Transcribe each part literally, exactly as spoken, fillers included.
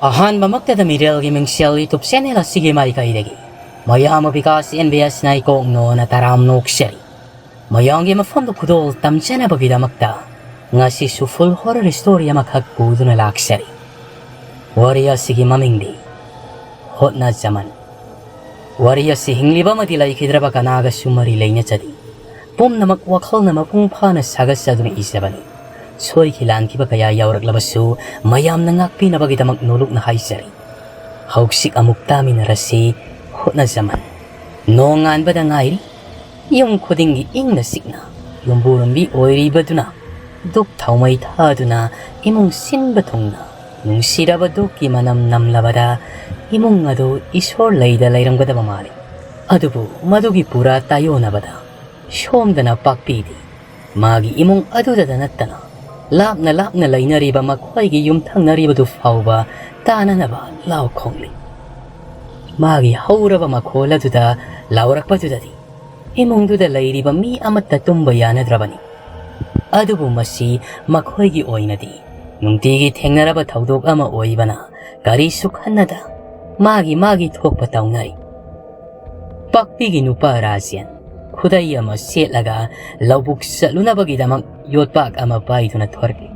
ꯑꯍꯥꯟꯕꯃꯛꯇꯗ ꯃꯤꯔꯦꯜꯒꯤ ꯃꯤꯡꯁꯦꯜ YouTube channel ꯑꯁꯤꯒꯤ ꯃꯥꯏꯀꯩꯗꯒꯤ ꯃꯌꯥꯝ ꯕꯤꯀꯥꯁ ꯑꯦꯟ ꯕꯤ ꯑꯦꯁꯅ ꯏꯀꯣꯛ ꯅꯣꯅ ꯇꯔꯥꯝ ꯅꯣꯛꯆꯔꯤ꯫ ꯃꯌꯥꯝꯒꯤ ꯃꯐꯝꯗ ꯈꯨꯗꯣꯜ ꯇꯝꯖꯅꯕꯒꯤꯗꯃꯛꯇ ꯉꯁꯤꯁꯨ full horror story ꯑꯃꯈꯛ ꯄꯨꯗꯨꯅ ꯂꯥꯛꯆꯔꯤ꯫ ꯋꯥꯔꯤ ꯑꯁꯤꯒꯤ ꯃꯃꯤꯡꯗꯤ ꯍꯣꯠꯅꯖꯃꯟ꯫ ꯋꯥꯔꯤ ꯑꯁꯤ ꯍꯤꯡꯂꯤꯕ ꯑꯃꯗꯤ ꯂꯩꯈꯤꯗ꯭ꯔꯕ ꯀꯅꯥꯒꯁꯨ ꯃꯔꯤ ꯂꯩꯅꯖꯗꯦ꯫ ꯄꯨꯝꯅꯃꯛ ꯋꯥꯈꯜꯅ ꯃꯄꯨꯡ ꯐꯥꯅ ꯁꯥꯒꯠꯆꯗꯨꯅ ꯏꯖꯕꯅꯤ꯫ ꯁꯣꯏꯈꯤ ꯂꯥꯟꯈꯤꯕ ꯀꯌꯥ ꯌꯥꯎꯔꯛꯂꯕꯁꯨ ꯃꯌꯥꯝꯅ ꯉꯥꯛꯄꯤꯅꯕꯒꯤꯗꯃꯛ ꯅꯣꯂꯨꯛꯅ ꯍꯥꯏꯖꯔꯤ꯫ ꯍꯧꯖꯤꯛ ꯑꯃꯨꯛ ꯇꯥꯃꯤꯟꯅꯔꯁꯤ ꯍꯣꯠꯅꯖꯃꯟ꯫ ꯅꯣꯡꯉꯥꯟꯕꯗ ꯉꯥꯏꯔꯤ꯫ ꯌꯨꯝ ꯈꯨꯗꯤꯡꯒꯤ ꯏꯪꯅ ꯆꯤꯛꯅ ꯌꯨꯝꯕꯨꯔꯦꯝꯕꯤ ꯑꯣꯏꯔꯤꯕꯗꯨꯅ ꯗꯨꯛ ꯊꯥꯎꯃꯩ ꯊꯥꯗꯨꯅ ꯏꯃꯨꯡ ꯁꯤꯟꯕ ꯊꯨꯡꯅ ꯅꯨꯡꯁꯤꯔꯕ ꯗꯨꯛꯀꯤ ꯃꯅꯝ ꯅꯝꯂꯕꯗ ꯏꯃꯨꯡ ꯑꯗꯨ ꯏꯁꯣꯔ ꯂꯩꯗ ꯂꯩꯔꯝꯒꯗꯕ ꯃꯥꯜꯂꯤ꯫ ꯑꯗꯨꯕꯨ ꯃꯗꯨꯒꯤ ꯄꯨꯔꯥ ꯇꯥꯏꯌꯣꯟꯅꯕꯗ ꯁꯣꯝꯗꯅ ꯄꯥꯛꯄꯤꯗꯤ ꯃꯥꯒꯤ ꯏꯃꯨꯡ ꯑꯗꯨꯗꯇ ꯅꯠꯇꯅ ꯂꯥꯞꯅ ꯂꯥꯞꯅ ꯂꯩꯅꯔꯤꯕ ꯃꯈꯣꯏꯒꯤ ꯌꯨꯝꯊꯪꯅꯔꯤꯕꯗꯨ ꯐꯥꯎꯕ ꯇꯥꯅꯅꯕ ꯂꯥꯎ ꯈꯣꯡꯂꯤ꯫ ꯃꯥꯒꯤ ꯍꯧꯔꯕ ꯃꯈꯣꯜ ꯑꯗꯨꯗ ꯂꯥꯎꯔꯛꯄꯗꯨꯗꯗꯤ ꯏꯃꯨꯡꯗꯨꯗ ꯂꯩꯔꯤꯕ ꯃꯤ ꯑꯃꯠꯇ ꯇꯨꯝꯕ ꯌꯥꯅꯗ꯭ꯔꯕꯅꯤ꯫ ꯑꯗꯨꯕꯨ ꯃꯁꯤ ꯃꯈꯣꯏꯒꯤ ꯑꯣꯏꯅꯗꯤ ꯅꯨꯡꯇꯤꯒꯤ ꯊꯦꯡꯅꯔꯕ ꯊꯧꯗꯣꯛ ꯑꯃ ꯑꯣꯏꯕꯅ ꯀꯔꯤꯁꯨ ꯈꯟꯅꯗ ꯃꯥꯒꯤ ꯃꯥꯒꯤ ꯊꯣꯛꯄ ꯇꯧꯅꯔꯤ꯫ ꯄꯥꯛꯄꯤꯒꯤ ꯅꯨꯄꯥ ꯔꯥꯖꯦꯟ ꯈꯨꯗꯩ ꯑꯃ ꯁꯦꯠꯂꯒ ꯂꯧꯕꯨꯛ ꯆꯠꯂꯨꯅꯕꯒꯤꯗꯃꯛ ꯌꯣꯠꯄꯥꯛ ꯑꯃ ꯄꯥꯏꯗꯨꯅ ꯊꯣꯔꯛꯂꯤ꯫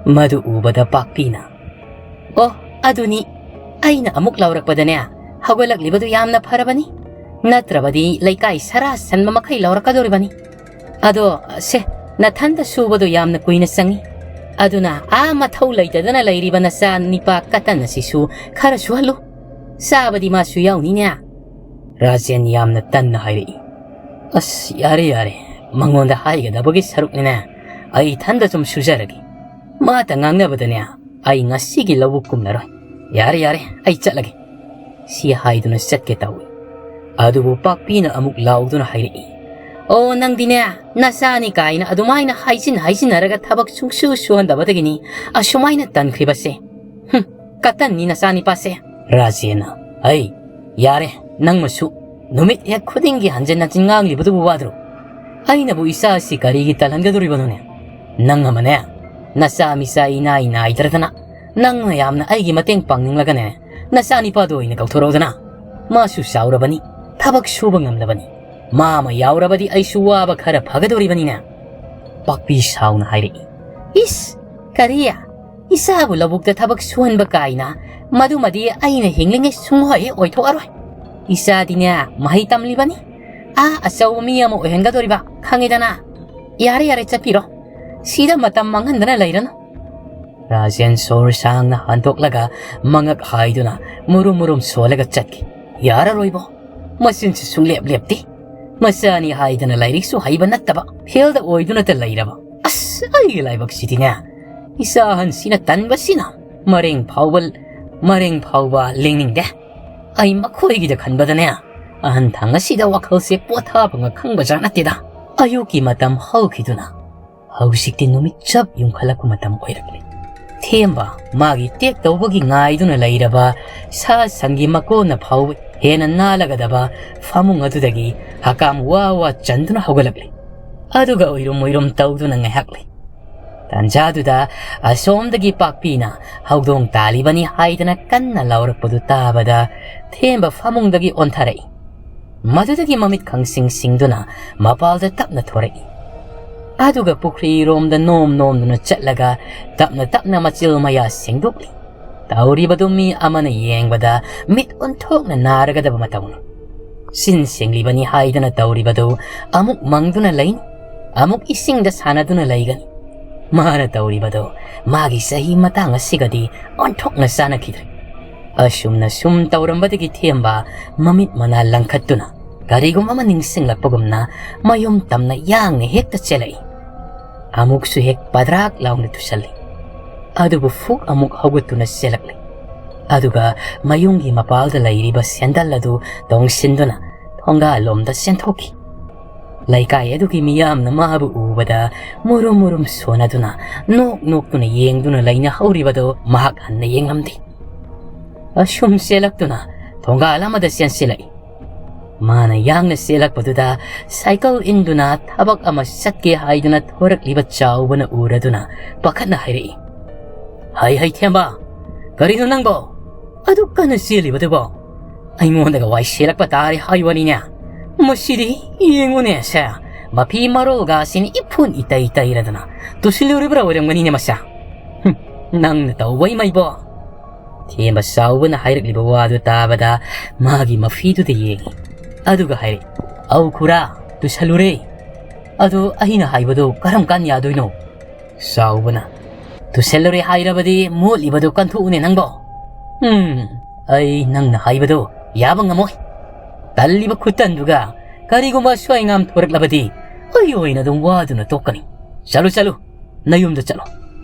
ꯃꯗꯨ ꯎꯕꯗ ꯄꯥꯛꯄꯤꯅ, "ꯑꯣ, ꯑꯗꯨꯅꯤ꯫ ꯑꯩꯅ ꯑꯃꯨꯛ ꯂꯥꯎꯔꯛꯄꯗꯅꯦ, ꯍꯧꯒꯠꯂꯛꯂꯤꯕꯗꯨ ꯌꯥꯝꯅ ꯐꯔꯕꯅꯤ꯫ ꯅꯠꯇ꯭ꯔꯕꯗꯤ ꯂꯩꯀꯥꯏ ꯁꯔꯥ ꯁꯟꯕ ꯃꯈꯩ ꯂꯥꯎꯔꯛꯀꯗꯧꯔꯤꯕꯅꯤ꯫ ꯑꯗꯣ, ꯁꯦ, ꯅꯊꯟꯗ ꯁꯨꯕꯗꯣ ꯌꯥꯝꯅ ꯀꯨꯏꯅ ꯆꯪꯏ꯫ ꯑꯗꯨꯅ ꯑꯥ ꯃꯊꯧ ꯂꯩꯇꯗꯅ ꯂꯩꯔꯤꯕ ꯅꯆꯥ ꯅꯤꯄꯥ ꯀꯇꯟ ꯑꯁꯤꯁꯨ ꯈꯔ ꯁꯨꯍꯜꯂꯨ꯫ ꯆꯥꯕꯗꯤ ꯃꯥꯁꯨ ꯌꯥꯎꯅꯤꯅꯦ꯫" ꯔꯥꯖꯦꯟ ꯌꯥꯝꯅ ꯇꯟꯅ ꯍꯥꯏꯔꯛꯏ꯫ "ꯑꯁ, ꯌꯥꯔꯦ, ꯌꯥꯔꯦ꯫ ꯃꯉꯣꯟꯗ ꯍꯥꯏꯒꯗꯕꯒꯤ ꯁꯔꯨꯛꯅꯤꯅꯦ꯫ ꯑꯩ ꯏꯊꯟꯗ ꯁꯨꯝ ꯁꯨꯖꯔꯒꯦ꯫ ꯃꯥꯇ ꯉꯥꯡꯅꯕꯗꯅꯦ, ꯑꯩ ꯉꯁꯤꯒꯤ ꯂꯧꯕꯨꯛ ꯀꯨꯝꯂꯔꯣꯏ꯫ ꯌꯥꯔꯦ, ꯌꯥꯔꯦ, ꯑꯩ ꯆꯠꯂꯒꯦ꯫" ꯁꯤ ꯍꯥꯏꯗꯨꯅ ꯆꯠꯀꯦ ꯇꯧꯏ꯫ ꯑꯗꯨꯕꯨ ꯄꯥꯛꯄꯤꯅ ꯑꯃꯨꯛ ꯂꯥꯎꯗꯨꯅ ꯍꯥꯏꯔꯛꯏ, "ꯑꯣ, ꯅꯪꯗꯤꯅꯦ, ꯅꯆꯥꯅꯤ ꯀꯥꯏꯅ ꯑꯗꯨꯃꯥꯏꯅ ꯍꯥꯏꯖꯤꯟ ꯍꯥꯏꯖꯤꯟꯅꯔꯒ ꯊꯕꯛ ꯁꯨꯡꯁꯨ ꯁꯨꯍꯟꯗꯕꯗꯒꯤꯅꯤ ꯑꯁꯨꯃꯥꯏꯅ ꯇꯟꯈ꯭ꯔꯤꯕꯁꯦ꯫ ꯍꯨꯝ, ꯀꯇꯟꯅꯤ ꯅꯆꯥꯅꯤꯄꯥꯁꯦ꯫" ꯔꯥꯖꯦꯟꯅ, "ꯑꯩ, ꯌꯥꯔꯦ, ꯅꯪꯃꯁꯨ꯫ ꯅꯨꯃꯤꯠ ꯍꯦꯛ ꯈꯨꯗꯤꯡꯒꯤ ꯍꯟꯖꯤꯟ ꯍꯟꯖꯤꯟ ꯉꯥꯡꯂꯤꯕꯗꯨꯕꯨ ꯋꯥꯗ꯭ꯔꯣ? ꯑꯩꯅꯕꯨ ꯏꯆꯥ ꯑꯁꯤ ꯀꯔꯤꯒꯤ ꯇꯜꯍꯟꯒꯗꯧꯔꯤꯕꯅꯣꯅꯦ? ꯅꯪ ꯑꯃꯅꯦ, ꯅꯆꯥ ꯃꯤꯆꯥ ꯏꯅꯥꯏ ꯅꯥꯏꯗ꯭ꯔꯗꯅ "ꯅꯪꯅ ꯌꯥꯝꯅ ꯑꯩꯒꯤ ꯃꯇꯦꯡ ꯄꯥꯡꯅꯤꯡꯂꯒꯅꯦ, ꯅꯆꯥꯅꯤꯄꯥꯗꯣ ꯑꯣꯏꯅ ꯀꯧꯊꯣꯔꯛꯎꯗꯅ꯫ ꯃꯥꯁꯨ ꯆꯥꯎꯔꯕꯅꯤ, ꯊꯕꯛ ꯁꯨꯕ ꯉꯝꯂꯕꯅꯤ꯫ ꯃꯥ ꯑꯃ ꯌꯥꯎꯔꯕꯗꯤ ꯑꯩꯁꯨ ꯋꯥꯕ ꯈꯔ ꯐꯒꯗꯧꯔꯤꯕꯅꯤꯅꯦ", ꯄꯥꯛꯄꯤ ꯁꯥꯎꯅ ꯍꯥꯏꯔꯛꯏ꯫ "ꯏꯁ, ꯀꯔꯤ? ꯏꯆꯥꯕꯨ ꯂꯧꯕꯨꯛꯇ ꯊꯕꯛ ꯁꯨꯍꯟꯕ ꯀꯥꯏꯅ? ꯃꯗꯨꯃꯗꯤ ꯑꯩꯅ ꯍꯤꯡꯂꯤꯉꯩ ꯁꯨꯡꯑꯣꯏ ꯍꯦꯛ ꯑꯣꯏꯊꯣꯛꯑꯔꯣꯏ꯫ ꯏꯆꯥꯗꯤꯅꯦ, ꯃꯍꯩ ꯇꯝꯂꯤꯕꯅꯤ꯫ ꯑꯥ, ꯑꯆꯧꯕ ꯃꯤ ꯑꯃ ꯑꯣꯏꯍꯟꯒꯗꯧꯔꯤꯕ, ꯈꯪꯉꯤꯗꯅ꯫ ꯌꯥꯔꯦ, ꯌꯥꯔꯦ, ꯆꯠꯄꯤꯔꯣ꯫ ꯁꯤꯗ ꯃꯇꯝ ꯃꯥꯡꯍꯟꯗꯅ ꯂꯩꯔꯅꯨ"꯫ ꯔꯥꯖꯦꯟ ꯁꯣꯔ ꯁꯥꯡꯅ ꯍꯟꯗꯣꯛꯂꯒ ꯃꯉꯛ ꯍꯥꯏꯗꯨꯅ ꯃꯨꯔꯨꯝ ꯃꯨꯔꯨꯝ ꯁꯣꯜꯂꯒ ꯆꯠꯈꯤ꯫ "ꯌꯥꯔꯔꯣꯏꯕꯣ꯫ ꯃꯆꯤꯟꯁꯨ ꯁꯨꯡꯂꯦꯞ ꯂꯦꯞꯇꯦ꯫ ꯃꯆꯥꯅꯤ ꯍꯥꯏꯗꯅ ꯂꯥꯏꯔꯤꯛꯁꯨ ꯍꯩꯕ ꯅꯠꯇꯕ, ꯐꯦꯜꯗ ꯑꯣꯏꯗꯨꯅꯇ ꯂꯩꯔꯕ꯫ ꯑꯁ, ꯑꯩꯒꯤ ꯂꯥꯏꯕꯛꯁꯤꯗꯤꯅꯦ꯫ ꯏꯆꯥ ꯑꯍꯟꯁꯤꯅ ꯇꯟꯕꯁꯤꯅ ꯃꯔꯦꯡ ꯐꯥꯎꯕ, ꯃꯔꯦꯡ ꯐꯥꯎꯕ ꯂꯦꯡꯅꯤꯡꯗꯦ꯫ ꯑꯩ ꯃꯈꯣꯏꯒꯤꯗ ꯈꯟꯕꯗꯅꯦ, ꯑꯍꯟ ꯊꯥꯡ ꯑꯁꯤꯗ ꯋꯥꯈꯜꯁꯦ ꯄꯣꯊꯥꯐꯝꯒ ꯈꯪꯕꯖꯥꯠ ꯅꯠꯇꯦꯗ"꯫ ꯑꯌꯨꯛꯀꯤ ꯃꯇꯝ ꯍꯧꯈꯤꯗꯨꯅ ꯍꯧꯖꯤꯛꯇꯤ ꯅꯨꯃꯤꯠ ꯆꯞ ꯌꯨꯡꯈꯠꯂꯛꯄ ꯃꯇꯝ ꯑꯣꯏꯔꯛꯂꯦ꯫ ꯊꯦꯝꯕ ꯃꯥꯒꯤ ꯇꯦꯛ ꯇꯧꯕꯒꯤ ꯉꯥꯏꯗꯨꯅ ꯂꯩꯔꯕ ꯁꯥ ꯁꯟꯒꯤ ꯃꯀꯣꯟꯅ ꯐꯥꯎꯕ ꯍꯦꯟꯅ ꯅꯥꯜꯂꯒꯗꯕ ꯐꯃꯨꯡ ꯑꯗꯨꯗꯒꯤ ꯍꯀꯥꯝ ꯋꯥ ꯋꯥ ꯆꯟꯗꯨꯅ ꯍꯧꯒꯠꯂꯛꯂꯦ꯫ ꯑꯗꯨꯒ ꯎꯏꯔꯨꯝ ꯎꯏꯔꯨꯝ ꯇꯧꯗꯨꯅ ꯉꯥꯏꯍꯥꯛ ꯂꯩ꯫ ꯇꯥꯟꯖꯥꯗꯨꯗ ꯑꯁꯣꯝꯗꯒꯤ ꯄꯥꯛꯄꯤꯅ ꯍꯧꯗꯣꯡ ꯇꯥꯜꯂꯤꯕꯅꯤ ꯍꯥꯏꯗꯅ ꯀꯟꯅ ꯂꯥꯎꯔꯛꯄꯗꯨ ꯇꯥꯕꯗ ꯊꯦꯝꯕ ꯐꯃꯨꯡꯗꯒꯤ ꯑꯣꯟꯊꯔꯛꯏ꯫ ꯃꯗꯨꯗꯒꯤ ꯃꯃꯤꯠ ꯈꯪꯁꯤꯡ ꯁꯤꯡꯗꯨꯅ ꯃꯄꯥꯜꯗ ꯇꯞꯅ ꯊꯣꯔꯛꯏ꯫ ꯑꯗꯨꯒ ꯄꯨꯈ꯭ꯔꯤꯔꯣꯝꯗ ꯅꯣꯝ ꯅꯣꯝꯗꯨꯅ ꯆꯠꯂꯒ ꯇꯞꯅ ꯇꯞꯅ ꯃꯆꯤꯜ ꯃꯌꯥ ꯁꯦꯡꯗꯣꯛꯂꯤ꯫ ꯇꯧꯔꯤꯕꯗꯨ ꯃꯤ ꯑꯃꯅ ꯌꯦꯡꯕꯗ ꯃꯤꯠ ꯑꯣꯟꯊꯣꯛꯅ ꯅꯥꯔꯒꯗꯕ ꯃꯇꯧꯅꯤ꯫ ꯆꯤꯟ ꯁꯦꯡꯂꯤꯕꯅꯤ ꯍꯥꯏꯗꯅ ꯇꯧꯔꯤꯕꯗꯨ ꯑꯃꯨꯛ ꯃꯪꯗꯨꯅ ꯂꯩꯅꯤ, ꯑꯃꯨꯛ ꯏꯁꯤꯡꯗ ꯁꯥꯟꯅꯗꯨꯅ ꯂꯩꯒꯅꯤ꯫ ꯃꯥꯅ ꯇꯧꯔꯤꯕꯗꯨ ꯃꯥꯒꯤ ꯆꯍꯤ ꯃꯇꯥꯡ ꯑꯁꯤꯒꯗꯤ ꯑꯣꯟꯊꯣꯛꯅ ꯆꯥꯟꯅꯈꯤꯗ꯭ꯔꯦ꯫ ꯑꯁꯨꯝꯅ ꯁꯨꯝ ꯇꯧꯔꯝꯕꯗꯒꯤ ꯊꯦꯝꯕ ꯃꯃꯤꯠ ꯃꯅꯥ ꯂꯪꯈꯠꯇꯨꯅ ꯀꯔꯤꯒꯨꯝꯕ ꯑꯃ ꯅꯤꯡꯁꯤꯡꯂꯛꯄꯒꯨꯝꯅ ꯃꯌꯨꯝ ꯇꯝꯅ ꯌꯥꯡꯅ ꯍꯦꯛꯇ ꯆꯦꯜꯂꯛꯏ꯫ ꯑꯃꯨꯛꯁꯨ ꯍꯦꯛ ꯄꯗ꯭ꯔꯥꯛ ꯂꯥꯎꯅ ꯇꯨꯁꯜꯂꯤ꯫ ꯑꯗꯨꯕꯨ ꯐꯨꯛ ꯑꯃꯨꯛ ꯍꯧꯒꯠꯇꯨꯅ ꯆꯦꯜꯂꯛꯂꯤ꯫ ꯑꯗꯨꯒ ꯃꯌꯨꯝꯒꯤ ꯃꯄꯥꯜꯗ ꯂꯩꯔꯤꯕ ꯁꯦꯟꯗꯜ ꯑꯗꯨ ꯇꯣꯡꯁꯤꯟꯗꯨꯅ ꯊꯣꯡꯒꯥꯜꯂꯣꯝꯗ ꯆꯦꯟꯊꯣꯛꯈꯤ꯫ ꯂꯩꯀꯥꯏ ꯑꯗꯨꯒꯤ ꯃꯤꯌꯥꯝꯅ ꯃꯥꯕꯨ ꯎꯕꯗ ꯃꯨꯔꯨꯝ ꯃꯨꯔꯨꯝ ꯁꯣꯟꯅꯗꯨꯅ ꯅꯣꯛ ꯅꯣꯛꯇꯨꯅ ꯌꯦꯡꯗꯨꯅ ꯂꯩꯅꯍꯧꯔꯤꯕꯗꯨ ꯃꯍꯥꯛ ꯍꯟꯅ ꯌꯦꯡꯂꯝꯗꯦ꯫ ꯑꯁꯨꯝ ꯆꯦꯜꯂꯛꯇꯨꯅ ꯊꯣꯡꯒꯥꯜ ꯑꯃꯗ ꯆꯦꯟꯁꯤꯜꯂꯛꯏ꯫ ꯃꯥꯅ ꯌꯥꯡꯅ ꯆꯦꯜꯂꯛꯄꯗꯨꯗ ꯁꯥꯏꯀꯜ ꯏꯟꯗꯨꯅ ꯊꯕꯛ ꯑꯃ ꯆꯠꯀꯦ ꯍꯥꯏꯗꯨꯅ ꯊꯣꯔꯛꯂꯤꯕ ꯆꯥꯎꯕꯅ ꯎꯔꯗꯨꯅ ꯄꯥꯈꯠꯅ ꯍꯥꯏꯔꯛꯏ, "ꯍꯩ ꯍꯩ ꯊꯦꯝꯕ, ꯀꯔꯤꯅꯣ ꯅꯪꯕꯣ? ꯑꯗꯨꯛ ꯀꯟꯅ ꯆꯦꯜꯂꯤꯕꯗꯨꯕꯣ? ꯑꯩꯉꯣꯟꯗꯒ ꯋꯥꯏ ꯁꯦꯜꯂꯛꯄ ꯇꯥꯔꯦ ꯍꯥꯏꯕꯅꯤꯅꯦ꯫ ꯃꯁꯤꯗꯤ ꯌꯦꯡꯉꯨꯅꯦ ꯁꯦ, ꯃꯐꯤ ꯃꯔꯣꯜꯒꯁꯤꯅ ꯏꯐꯨꯟ ꯏꯇꯩ ꯇꯩꯔꯗꯅ ꯇꯨꯁꯤꯜꯂꯨꯔꯤꯕ꯭ꯔꯥ ꯑꯣꯏꯔꯝꯒꯅꯤꯅꯦ ꯃꯁꯦ꯫ ꯍꯨꯝ, ꯅꯪꯅ ꯇꯧꯕ ꯏꯃꯩꯕꯣ?" ꯊꯦꯝꯕ ꯆꯥꯎꯕꯅ ꯍꯥꯏꯔꯛꯂꯤꯕ ꯋꯥꯗꯨ ꯇꯥꯕꯗ ꯃꯥꯒꯤ ꯃꯐꯤꯗꯨꯗ ꯌꯦꯡꯉꯤ꯫ ꯑꯗꯨꯒ ꯍꯥꯏꯔꯛꯏ, "ꯑꯧ ꯈꯨꯔꯥ, ꯇꯨꯁꯜꯂꯨꯔꯦ꯫ ꯑꯗꯣ ꯑꯩꯅ ꯍꯥꯏꯕꯗꯣ ꯀꯔꯝ ꯀꯥꯟ ꯌꯥꯗꯣꯏꯅꯣ?" ꯆꯥꯎꯕꯅ, "ꯇꯨꯁꯜꯂꯨꯔꯦ ꯍꯥꯏꯔꯕꯗꯤ ꯃꯣꯠꯂꯤꯕꯗꯨ ꯀꯟꯊꯣꯛꯎꯅꯦ ꯅꯪꯕꯣ꯫ ꯎꯝ, ꯑꯩ ꯅꯪꯅ ꯍꯥꯏꯕꯗꯣ ꯌꯥꯕ ꯉꯝꯃꯣꯏ꯫ ꯇꯜꯂꯤꯕ ꯈꯨꯇꯟꯗꯨꯒ ꯀꯔꯤꯒꯨꯝꯕ ꯑꯁꯣꯏ ꯑꯉꯥꯝ ꯊꯣꯔꯛꯂꯕꯗꯤ ꯑꯩ ꯑꯣꯏꯅ ꯑꯗꯨꯝ ꯋꯥꯗꯨꯅ ꯇꯣꯛꯀꯅꯤ꯫ ꯆꯠꯂꯨ, ꯆꯠꯂꯨ, ꯅꯌꯨꯝꯗ ꯆꯠꯂꯣ꯫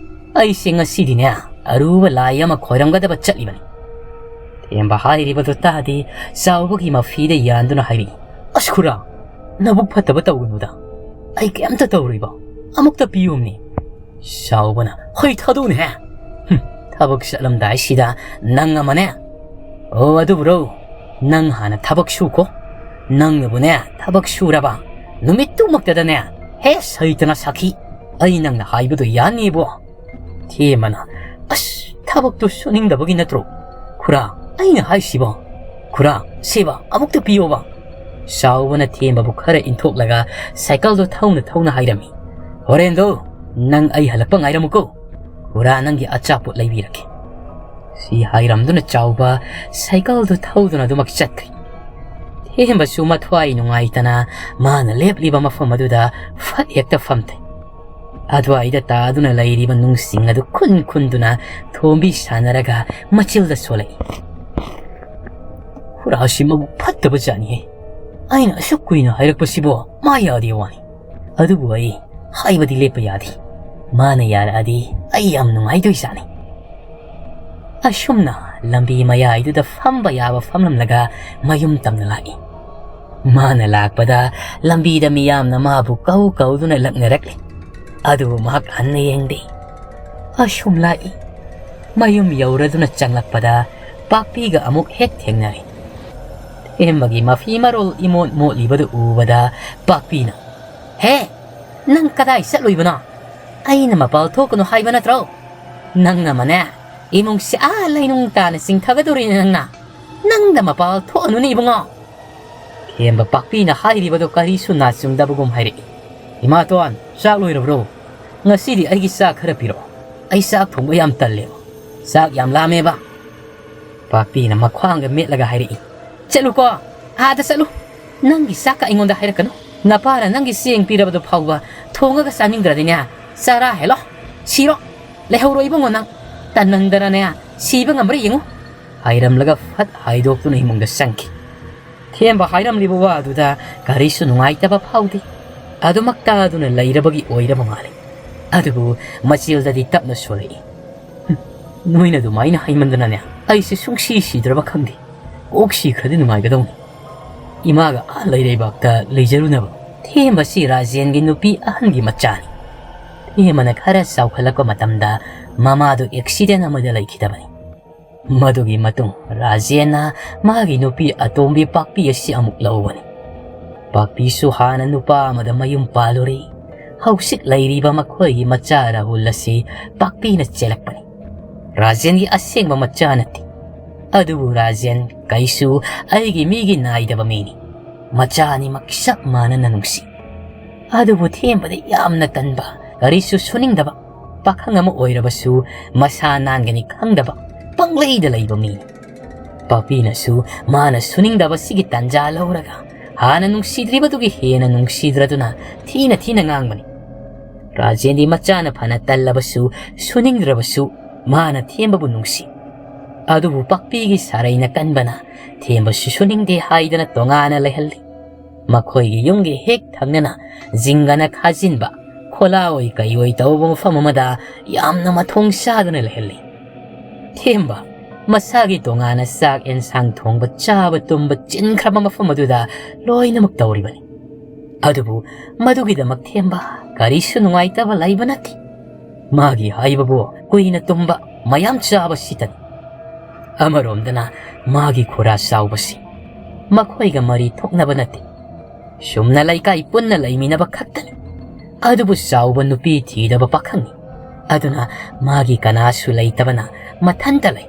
ꯑꯩꯁꯦ ꯉꯁꯤꯗꯤꯅꯦ ꯑꯔꯨꯕ ꯂꯥꯏ ꯑꯃ ꯈꯣꯏꯔꯝꯒꯗꯕ ꯆꯠꯂꯤꯕꯅꯤ꯫" ꯊꯦꯝꯕ ꯍꯥꯏꯔꯤꯕꯗꯨ ꯇꯥꯗꯤ ꯆꯥꯎꯕꯒꯤ ꯃꯐꯤꯗ ꯌꯥꯟꯗꯨꯅ ꯍꯥꯏꯔꯛꯏ, "ꯑꯁ ꯈꯨꯔꯥ, ꯅꯕꯨꯛ ꯐꯠꯇꯕ ꯇꯧꯒꯅꯨꯗ꯫ ꯑꯩ ꯀꯩꯝꯇ ꯇꯧꯔꯣꯏꯕ꯫ ꯑꯃꯨꯛꯇ ꯄꯤꯌꯣꯝꯅꯦ꯫" ꯆꯥꯎꯕꯅ, "ꯍꯩ ꯊꯥꯗꯣꯛꯎꯅꯦꯍꯦ꯫ ꯍꯨꯝ, ꯊꯕꯛ ꯆꯠꯂꯝꯗꯥꯏꯁꯤꯗ ꯅꯪ ꯑꯃꯅꯦ꯫ ꯑꯣ ꯑꯗꯨꯕꯨꯔꯣ, ꯅꯪ ꯍꯥꯟꯅ ꯊꯕꯛ ꯁꯨꯀꯣ꯫ ꯅꯪꯅꯕꯨꯅꯦ ꯊꯕꯛ ꯁꯨꯔꯕ ꯅꯨꯃꯤꯠꯇꯨꯃꯛꯇꯗꯅꯦ, ꯍꯦ ꯁꯩꯇꯅ ꯁꯥꯈꯤ, ꯑꯩ ꯅꯪꯅ ꯍꯥꯏꯕꯗꯣ ꯌꯥꯅꯤꯕꯣ꯫" ꯊꯦꯝꯕꯅ, "ꯑꯁ, ꯊꯕꯛꯇꯣ ꯁꯨꯅꯤꯡꯗꯕꯒꯤ ꯅꯠꯇ꯭ꯔꯣ ꯈꯨꯔꯥ ꯑꯩꯅ ꯍꯥꯏꯁꯤꯕꯣ? ꯈꯨꯔꯥ, ꯁꯦꯕ ꯑꯃꯨꯛꯇ ꯄꯤꯌꯣꯕ꯫" ꯆꯥꯎꯕꯅ ꯊꯦꯝꯕꯕꯨ ꯈꯔ ꯏꯟꯊꯣꯛꯂꯒ ꯁꯥꯏꯀꯜꯗꯣ ꯊꯧꯅ ꯊꯧꯅ ꯍꯥꯏꯔꯝꯃꯤ, "ꯍꯣꯔꯦꯟꯗꯣ ꯅꯪ ꯑꯩ ꯍꯜꯂꯛꯄ ꯉꯥꯏꯔꯝꯃꯨꯀꯣ꯫ ꯈꯨꯔꯥ ꯅꯪꯒꯤ ꯑꯆꯥꯄꯣꯠ ꯂꯩꯕꯤꯔꯛꯀꯦ꯫" ꯁꯤ ꯍꯥꯏꯔꯝꯗꯨꯅ ꯆꯥꯎꯕ ꯁꯥꯏꯀꯜꯗꯨ ꯊꯧꯗꯨꯅ ꯑꯗꯨꯃꯛ ꯆꯠꯈ꯭ꯔꯦ꯫ ꯊꯦꯝꯕꯁꯨ ꯃꯊ꯭ꯋꯥꯏ ꯅꯨꯡꯉꯥꯏꯇꯅ ꯃꯥꯅ ꯂꯦꯞꯂꯤꯕ ꯃꯐꯝ ꯑꯗꯨꯗ ꯐꯠ ꯍꯦꯛꯇ ꯐꯝꯊꯩ꯫ ꯑꯗꯨꯋꯥꯏꯗ ꯇꯥꯗꯨꯅ ꯂꯩꯔꯤꯕ ꯅꯨꯡꯁꯤꯡ ꯑꯗꯨ ꯈꯨꯟ ꯈꯨꯟꯗꯨꯅ ꯊꯣꯝꯕꯤ ꯁꯥꯟꯅꯔꯒ ꯃꯆꯤꯜꯗ ꯁꯣꯜꯂꯛꯏ꯫ "ꯈꯨꯔꯥꯁꯤ ꯃꯕꯨꯛ ꯐꯠꯇꯕ ꯖꯥꯠꯅꯤꯍꯦ꯫ ꯑꯩꯅ ꯑꯁꯨꯛ ꯀꯨꯏꯅ ꯍꯥꯏꯔꯛꯄꯁꯤꯕꯨ ꯃꯥ ꯌꯥꯗꯦ ꯋꯥꯅꯤ꯫ ꯑꯗꯨꯕꯨ ꯑꯩ ꯍꯥꯏꯕꯗꯤ ꯂꯦꯞꯄ ꯌꯥꯗꯦ꯫ ꯃꯥꯅ ꯌꯥꯔꯛꯑꯗꯤ ꯑꯩ ꯌꯥꯝ ꯅꯨꯡꯉꯥꯏꯗꯣꯏꯖꯥꯠꯅꯤ꯫" ꯑꯁꯨꯝꯅ ꯂꯝꯕꯤ ꯃꯌꯥꯏꯗꯨꯗ ꯐꯝꯕ ꯌꯥꯕ ꯐꯝꯂꯝꯂꯒ ꯃꯌꯨꯝ ꯇꯝꯅ ꯂꯥꯛꯏ꯫ ꯃꯥꯅ ꯂꯥꯛꯄꯗ ꯂꯝꯕꯤꯗ ꯃꯤꯌꯥꯝꯅ ꯃꯥꯕꯨ ꯀꯧ ꯀꯧꯗꯨꯅ ꯂꯛꯅꯔꯛꯂꯤ꯫ ꯑꯗꯨꯕꯨ ꯃꯍꯥꯛ ꯍꯟꯅ ꯌꯦꯡꯗꯦ꯫ ꯑꯁꯨꯝ ꯂꯥꯛꯏ꯫ ꯃꯌꯨꯝ ꯌꯧꯔꯗꯨꯅ ꯆꯪꯂꯛꯄꯗ ꯄꯥꯛꯄꯤꯒ ꯑꯃꯨꯛ ꯍꯦꯛ ꯊꯦꯡꯅꯔꯦ꯫ ꯊꯦꯝꯕꯒꯤ ꯃꯐꯤ ꯃꯔꯣꯜ ꯏꯃꯣꯠ ꯃꯣꯠꯂꯤꯕꯗꯨ ꯎꯕꯗ ꯄꯥꯛꯄꯤꯅ, "ꯍꯦ, ꯅꯪ ꯀꯗꯥꯏ ꯆꯠꯂꯨꯏꯕꯅꯣ? ꯑꯩꯅ ꯃꯄꯥꯜ ꯊꯣꯛꯀꯅꯨ ꯍꯥꯏꯕ ꯅꯠꯇ꯭ꯔꯣ? ꯅꯪꯅ ꯑꯃꯅꯦ, ꯏꯃꯨꯡꯁꯦ ꯑꯥ ꯂꯩꯅꯨꯡ ꯇꯥꯅ ꯆꯤꯡꯊꯒꯗꯧꯔꯤꯅꯦ ꯅꯪꯅ꯫ ꯅꯪꯗ ꯃꯄꯥꯜ ꯊꯣꯛꯑꯅꯨꯅꯦ ꯏꯕꯨꯡꯉꯣ꯫ ꯊꯦꯝꯕ ꯄꯥꯛꯄꯤꯅ ꯍꯥꯏꯔꯤꯕꯗꯨ ꯀꯔꯤꯁꯨ ꯅꯥꯆꯨꯡꯗꯕꯒꯨꯝ ꯍꯥꯏꯔꯛꯏ꯫ "ꯏꯃꯥꯇꯣꯟ, ꯆꯥꯛ ꯂꯣꯏꯔꯕ꯭ꯔꯣ? ꯉꯁꯤꯗꯤ ꯑꯩꯒꯤ ꯆꯥꯛ ꯈꯔ ꯄꯤꯔꯛꯑꯣ꯫ ꯑꯩ ꯆꯥꯛ ꯊꯣꯡꯕ ꯌꯥꯝ ꯇꯜꯂꯦꯕ꯫ ꯆꯥꯛ ꯌꯥꯝ ꯂꯥꯝꯃꯦꯕ"꯫ ꯄꯥꯛꯄꯤꯅ ꯃꯈ꯭ꯋꯥꯡꯒ ꯃꯦꯠꯂꯒ ꯍꯥꯏꯔꯛꯏ꯫ "ꯆꯠꯂꯨꯀꯣ, ꯑꯥꯗ ꯆꯠꯂꯨ꯫ ꯅꯪꯒꯤ ꯆꯥꯛꯀ ꯑꯩꯉꯣꯟꯗ ꯍꯥꯏꯔꯛꯀꯅꯨ꯫ ꯅꯄꯥꯅ ꯅꯪꯒꯤ ꯆꯦꯡ ꯄꯤꯔꯕꯗꯨ ꯐꯥꯎꯕ ꯊꯣꯡꯉꯒ ꯆꯥꯅꯤꯡꯗ꯭ꯔꯗꯤꯅꯦ, ꯆꯔꯥ ꯍꯦꯜꯂꯣ, ꯁꯤꯔꯣ꯫ ꯂꯩꯍꯧꯔꯣ ꯏꯕꯨꯡꯉꯣ ꯅꯪ꯫ ꯇꯟꯅꯪꯗꯅꯅꯦ, ꯁꯤꯕ ꯉꯝꯕ꯭ꯔꯥ ꯌꯦꯡꯉꯨ"꯫ ꯍꯥꯏꯔꯝꯂꯒ ꯐꯠ ꯍꯥꯏꯗꯣꯛꯇꯨꯅ ꯏꯃꯨꯡꯗ ꯆꯪꯈꯤ꯫ ꯊꯦꯝꯕ ꯍꯥꯏꯔꯝꯂꯤꯕ ꯋꯥꯗꯨꯗ ꯀꯔꯤꯁꯨ ꯅꯨꯡꯉꯥꯏꯇꯕ ꯐꯥꯎꯗꯦ꯫ ꯑꯗꯨꯃꯛ ꯇꯥꯗꯨꯅ ꯂꯩꯔꯕꯒꯤ ꯑꯣꯏꯔꯕ ꯃꯥꯜꯂꯤ꯫ ꯑꯗꯨꯕꯨ ꯃꯆꯦꯜꯗꯗꯤ ꯇꯞꯅ ꯁꯣꯜꯂꯛꯏ꯫ "ꯍꯨꯝ, ꯅꯣꯏꯅ ꯑꯗꯨꯃꯥꯏꯅ ꯍꯥꯏꯃꯟꯗꯅꯅꯦ, ꯑꯩꯁꯦ ꯁꯨꯡꯁꯤ ꯁꯤꯗ꯭ꯔꯕ ꯈꯪꯗꯦ꯫ ꯀꯣꯛ ꯁꯤꯈ꯭ꯔꯗꯤ ꯅꯨꯡꯉꯥꯏꯒꯗꯧꯅꯤ꯫ ꯏꯃꯥꯒ ꯑꯥ ꯂꯩꯔꯩꯕꯥꯛꯇ ꯂꯩꯖꯔꯨꯅꯕ"꯫ ꯊꯦꯝꯕꯁꯤ ꯔꯥꯖꯦꯟꯒꯤ ꯅꯨꯄꯤ ꯑꯍꯟꯒꯤ ꯃꯆꯥꯅꯤ꯫ ꯊꯦꯝꯕꯅ ꯈꯔ ꯆꯥꯎꯈꯠꯂꯛꯄ ꯃꯇꯝꯗ ꯃꯃꯥꯗꯨ ꯑꯦꯛꯁꯤꯗꯦꯟ ꯑꯃꯗ ꯂꯩꯈꯤꯗꯕꯅꯤ꯫ ꯃꯗꯨꯒꯤ ꯃꯇꯨꯡ ꯔꯥꯖꯦꯟꯅ ꯃꯥꯒꯤ ꯅꯨꯄꯤ ꯑꯇꯣꯝꯕꯤ ꯄꯥꯛꯄꯤ ꯑꯁꯤ ꯑꯃꯨꯛ ꯂꯧꯕꯅꯤ꯫ ꯄꯥꯛꯄꯤꯁꯨ ꯍꯥꯟꯅ ꯅꯨꯄꯥ ꯑꯃꯗ ꯃꯌꯨꯝ ꯄꯥꯜꯂꯨꯔꯦ꯫ ꯍꯧꯖꯤꯛ ꯂꯩꯔꯤꯕ ꯃꯈꯣꯏꯒꯤ ꯃꯆꯥ ꯔꯥꯍꯨꯜ ꯑꯁꯤ ꯄꯥꯛꯄꯤꯅ ꯆꯦꯜꯂꯛꯄꯅꯤ꯫ ꯔꯥꯖꯦꯟꯒꯤ ꯑꯁꯦꯡꯕ ꯃꯆꯥ ꯅꯠꯇꯦ꯫ ꯑꯗꯨꯕꯨ ꯔꯥꯖꯦꯟ ꯀꯩꯁꯨ ꯑꯩꯒꯤ ꯃꯤꯒꯤ ꯅꯥꯏꯗꯕ ꯃꯤꯅꯤ꯫ ꯃꯆꯥ ꯑꯅꯤꯃꯛ ꯆꯞ ꯃꯥꯟꯅꯅ ꯅꯨꯡꯁꯤ꯫ ꯑꯗꯨꯕꯨ ꯊꯦꯝꯕꯗ ꯌꯥꯝꯅ ꯇꯟꯕ, ꯀꯔꯤꯁꯨ ꯁꯨꯅꯤꯡꯗꯕ, ꯄꯥꯈꯪ ꯑꯃ ꯑꯣꯏꯔꯕꯁꯨ ꯃꯁꯥ ꯅꯥꯟꯒꯅꯤ ꯈꯪꯗꯕ, ꯄꯪꯂꯩꯗ ꯂꯩꯕ ꯃꯤꯅꯤ꯫ ꯄꯥꯛꯄꯤꯅꯁꯨ ꯃꯥꯅ ꯁꯨꯅꯤꯡꯗꯕꯁꯤꯒꯤ ꯇꯟꯖꯥ ꯂꯧꯔꯒ ꯍꯥꯟꯅ ꯅꯨꯡꯁꯤꯗ꯭ꯔꯤꯕꯗꯨꯒꯤ ꯍꯦꯟꯅ ꯅꯨꯡꯁꯤꯗ꯭ꯔꯗꯨꯅ ꯊꯤꯅ ꯊꯤꯅ ꯉꯥꯡꯕꯅꯤ꯫ ꯔꯥꯖꯦꯟꯗꯤ ꯃꯆꯥꯅ ꯐꯅ ꯇꯜꯂꯕꯁꯨ, ꯁꯨꯅꯤꯡꯗ꯭ꯔꯕꯁꯨ ꯃꯥꯅ ꯊꯦꯝꯕꯕꯨ ꯅꯨꯡꯁꯤ꯫ ꯑꯗꯨꯕꯨ ꯄꯥꯛꯄꯤꯒꯤ ꯁꯥꯔꯩꯅ ꯀꯟꯕꯅ ꯊꯦꯝꯕꯁꯨ ꯁꯨꯅꯤꯡꯗꯦ ꯍꯥꯏꯗꯅ ꯇꯣꯉꯥꯟꯅ ꯂꯩꯍꯜꯂꯤ꯫ ꯃꯈꯣꯏꯒꯤ ꯌꯨꯝꯒꯤ ꯍꯦꯛ ꯊꯪꯅꯅ ꯖꯤꯡꯒꯅ ꯈꯥꯖꯤꯟꯕ ꯈꯣꯂꯥ ꯑꯣꯏ ꯀꯩ ꯑꯣꯏ ꯇꯧꯕ ꯃꯐꯝ ꯑꯃꯗ ꯌꯥꯝꯅ ꯃꯊꯣꯡ ꯆꯥꯗꯅ ꯂꯩꯍꯜꯂꯤ꯫ ꯊꯦꯝꯕ ꯃꯁꯥꯒꯤ ꯇꯣꯉꯥꯟꯅ ꯆꯥꯛ ꯑꯦꯟꯁꯥꯡ ꯊꯣꯡꯕ, ꯆꯥꯕ ꯇꯨꯝꯕ ꯆꯤꯟꯈ꯭ꯔꯕ ꯃꯐꯝ ꯑꯗꯨꯗ ꯂꯣꯏꯅꯃꯛ ꯇꯧꯔꯤꯕꯅꯤ꯫ ꯑꯗꯨꯕꯨ ꯃꯗꯨꯒꯤꯗꯃꯛ ꯊꯦꯝꯕ ꯀꯔꯤꯁꯨ ꯅꯨꯡꯉꯥꯏꯇꯕ ꯂꯩꯕ ꯅꯠꯇꯦ꯫ ꯃꯥꯒꯤ ꯍꯥꯏꯕꯕꯨ ꯀꯨꯏꯅ ꯇꯨꯝꯕ, ꯃꯌꯥꯝ ꯆꯥꯕ ꯁꯤꯇꯅꯤ꯫ ꯑꯃꯔꯣꯝꯗꯅ ꯃꯥꯒꯤ ꯈꯨꯔꯥ ꯆꯥꯎꯕꯁꯤ ꯃꯈꯣꯏꯒ ꯃꯔꯤ ꯊꯣꯛꯅꯕ ꯅꯠꯇꯦ꯫ ꯁꯨꯝꯅ ꯂꯩꯀꯥꯏ ꯄꯨꯟꯅ ꯂꯩꯃꯤꯟꯅꯕ ꯈꯛꯇꯅꯤ꯫ ꯑꯗꯨꯕꯨ ꯆꯥꯎꯕ ꯅꯨꯄꯤ ꯊꯤꯗꯕ ꯄꯥꯈꯪꯅꯤ꯫ ꯑꯗꯨꯅ ꯃꯥꯒꯤ ꯀꯅꯥꯁꯨ ꯂꯩꯇꯕꯅ ꯃꯊꯟꯇ ꯂꯩ꯫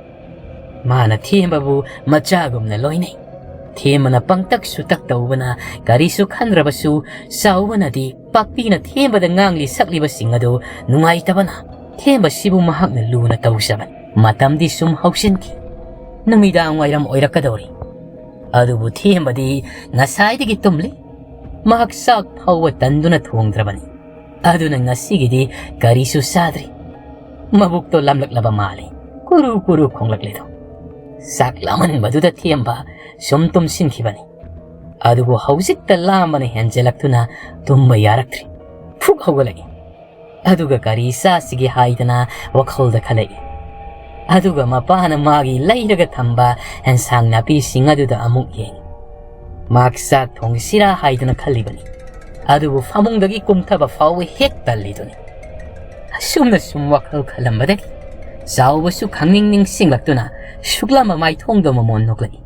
ꯃꯥꯅ ꯊꯦꯝꯕꯕꯨ ꯃꯆꯥꯒꯨꯝꯅ ꯂꯣꯏꯅꯩ꯫ ꯊꯦꯝꯕꯅ ꯄꯪꯇꯛꯁꯨ ꯇꯛ ꯇꯧꯕꯅ ꯀꯔꯤꯁꯨ ꯈꯟꯗ꯭ꯔꯕꯁꯨ, ꯆꯥꯎꯕꯅꯗꯤ ꯄꯥꯛꯄꯤꯅ ꯊꯦꯝꯕꯗ ꯉꯥꯡꯂꯤ ꯁꯛꯂꯤꯕꯁꯤꯡ ꯑꯗꯨ ꯅꯨꯡꯉꯥꯏꯇꯕꯅ ꯊꯦꯝꯕꯁꯤꯕꯨ ꯃꯍꯥꯛꯅ ꯂꯨꯅ ꯇꯧꯖꯕꯅꯤ꯫ ꯃꯇꯝꯗꯤ ꯁꯨꯝ ꯍꯧꯁꯤꯟꯈꯤ꯫ ꯅꯨꯃꯤꯗꯥꯡ ꯋꯥꯏꯔꯝ ꯑꯣꯏꯔꯛꯀꯗꯧꯔꯤ꯫ ꯑꯗꯨꯕꯨ ꯊꯦꯝꯕꯗꯤ ꯉꯁꯥꯏꯗꯒꯤ ꯇꯨꯝꯂꯤ꯫ ꯃꯍꯥꯛ ꯆꯥꯛ ꯐꯥꯎꯕ ꯇꯟꯗꯨꯅ ꯊꯣꯡꯗ꯭ꯔꯕꯅꯤ꯫ ꯑꯗꯨꯅ ꯉꯁꯤꯒꯤꯗꯤ ꯀꯔꯤꯁꯨ ꯆꯥꯗ꯭ꯔꯤ꯫ ꯃꯕꯨꯛꯇꯣ ꯂꯥꯝꯂꯛꯂꯕ ꯃꯥꯜꯂꯤ꯫ ꯀꯨꯔꯨ ꯀꯨꯔꯨ ꯈꯣꯡꯂꯛꯂꯤꯗꯣ꯫ ꯆꯥꯛ ꯂꯥꯝꯍꯟꯕꯗꯨꯗ ꯊꯦꯝꯕ ꯁꯨꯝ ꯇꯨꯝꯁꯤꯟꯈꯤꯕꯅꯤ꯫ ꯑꯗꯨꯕꯨ ꯍꯧꯖꯤꯛꯇ ꯂꯥꯝꯕꯅ ꯍꯦꯟꯖꯜꯂꯛꯇꯨꯅ ꯇꯨꯝꯕ ꯌꯥꯔꯛꯇ꯭ꯔꯤ꯫ ꯐꯨꯛ ꯍꯧꯒꯠꯂꯛꯏ꯫ ꯑꯗꯨꯒ ꯀꯔꯤ ꯆꯥꯁꯤꯒꯦ ꯍꯥꯏꯗꯅ ꯋꯥꯈꯜꯗ ꯈꯜꯂꯛꯏ꯫ ꯑꯗꯨꯒ ꯃꯄꯥꯅ ꯃꯥꯒꯤ ꯂꯩꯔꯒ ꯊꯝꯕ ꯑꯦꯟꯁꯥꯡ ꯅꯥꯄꯤꯁꯤꯡ ꯑꯗꯨꯗ ꯑꯃꯨꯛ ꯌꯦꯡꯏ꯫ ꯃꯍꯥꯛ ꯆꯥꯛ ꯊꯣꯡꯁꯤꯔꯥ ꯍꯥꯏꯗꯅ ꯈꯜꯂꯤꯕꯅꯤ꯫ ꯑꯗꯨꯕꯨ ꯐꯃꯨꯡꯗꯒꯤ ꯀꯨꯝꯊꯕ ꯐꯥꯎꯕ ꯍꯦꯛ ꯇꯜꯂꯤꯗꯨꯅꯤ꯫ ꯑꯁꯨꯝꯅ ꯁꯨꯝ ꯋꯥꯈꯜ ꯈꯜꯂꯝꯕꯗꯒꯤ ꯆꯥꯎꯕꯁꯨ ꯈꯪꯅꯤꯡ ꯅꯤꯡꯁꯤꯡꯂꯛꯇꯨꯅ ꯁꯨꯛꯂꯝꯕ ꯃꯥꯏꯊꯣꯡꯗ ꯃꯃꯣꯟ ꯅꯣꯛꯂꯛꯏ꯫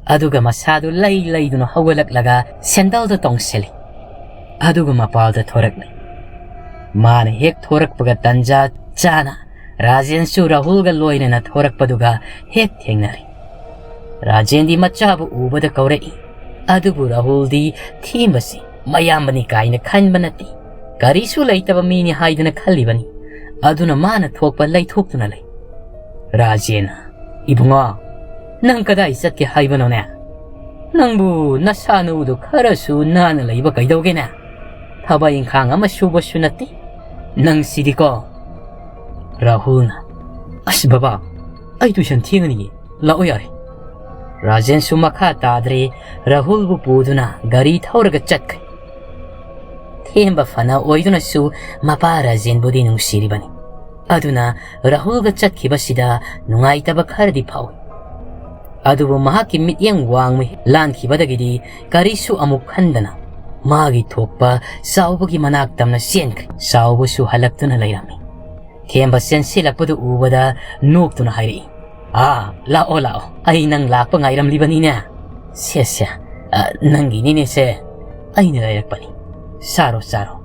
ꯑꯗꯨꯒ ꯃꯁꯥꯗꯨ ꯂꯩ ꯂꯩꯗꯨꯅ ꯍꯧꯒꯠꯂꯛꯂꯒ ꯁꯦꯟꯗꯜꯗꯨ ꯇꯣꯡꯁꯤꯜꯂꯤ꯫ ꯑꯗꯨꯒ ꯃꯄꯥꯜꯗ ꯊꯣꯔꯛꯂꯤ꯫ ꯃꯥꯅ ꯍꯦꯛ ꯊꯣꯔꯛꯄꯒ ꯇꯟꯖꯥ ꯆꯥꯅ ꯔꯥꯖꯦꯟꯁꯨ ꯔꯥꯍꯨꯜꯒ ꯂꯣꯏꯅꯅ ꯊꯣꯔꯛꯄꯗꯨꯒ ꯍꯦꯛ ꯊꯦꯡꯅꯔꯦ꯫ ꯔꯥꯖꯦꯟꯗꯤ ꯃꯆꯥꯕꯨ ꯎꯕꯗ ꯀꯧꯔꯛꯏ꯫ ꯑꯗꯨꯕꯨ ꯔꯥꯍꯨꯜꯗꯤ ꯊꯦꯝꯕꯁꯤ ꯃꯌꯥꯝꯕꯅꯤ ꯀꯥꯏꯅ ꯈꯟꯕ ꯅꯠꯇꯦ꯫ ꯀꯔꯤꯁꯨ ꯂꯩꯇꯕ ꯃꯤꯅꯤ ꯍꯥꯏꯗꯅ ꯈꯜꯂꯤꯕꯅꯤ꯫ ꯑꯗꯨꯅ ꯃꯥꯅ ꯊꯣꯛꯄ ꯂꯩꯊꯣꯛꯇꯨꯅ ꯂꯩ꯫ ꯔꯥꯖꯦꯟꯅ, "ꯏꯕꯨꯡꯉꯣ, ꯅꯪ ꯀꯗꯥꯏ ꯆꯠꯀꯦ ꯍꯥꯏꯕꯅꯣꯅꯦ? ꯅꯪꯕꯨ ꯅꯁꯥ ꯅꯎꯗꯣ ꯈꯔꯁꯨ ꯅꯥꯟꯅ ꯂꯩꯕ ꯀꯩꯗꯧꯒꯦꯅꯦ? ꯊꯕꯛ ꯏꯪꯈꯥꯡ ꯑꯃ ꯁꯨꯕꯁꯨ ꯅꯠꯇꯦ꯫ ꯅꯪ ꯁꯤꯗꯤꯀꯣ"꯫ ꯔꯥꯍꯨꯜꯅ, "ꯑꯁ ꯕꯕꯥ, ꯑꯩ ꯇꯨꯏꯁꯟ ꯊꯦꯡꯉꯅꯤꯌꯦ, ꯂꯥꯛꯑꯣ ꯌꯥꯔꯦ"꯫ ꯔꯥꯖꯦꯟꯁꯨ ꯃꯈꯥ ꯇꯥꯗ꯭ꯔꯦ, ꯔꯥꯍꯨꯜꯕꯨ ꯄꯨꯗꯨꯅ ꯒꯥꯔꯤ ꯊꯧꯔꯒ ꯆꯠꯈ꯭ꯔꯦ꯫ ꯊꯦꯝꯕ ꯐꯅ ꯑꯣꯏꯗꯨꯅꯁꯨ ꯃꯄꯥ ꯔꯥꯖꯦꯟꯕꯨꯗꯤ ꯅꯨꯡꯁꯤꯔꯤꯕꯅꯤ꯫ ꯑꯗꯨꯅ ꯔꯥꯍꯨꯜꯒ ꯆꯠꯈꯤꯕꯁꯤꯗ ꯅꯨꯡꯉꯥꯏꯇꯕ ꯈꯔꯗꯤ ꯐꯥꯎꯏ꯫ ꯑꯗꯨꯕꯨ ꯃꯍꯥꯛꯀꯤ ꯃꯤꯠꯌꯦꯡ ꯋꯥꯡꯃ ꯂꯥꯟꯈꯤꯕꯗꯒꯤꯗꯤ ꯀꯔꯤꯁꯨ ꯑꯃꯨꯛ ꯈꯟꯗꯅ ꯃꯥꯒꯤ ꯊꯣꯛꯄ ꯆꯥꯎꯕꯒꯤ ꯃꯅꯥꯛ ꯇꯝꯅ ꯆꯦꯟꯈ꯭ꯔꯦ꯫ ꯆꯥꯎꯕꯁꯨ ꯍꯜꯂꯛꯇꯨꯅ ꯂꯩꯔꯝꯃꯤ꯫ ꯊꯦꯝꯕ ꯆꯦꯟꯁꯤꯜꯂꯛꯄꯗꯨ ꯎꯕꯗ ꯅꯣꯛꯇꯨꯅ ꯍꯥꯏꯔꯛꯏ, "ꯑꯥ, ꯂꯥꯛꯑꯣ, ꯂꯥꯛꯑꯣ, ꯑꯩ ꯅꯪ ꯂꯥꯛꯄ ꯉꯥꯏꯔꯝꯂꯤꯕꯅꯤꯅꯦ꯫ ꯁꯦ, ꯁꯦ, ꯑ, ꯅꯪꯒꯤꯅꯤꯅꯦ ꯁꯦ, ꯑꯩꯅ ꯂꯩꯔꯛꯄꯅꯤ꯫ ꯆꯥꯔꯣ, ꯆꯥꯔꯣ"꯫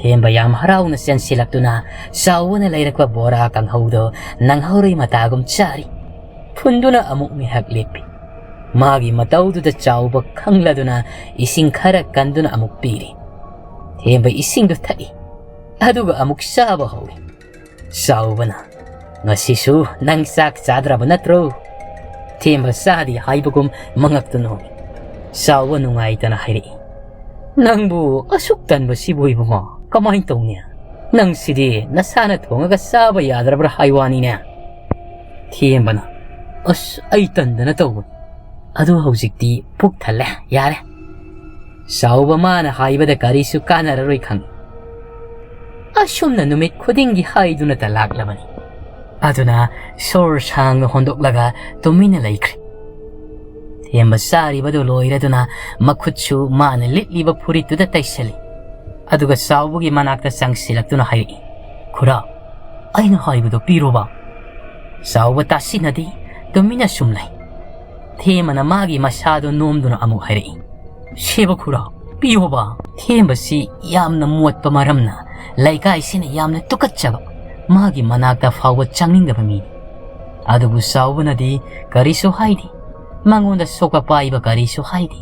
ꯊꯦꯝꯕ ꯌꯥꯝ ꯍꯔꯥꯎꯅ ꯆꯦꯟꯁꯤꯜꯂꯛꯇꯨꯅ ꯆꯥꯎꯕꯅ ꯂꯩꯔꯛꯄ ꯕꯣꯔꯥ ꯀꯥꯡꯍꯧꯗꯣ ꯅꯪꯍꯧꯔꯣꯏ ꯃꯇꯥꯒꯨꯝ ꯆꯥꯔꯤ꯫ ꯐꯨꯟꯗꯨꯅ ꯑꯃꯨꯛ ꯉꯥꯏꯍꯥꯛ ꯂꯦꯞꯄꯤ꯫ ꯃꯥꯒꯤ ꯃꯇꯧꯗꯨꯗ ꯆꯥꯎꯕ ꯈꯪꯂꯗꯨꯅ ꯏꯁꯤꯡ ꯈꯔ ꯀꯟꯗꯨꯅ ꯑꯃꯨꯛ ꯄꯤꯔꯤ꯫ ꯊꯦꯝꯕ ꯏꯁꯤꯡꯗꯨ ꯊꯛꯏ꯫ ꯑꯗꯨꯒ ꯑꯃꯨꯛ ꯆꯥꯕ ꯍꯧꯏ꯫ ꯆꯥꯎꯕꯅ, "ꯉꯁꯤꯁꯨ ꯅꯪ ꯆꯥꯛ ꯆꯥꯗ꯭ꯔꯕ ꯅꯠꯇ꯭ꯔꯣ?" ꯊꯦꯝꯕ ꯆꯥꯗꯦ ꯍꯥꯏꯕꯒꯨꯝ ꯃꯉꯛꯇꯨ ꯅꯣꯝꯃꯤ꯫ ꯆꯥꯎꯕ ꯅꯨꯡꯉꯥꯏꯇꯅ ꯍꯥꯏꯔꯛꯏ, "ꯅꯪꯕꯨ ꯑꯁꯨꯛ ꯇꯟꯕꯁꯤꯕꯨ ꯏꯕꯨꯡꯉꯣ, ꯀꯃꯥꯏꯅ ꯇꯧꯅꯤ? ꯅꯪꯁꯤꯗꯤ ꯅꯁꯥꯅ ꯊꯣꯡꯉꯒ ꯆꯥꯕ ꯌꯥꯗ꯭ꯔꯕ꯭ꯔꯥ ꯍꯥꯏ ꯋꯥꯅꯤꯅꯦ?" ꯊꯦꯝꯕꯅ, "ꯑꯁ, ꯑꯩ ꯇꯟꯗꯅ ꯇꯧꯕꯅꯤ꯫ ꯑꯗꯨ ꯍꯧꯖꯤꯛꯇꯤ ꯄꯨꯛ ꯊꯜꯂꯦ, ꯌꯥꯔꯦ꯫" ꯆꯥꯎꯕ ꯃꯥꯅ ꯍꯥꯏꯕꯗ ꯀꯔꯤꯁꯨ ꯀꯥꯟꯅꯔꯔꯣꯏ ꯈꯪꯏ꯫ ꯑꯁꯨꯝꯅ ꯅꯨꯃꯤꯠ ꯈꯨꯗꯤꯡꯒꯤ ꯍꯥꯏꯗꯨꯅꯇ ꯂꯥꯛꯂꯕꯅꯤ꯫ ꯑꯗꯨꯅ ꯁꯣꯔ ꯁꯥꯡꯅ ꯍꯣꯟꯗꯣꯛꯂꯒ ꯇꯨꯃꯤꯟꯅ ꯂꯩꯈ꯭ꯔꯦ꯫ ꯊꯦꯝꯕ ꯆꯥꯔꯤꯕꯗꯨ ꯂꯣꯏꯔꯗꯨꯅ ꯃꯈꯨꯠꯁꯨ ꯃꯥꯅ ꯂꯤꯠꯂꯤꯕ ꯐꯨꯔꯤꯠꯇꯨꯗ ꯇꯩꯁꯜꯂꯤ꯫ ꯑꯗꯨꯒ ꯆꯥꯎꯕꯒꯤ ꯃꯅꯥꯛꯇ ꯆꯪꯁꯤꯜꯂꯛꯇꯨꯅ ꯍꯥꯏꯔꯛꯏ, "ꯈꯨꯔꯥ, ꯑꯩꯅ ꯍꯥꯏꯕꯗꯣ ꯄꯤꯔꯣꯕ?" ꯆꯥꯎꯕ ꯇꯥꯁꯤꯟꯅꯗꯦ, ꯇꯨꯃꯤꯟꯅ ꯁꯨꯝ ꯂꯩ꯫ ꯊꯦꯝꯕꯅ ꯃꯥꯒꯤ ꯃꯁꯥꯗꯨ ꯅꯣꯝꯗꯨꯅ ꯑꯃꯨꯛ ꯍꯥꯏꯔꯛꯏ, "ꯁꯦꯕ ꯈꯨꯔꯥ, ꯄꯤꯌꯣꯕ꯫" ꯊꯦꯝꯕꯁꯤ ꯌꯥꯝꯅ ꯃꯣꯠꯄ ꯃꯔꯝꯅ ꯂꯩꯀꯥꯏꯁꯤꯅ ꯌꯥꯝꯅ ꯇꯨꯀꯠꯆꯕ, ꯃꯥꯒꯤ ꯃꯅꯥꯛꯇ ꯐꯥꯎꯕ ꯆꯪꯅꯤꯡꯗꯕ ꯃꯤꯅꯤ꯫ ꯑꯗꯨꯕꯨ ꯆꯥꯎꯕꯅꯗꯤ ꯀꯔꯤꯁꯨ ꯍꯥꯏꯗꯦ꯫ ꯃꯉꯣꯟꯗ ꯁꯣꯛꯄ ꯄꯥꯏꯕ ꯀꯔꯤꯁꯨ ꯍꯥꯏꯗꯦ꯫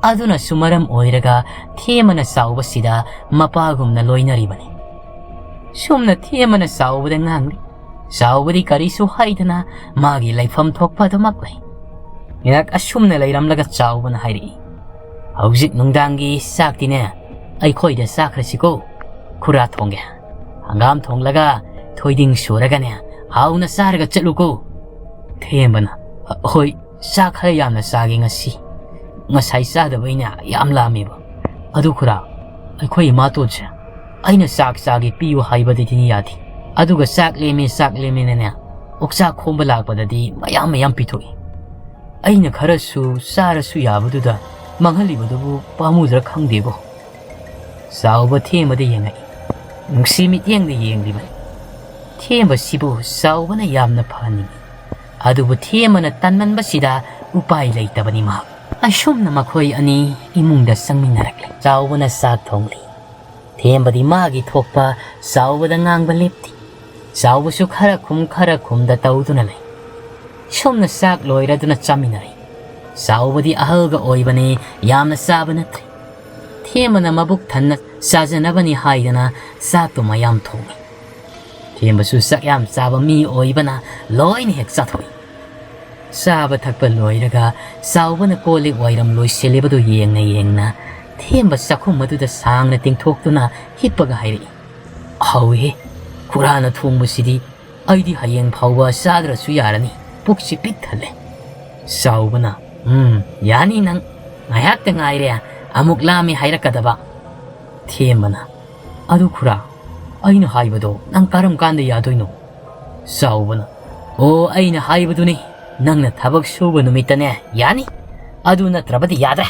ꯑꯗꯨꯅꯁꯨ ꯃꯔꯝ ꯑꯣꯏꯔꯒ ꯊꯦꯝꯕꯅ ꯆꯥꯎꯕꯁꯤꯗ ꯃꯄꯥꯒꯨꯝꯅ ꯂꯣꯏꯅꯔꯤꯕꯅꯤ꯫ ꯁꯨꯝꯅ ꯊꯦꯝꯕꯅ ꯆꯥꯎꯕꯗ ꯉꯥꯡꯂꯤ꯫ ꯆꯥꯎꯕꯗꯤ ꯀꯔꯤꯁꯨ ꯍꯥꯏꯗꯅ ꯃꯥꯒꯤ ꯂꯩꯐꯝ ꯊꯣꯛꯄ ꯑꯗꯨꯃꯛ ꯂꯩ꯫ ꯉꯥꯏꯍꯥꯛ ꯑꯁꯨꯝꯅ ꯂꯩꯔꯝꯂꯒ ꯆꯥꯎꯕꯅ ꯍꯥꯏꯔꯛꯏ, "ꯍꯧꯖꯤꯛ ꯅꯨꯡꯗꯥꯡꯒꯤ ꯆꯥꯛꯇꯤꯅꯦ ꯑꯩꯈꯣꯏꯗ ꯆꯥꯈ꯭ꯔꯁꯤꯀꯣ꯫ ꯈꯨꯔꯥ ꯊꯣꯡꯒꯦ꯫ ꯍꯪꯒꯥꯝ ꯊꯣꯡꯂꯒ ꯊꯣꯏꯗꯤꯡ ꯁꯨꯔꯒꯅꯦ ꯍꯥꯎꯅ ꯆꯥꯔꯒ ꯆꯠꯂꯨꯀꯣ꯫" ꯊꯦꯝꯕꯅ, "ꯍꯣꯏ, ꯆꯥꯛ ꯈꯔ ꯌꯥꯝꯅ ꯆꯥꯒꯦ ꯉꯁꯤ꯫ ꯉꯁꯥꯏ ꯆꯥꯗꯕꯩꯅꯦ ꯌꯥꯝ ꯂꯥꯝꯃꯦꯕ꯫ ꯑꯗꯨ ꯈꯨꯔꯥ, ꯑꯩꯈꯣꯏ ꯏꯃꯥꯇꯣꯟꯁꯦ ꯑꯩꯅ ꯆꯥꯛ ꯆꯥꯒꯦ ꯄꯤꯌꯨ ꯍꯥꯏꯕꯗꯗꯤꯅꯦ ꯌꯥꯗꯦ꯫ ꯑꯗꯨꯒ ꯆꯥꯛ ꯂꯦꯝꯃꯦ, ꯆꯥꯛ ꯂꯦꯝꯃꯦꯅꯅꯦ ꯑꯣꯛꯆꯥꯛ ꯈꯣꯝꯕ ꯂꯥꯛꯄꯗꯗꯤ ꯃꯌꯥꯝ ꯃꯌꯥꯝ ꯄꯤꯊꯣꯛꯏ꯫ ꯑꯩꯅ ꯈꯔꯁꯨ ꯆꯥꯔꯁꯨ ꯌꯥꯕꯗꯨꯗ ꯃꯥꯡꯍꯜꯂꯤꯕꯗꯨꯕꯨ ꯄꯥꯝꯃꯨꯗ꯭ꯔꯥ ꯈꯪꯗꯦꯕꯣ꯫" ꯆꯥꯎꯕ ꯊꯦꯝꯕꯗ ꯌꯦꯡꯉꯛꯏ꯫ ꯅꯨꯡꯁꯤ ꯃꯤꯠꯌꯦꯡꯗ ꯌꯦꯡꯂꯤꯕꯅꯤ꯫ ꯊꯦꯝꯕꯁꯤꯕꯨ ꯆꯥꯎꯕꯅ ꯌꯥꯝꯅ ꯐꯍꯟꯅꯤꯡꯏ꯫ ꯑꯗꯨꯕꯨ ꯊꯦꯝꯕꯅ ꯇꯟꯃꯟꯕꯁꯤꯗ ꯎꯄꯥꯏ ꯂꯩꯇꯕꯅꯤ ꯃꯍꯥꯛ꯫ ꯑꯁꯨꯝꯅ ꯃꯈꯣꯏ ꯑꯅꯤ ꯏꯃꯨꯡꯗ ꯆꯪꯃꯤꯟꯅꯔꯛꯂꯦ꯫ ꯆꯥꯎꯕꯅ ꯆꯥꯛ ꯊꯣꯡꯂꯤ꯫ ꯊꯦꯝꯕꯗꯤ ꯃꯥꯒꯤ ꯊꯣꯛꯄ ꯆꯥꯎꯕꯗ ꯉꯥꯡꯕ ꯂꯦꯞꯇꯦ꯫ ꯆꯥꯎꯕꯁꯨ ꯈꯔ ꯈꯨꯝ ꯈꯔ ꯈꯨꯝꯗ ꯇꯧꯗꯨꯅ ꯂꯩ꯫ ꯁꯣꯝꯅ ꯆꯥꯛ ꯂꯣꯏꯔꯗꯨꯅ ꯆꯥꯃꯤꯟꯅꯔꯦ꯫ ꯆꯥꯎꯕꯗꯤ ꯑꯍꯜꯒ ꯑꯣꯏꯕꯅꯦ, ꯌꯥꯝꯅ ꯆꯥꯕ ꯅꯠꯇ꯭ꯔꯦ꯫ ꯊꯦꯝꯕꯅ ꯃꯕꯨꯛ ꯊꯟꯅ ꯆꯥꯖꯅꯕꯅꯤ ꯍꯥꯏꯗꯅ ꯆꯥꯛꯇꯨ ꯃꯌꯥꯝ ꯊꯣꯡꯉꯤ꯫ ꯊꯦꯝꯕꯁꯨ ꯆꯥꯛ ꯌꯥꯝ ꯆꯥꯕ ꯃꯤ ꯑꯣꯏꯕꯅ ꯂꯣꯏꯅ ꯍꯦꯛ ꯆꯥꯊꯣꯛꯏ꯫ ꯆꯥꯕ ꯊꯛꯄ ꯂꯣꯏꯔꯒ ꯆꯥꯎꯕꯅ ꯀꯣꯜ ꯂꯤꯛ ꯋꯥꯏꯔꯝ ꯂꯣꯏꯁꯤꯜꯂꯤꯕꯗꯨ ꯌꯦꯡꯅ ꯌꯦꯡꯅ ꯊꯦꯝꯕ ꯆꯥꯛꯈꯨꯝ ꯑꯗꯨꯗ ꯁꯥꯡꯅ ꯇꯤꯡꯊꯣꯛꯇꯨꯅ ꯍꯤꯞꯄꯒ ꯍꯥꯏꯔꯛꯏ, "ꯍꯥꯎꯏꯍꯦ, ꯈꯨꯔꯥꯅ ꯊꯣꯡꯕꯁꯤꯗꯤ ꯑꯩꯗꯤ ꯍꯌꯦꯡ ꯐꯥꯎꯕ ꯆꯥꯗ꯭ꯔꯁꯨ ꯌꯥꯔꯅꯤ, ꯄꯨꯛꯁꯤ ꯄꯤꯛ ꯊꯜꯂꯦ꯫" ꯆꯥꯎꯕꯅ, "ꯎꯝ, ꯌꯥꯅꯤ ꯅꯪ, ꯉꯥꯏꯍꯥꯛꯇ ꯉꯥꯏꯔꯦ ꯑꯃꯨꯛ ꯂꯥꯝꯃꯤ ꯍꯥꯏꯔꯛꯀꯗꯕ꯫" ꯊꯦꯝꯕꯅ, "ꯑꯗꯨ ꯈꯨꯔꯥ, ꯑꯩꯅ ꯍꯥꯏꯕꯗꯣ ꯅꯪ ꯀꯔꯝ ꯀꯥꯟꯗ ꯌꯥꯗꯣꯏꯅꯣ?" ꯆꯥꯎꯕꯅ, "ꯑꯣ, ꯑꯩꯅ ꯍꯥꯏꯕꯗꯨꯅꯤ, ꯅꯪꯅ ꯊꯕꯛ ꯁꯨꯕ ꯅꯨꯃꯤꯠꯇꯅꯦ ꯌꯥꯅꯤ, ꯑꯗꯨ ꯅꯠꯇ꯭ꯔꯕꯗꯤ ꯌꯥꯗ꯭ꯔꯦ꯫"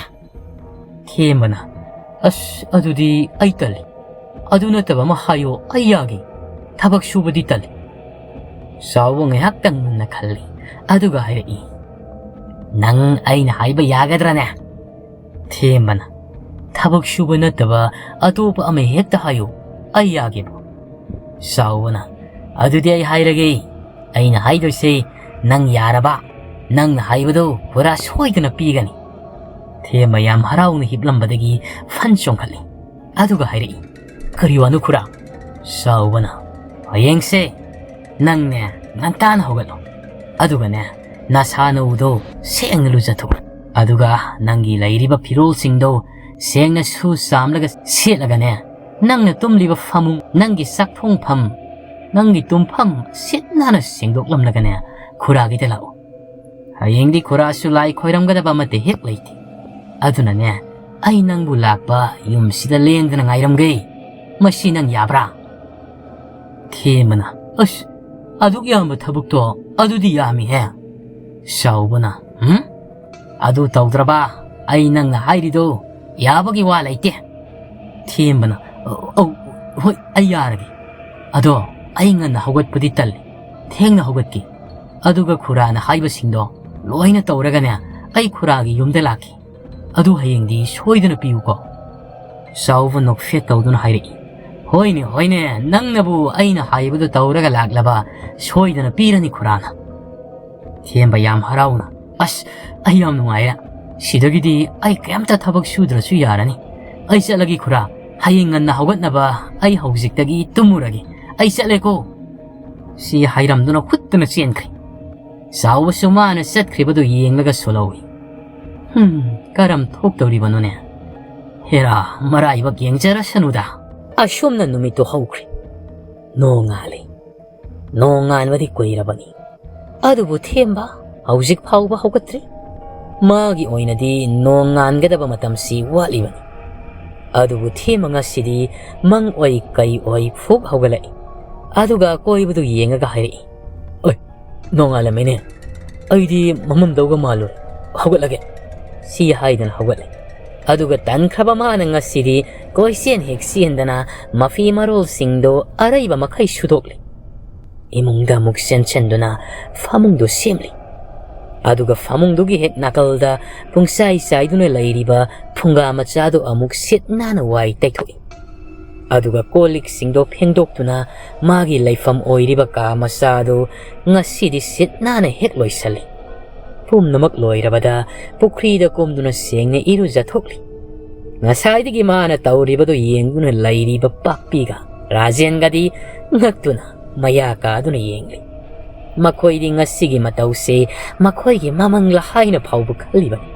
ꯊꯦꯝꯕꯅ, "ꯑꯁ, ꯑꯗꯨꯗꯤ ꯑꯩ ꯇꯜꯂꯤ꯫ ꯑꯗꯨ ꯅꯠꯇꯕ ꯑꯃ ꯍꯥꯏꯌꯣ, ꯑꯩ ꯌꯥꯒꯦ꯫ ꯊꯕꯛ ꯁꯨꯕꯗꯤ ꯇꯜꯂꯤ꯫" ꯆꯥꯎꯕ ꯉꯥꯏꯍꯥꯛꯇꯪ ꯃꯨꯟꯅ ꯈꯜꯂꯤ, ꯑꯗꯨꯒ ꯍꯥꯏꯔꯛꯏ, "ꯅꯪ ꯑꯩꯅ ꯍꯥꯏꯕ ꯌꯥꯒꯗ꯭ꯔꯅꯦ?" ꯊꯦꯝꯕꯅ, "ꯊꯕꯛ ꯁꯨꯕ ꯅꯠꯇꯕ ꯑꯇꯣꯞꯄ ꯑꯃ ꯍꯦꯛꯇ ꯍꯥꯏꯌꯨ, ꯑꯩ ꯌꯥꯒꯦꯕ꯫" ꯆꯥꯎꯕꯅ, "ꯑꯗꯨꯗꯤ ꯑꯩ ꯍꯥꯏꯔꯒꯦ, ꯑꯩꯅ ꯍꯥꯏꯗꯣꯏꯁꯦ ꯅꯪ ꯌꯥꯔꯕ, ꯅꯪꯅ ꯍꯥꯏꯕꯗꯣ ꯄꯨꯔꯥ ꯁꯣꯏꯗꯅ ꯄꯤꯒꯅꯤ꯫" ꯊꯦꯝꯕ ꯌꯥꯝ ꯍꯔꯥꯎꯅ ꯍꯤꯞꯂꯝꯕꯗꯒꯤ ꯐꯟ ꯆꯣꯡꯈꯠꯂꯤ, ꯑꯗꯨꯒ ꯍꯥꯏꯔꯛꯏ, "ꯀꯔꯤ ꯋꯥꯅꯣ ꯈꯨꯔꯥ?" ꯆꯥꯎꯕꯅ, "ꯍꯌꯦꯡꯁꯦ ꯅꯪꯅꯦ ꯉꯟꯇꯥꯅ ꯍꯧꯒꯠꯂꯣ, ꯑꯗꯨꯒꯅꯦ ꯅꯁꯥ ꯅꯎꯗꯣ ꯁꯦꯡꯅ ꯂꯨꯖꯊꯣꯛꯑꯣ, ꯑꯗꯨꯒ ꯅꯪꯒꯤ ꯂꯩꯔꯤꯕ ꯐꯤꯔꯣꯜꯁꯤꯡꯗꯣ ꯁꯦꯡꯅ ꯁꯨ ꯆꯥꯝꯂꯒ ꯁꯦꯠꯂꯒꯅꯦ, ꯅꯪꯅ ꯇꯨꯝꯂꯤꯕ ꯐꯃꯨꯡ, ꯅꯪꯒꯤ ꯆꯥꯛꯊꯣꯡꯐꯝ, ꯅꯪꯒꯤ ꯇꯨꯝꯐꯝ ꯁꯤꯠ ꯅꯥꯟꯅ ꯁꯦꯡꯗꯣꯛꯂꯝꯂꯒꯅꯦ ꯈꯨꯔꯥꯒꯤꯗ ꯂꯥꯛꯎ꯫ ꯍꯌꯦꯡꯗꯤ ꯈꯨꯔꯥꯁꯨ ꯂꯥꯏ ꯈꯣꯏꯔꯝꯒꯗꯕ ꯑꯃꯠꯇ ꯍꯦꯛ ꯂꯩꯇꯦ꯫ ꯑꯗꯨꯅꯅꯦ, ꯑꯩ ꯅꯪꯕꯨ ꯂꯥꯛꯄ ꯌꯨꯝꯁꯤꯗ ꯂꯦꯡꯗꯅ ꯉꯥꯏꯔꯝꯒꯦ꯫ ꯃꯁꯤ ꯅꯪ ꯌꯥꯕ꯭ꯔꯥ?" ꯊꯦꯝꯕꯅ, "ꯑꯁ, ꯑꯗꯨꯛ ꯌꯥꯝꯕ ꯊꯕꯛꯇꯣ ꯑꯗꯨꯗꯤ ꯌꯥꯝꯃꯤꯍꯦ꯫" ꯆꯥꯎꯕꯅ, "ꯎꯝ? ꯑꯗꯨ ꯇꯧꯗ꯭ꯔꯕ ꯑꯩ ꯅꯪꯅ ꯍꯥꯏꯔꯤꯗꯣ ꯌꯥꯕꯒꯤ ꯋꯥ ꯂꯩꯇꯦ꯫" ꯊꯦꯝꯕꯅ, "ꯑꯧ, ꯑꯧ, ꯍꯣꯏ, ꯑꯩ ꯌꯥꯔꯒꯦ꯫ ꯑꯗꯣ ꯑꯩ ꯉꯟꯅ ꯍꯧꯒꯠꯄꯗꯤ ꯇꯜꯂꯤ, ꯊꯦꯡꯅ ꯍꯧꯒꯠꯀꯦ꯫ ꯑꯗꯨꯒ ꯈꯨꯔꯥꯅ ꯍꯥꯏꯕꯁꯤꯡꯗꯣ ꯂꯣꯏꯅ ꯇꯧꯔꯒꯅꯦ ꯑꯩ ꯈꯨꯔꯥꯒꯤ ꯌꯨꯝꯗ ꯂꯥꯛꯀꯦ꯫ ꯑꯗꯨ ꯍꯌꯦꯡꯗꯤ ꯁꯣꯏꯗꯅ ꯄꯤꯌꯨꯀꯣ꯫" ꯆꯥꯎꯕ ꯅꯣꯛꯐꯦꯠ ꯇꯧꯗꯨꯅ ꯍꯥꯏꯔꯛꯏ꯫ "ꯍꯣꯏꯅꯦ, ꯍꯣꯏꯅꯦ, ꯅꯪꯅꯕꯨ ꯑꯩꯅ ꯍꯥꯏꯕꯗꯨ ꯇꯧꯔꯒ ꯂꯥꯛꯂꯕ, ꯁꯣꯏꯗꯅ ꯄꯤꯔꯅꯤ ꯈꯨꯔꯥꯅ꯫" ꯊꯦꯝꯕ ꯌꯥꯝ ꯍꯔꯥꯎꯅ, "ꯑꯁ, ꯑꯩ ꯌꯥꯝ ꯅꯨꯡꯉꯥꯏꯔꯦ꯫ ꯁꯤꯗꯒꯤꯗꯤ ꯑꯩ ꯀꯩꯝꯇ ꯊꯕꯛ ꯁꯨꯗ꯭ꯔꯁꯨ ꯌꯥꯔꯅꯤ꯫ ꯑꯩ ꯆꯠꯂꯒꯦ ꯈꯨꯔꯥ꯫ ꯍꯌꯦꯡ ꯉꯟꯅ ꯍꯧꯒꯠꯅꯕ ꯑꯩ ꯍꯧꯖꯤꯛꯇꯒꯤ ꯇꯨꯝꯃꯨꯔꯒꯦ꯫ ꯑꯩ ꯆꯠꯂꯦꯀꯣ꯫" ꯁꯤ ꯍꯥꯏꯔꯝꯗꯨꯅ ꯍꯨꯠꯇꯨꯅ ꯆꯦꯟꯈ꯭ꯔꯦ꯫ ꯆꯥꯎꯕꯁꯨ ꯃꯥꯅ ꯆꯠꯈ꯭ꯔꯤꯕꯗꯨ ꯌꯦꯡꯂꯒ ꯁꯣꯜꯍꯧꯏ꯫ "ꯍꯨꯝ, ꯀꯔꯝ ꯊꯣꯛꯇꯧꯔꯤꯕꯅꯣꯅꯦ? ꯍꯦꯔꯥ, ꯃꯔꯥꯏꯕꯛ ꯌꯦꯡꯖꯔꯁꯅꯨꯗ꯫" ꯑꯁꯨꯝꯅ ꯅꯨꯃꯤꯠꯇꯨ ꯍꯧꯈ꯭ꯔꯦ꯫ ꯅꯣꯡꯉꯥꯜꯂꯤ꯫ ꯅꯣꯡꯉꯥꯟꯕꯗꯤ ꯀꯨꯏꯔꯕꯅꯤ꯫ ꯑꯗꯨꯕꯨ ꯊꯦꯝꯕ ꯍꯧꯖꯤꯛ ꯐꯥꯎꯕ ꯍꯧꯒꯠꯇ꯭ꯔꯤ꯫ ꯃꯥꯒꯤ ꯑꯣꯏꯅꯗꯤ ꯅꯣꯡꯉꯥꯟꯒꯗꯕ ꯃꯇꯝꯁꯤ ꯋꯥꯠꯂꯤꯕꯅꯤ꯫ ꯑꯗꯨꯕꯨ ꯊꯦꯝꯕ ꯉꯁꯤꯗꯤ ꯃꯪ ꯑꯣꯏ ꯀꯩ ꯑꯣꯏ ꯐꯨꯛ ꯍꯧꯒꯠꯂꯛꯏ꯫ ꯑꯗꯨꯒ ꯑꯀꯣꯏꯕꯗꯨ ꯌꯦꯡꯉꯒ ꯍꯥꯏꯔꯛꯏ, "ꯑꯣꯏ, ꯅꯣꯡꯉꯥꯜꯂꯝꯃꯦꯅꯦ꯫ ꯑꯩꯗꯤ ꯃꯝꯃꯝꯗꯧꯒ ꯃꯥꯜꯂꯨꯔꯦ꯫ ꯍꯧꯒꯠꯂꯒꯦ꯫" ꯁꯤ ꯍꯥꯏꯗꯨꯅ ꯍꯧꯒꯠꯂꯦ꯫ ꯑꯗꯨꯒ ꯇꯟꯈ꯭ꯔꯕ ꯃꯥꯅ ꯉꯁꯤꯗꯤ ꯀꯣꯏꯆꯦꯟ ꯍꯦꯛ ꯆꯦꯟꯗꯅ ꯃꯐꯤ ꯃꯔꯣꯜꯁꯤꯡꯗꯣ ꯑꯔꯩꯕ ꯃꯈꯩ ꯁꯨꯗꯣꯛꯂꯦ꯫ ꯏꯃꯨꯡꯗ ꯑꯃꯨꯛ ꯆꯦꯟꯁꯤꯟꯗꯨꯅ ꯐꯃꯨꯡꯗꯨ ꯁꯦꯝꯂꯤ꯫ ꯑꯗꯨꯒ ꯐꯃꯨꯡꯗꯨꯒꯤ ꯍꯦꯛ ꯅꯥꯀꯜꯗ ꯄꯨꯡꯆꯥꯏ ꯆꯥꯏꯗꯨꯅ ꯂꯩꯔꯤꯕ ꯐꯨꯡꯒꯥ ꯃꯆꯥꯗꯨ ꯑꯃꯨꯛ ꯁꯤꯠ ꯅꯥꯟꯅ ꯋꯥꯏ ꯇꯩꯊꯣꯛꯏ꯫ ꯑꯗꯨꯒ ꯀꯣꯜ ꯂꯤꯛꯁꯤꯡꯗꯣ ꯐꯦꯡꯗꯣꯛꯇꯨꯅ ꯃꯥꯒꯤ ꯂꯩꯐꯝ ꯑꯣꯏꯔꯤꯕ ꯀꯥ ꯃꯆꯥꯗꯨ ꯉꯁꯤꯗꯤ ꯁꯤꯠ ꯅꯥꯟꯅ ꯍꯦꯛ ꯂꯣꯏꯁꯜꯂꯤ꯫ ꯄꯨꯝꯅꯃꯛ ꯂꯣꯏꯔꯕꯗ ꯄꯨꯈ꯭ꯔꯤꯗ ꯀꯨꯝꯗꯨꯅ ꯁꯦꯡꯅ ꯏꯔꯨꯖꯊꯣꯛꯂꯤ꯫ ꯉꯁꯥꯏꯗꯒꯤ ꯃꯥꯅ ꯇꯧꯔꯤꯕꯗꯨ ꯌꯦꯡꯗꯨꯅ ꯂꯩꯔꯤꯕ ꯄꯥꯛꯄꯤꯒ ꯔꯥꯖꯦꯟꯒꯗꯤ ꯉꯛꯇꯨꯅ ꯃꯌꯥ ꯀꯥꯗꯨꯅ ꯌꯦꯡꯂꯤ꯫ ꯃꯈꯣꯏꯗꯤ ꯉꯁꯤꯒꯤ ꯃꯇꯧꯁꯦ ꯃꯈꯣꯏꯒꯤ ꯃꯃꯪꯂ ꯍꯥꯏꯅ ꯐꯥꯎꯕ ꯈꯜꯂꯤꯕꯅꯤ꯫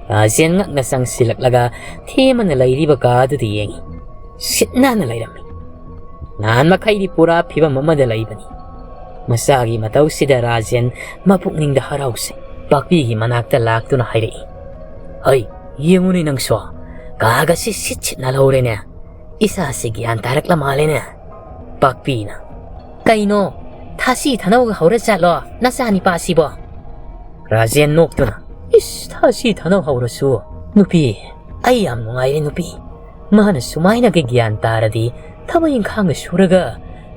ꯔꯥꯖꯦꯟ ꯉꯛꯅ ꯆꯪꯁꯤꯜꯂꯛꯂꯒ ꯊꯦꯝꯃꯅ ꯂꯩꯔꯤꯕ ꯀꯥꯗꯨꯗ ꯌꯦꯡꯉꯤ꯫ ꯁꯤꯠ ꯅꯥꯟꯅ ꯂꯩꯔꯝꯃꯤ꯫ ꯅꯍꯥꯟ ꯃꯈꯩꯗꯤ ꯄꯨꯔꯥ ꯐꯤꯕꯝ ꯑꯃꯗ ꯂꯩꯕꯅꯤ꯫ ꯃꯆꯥꯒꯤ ꯃꯇꯧꯁꯤꯗ ꯔꯥꯖꯦꯟ ꯃꯄꯨꯛꯅꯤꯡꯗ ꯍꯔꯥꯎꯁꯦ ꯄꯥꯛꯄꯤꯒꯤ ꯃꯅꯥꯛꯇ ꯂꯥꯛꯇꯨꯅ ꯍꯥꯏꯔꯛꯏ, "ꯍꯩ, ꯌꯦꯡꯉꯨꯅꯦ ꯅꯪꯁꯨ, ꯀꯥꯒꯁꯤ ꯁꯤꯠ ꯁꯤꯠ ꯅꯥꯜꯍꯧꯔꯦꯅꯦ꯫ ꯏꯁꯥꯁꯤ ꯒ꯭ꯌꯥꯟ ꯇꯥꯔꯛꯂ ꯃꯥꯜꯂꯦꯅꯦ꯫" ꯄꯥꯛꯄꯤꯅ, "ꯀꯩꯅꯣ, ꯊꯥꯁꯤ ꯊꯥꯅꯧꯒ ꯍꯧꯔ ꯆꯠꯂꯣ ꯅꯆꯥꯅꯤꯄꯥꯁꯤꯕꯣ?" ꯔꯥꯖꯦꯟ ꯅꯣꯛꯇꯨꯅ, "ꯏꯁ, ꯊꯥꯁꯤ ꯊꯥꯅꯧ ꯍꯧꯔꯁꯨ꯫ ꯅꯨꯄꯤ, ꯑꯩ ꯌꯥꯝ ꯅꯨꯡꯉꯥꯏꯔꯦ ꯅꯨꯄꯤ꯫ ꯃꯥꯅ ꯁꯨꯃꯥꯏꯅꯒ ꯒ꯭ꯌꯥꯟ ꯇꯥꯔꯗꯤ ꯊꯕꯛ ꯏꯪꯈꯥꯡꯒ ꯁꯨꯔꯒ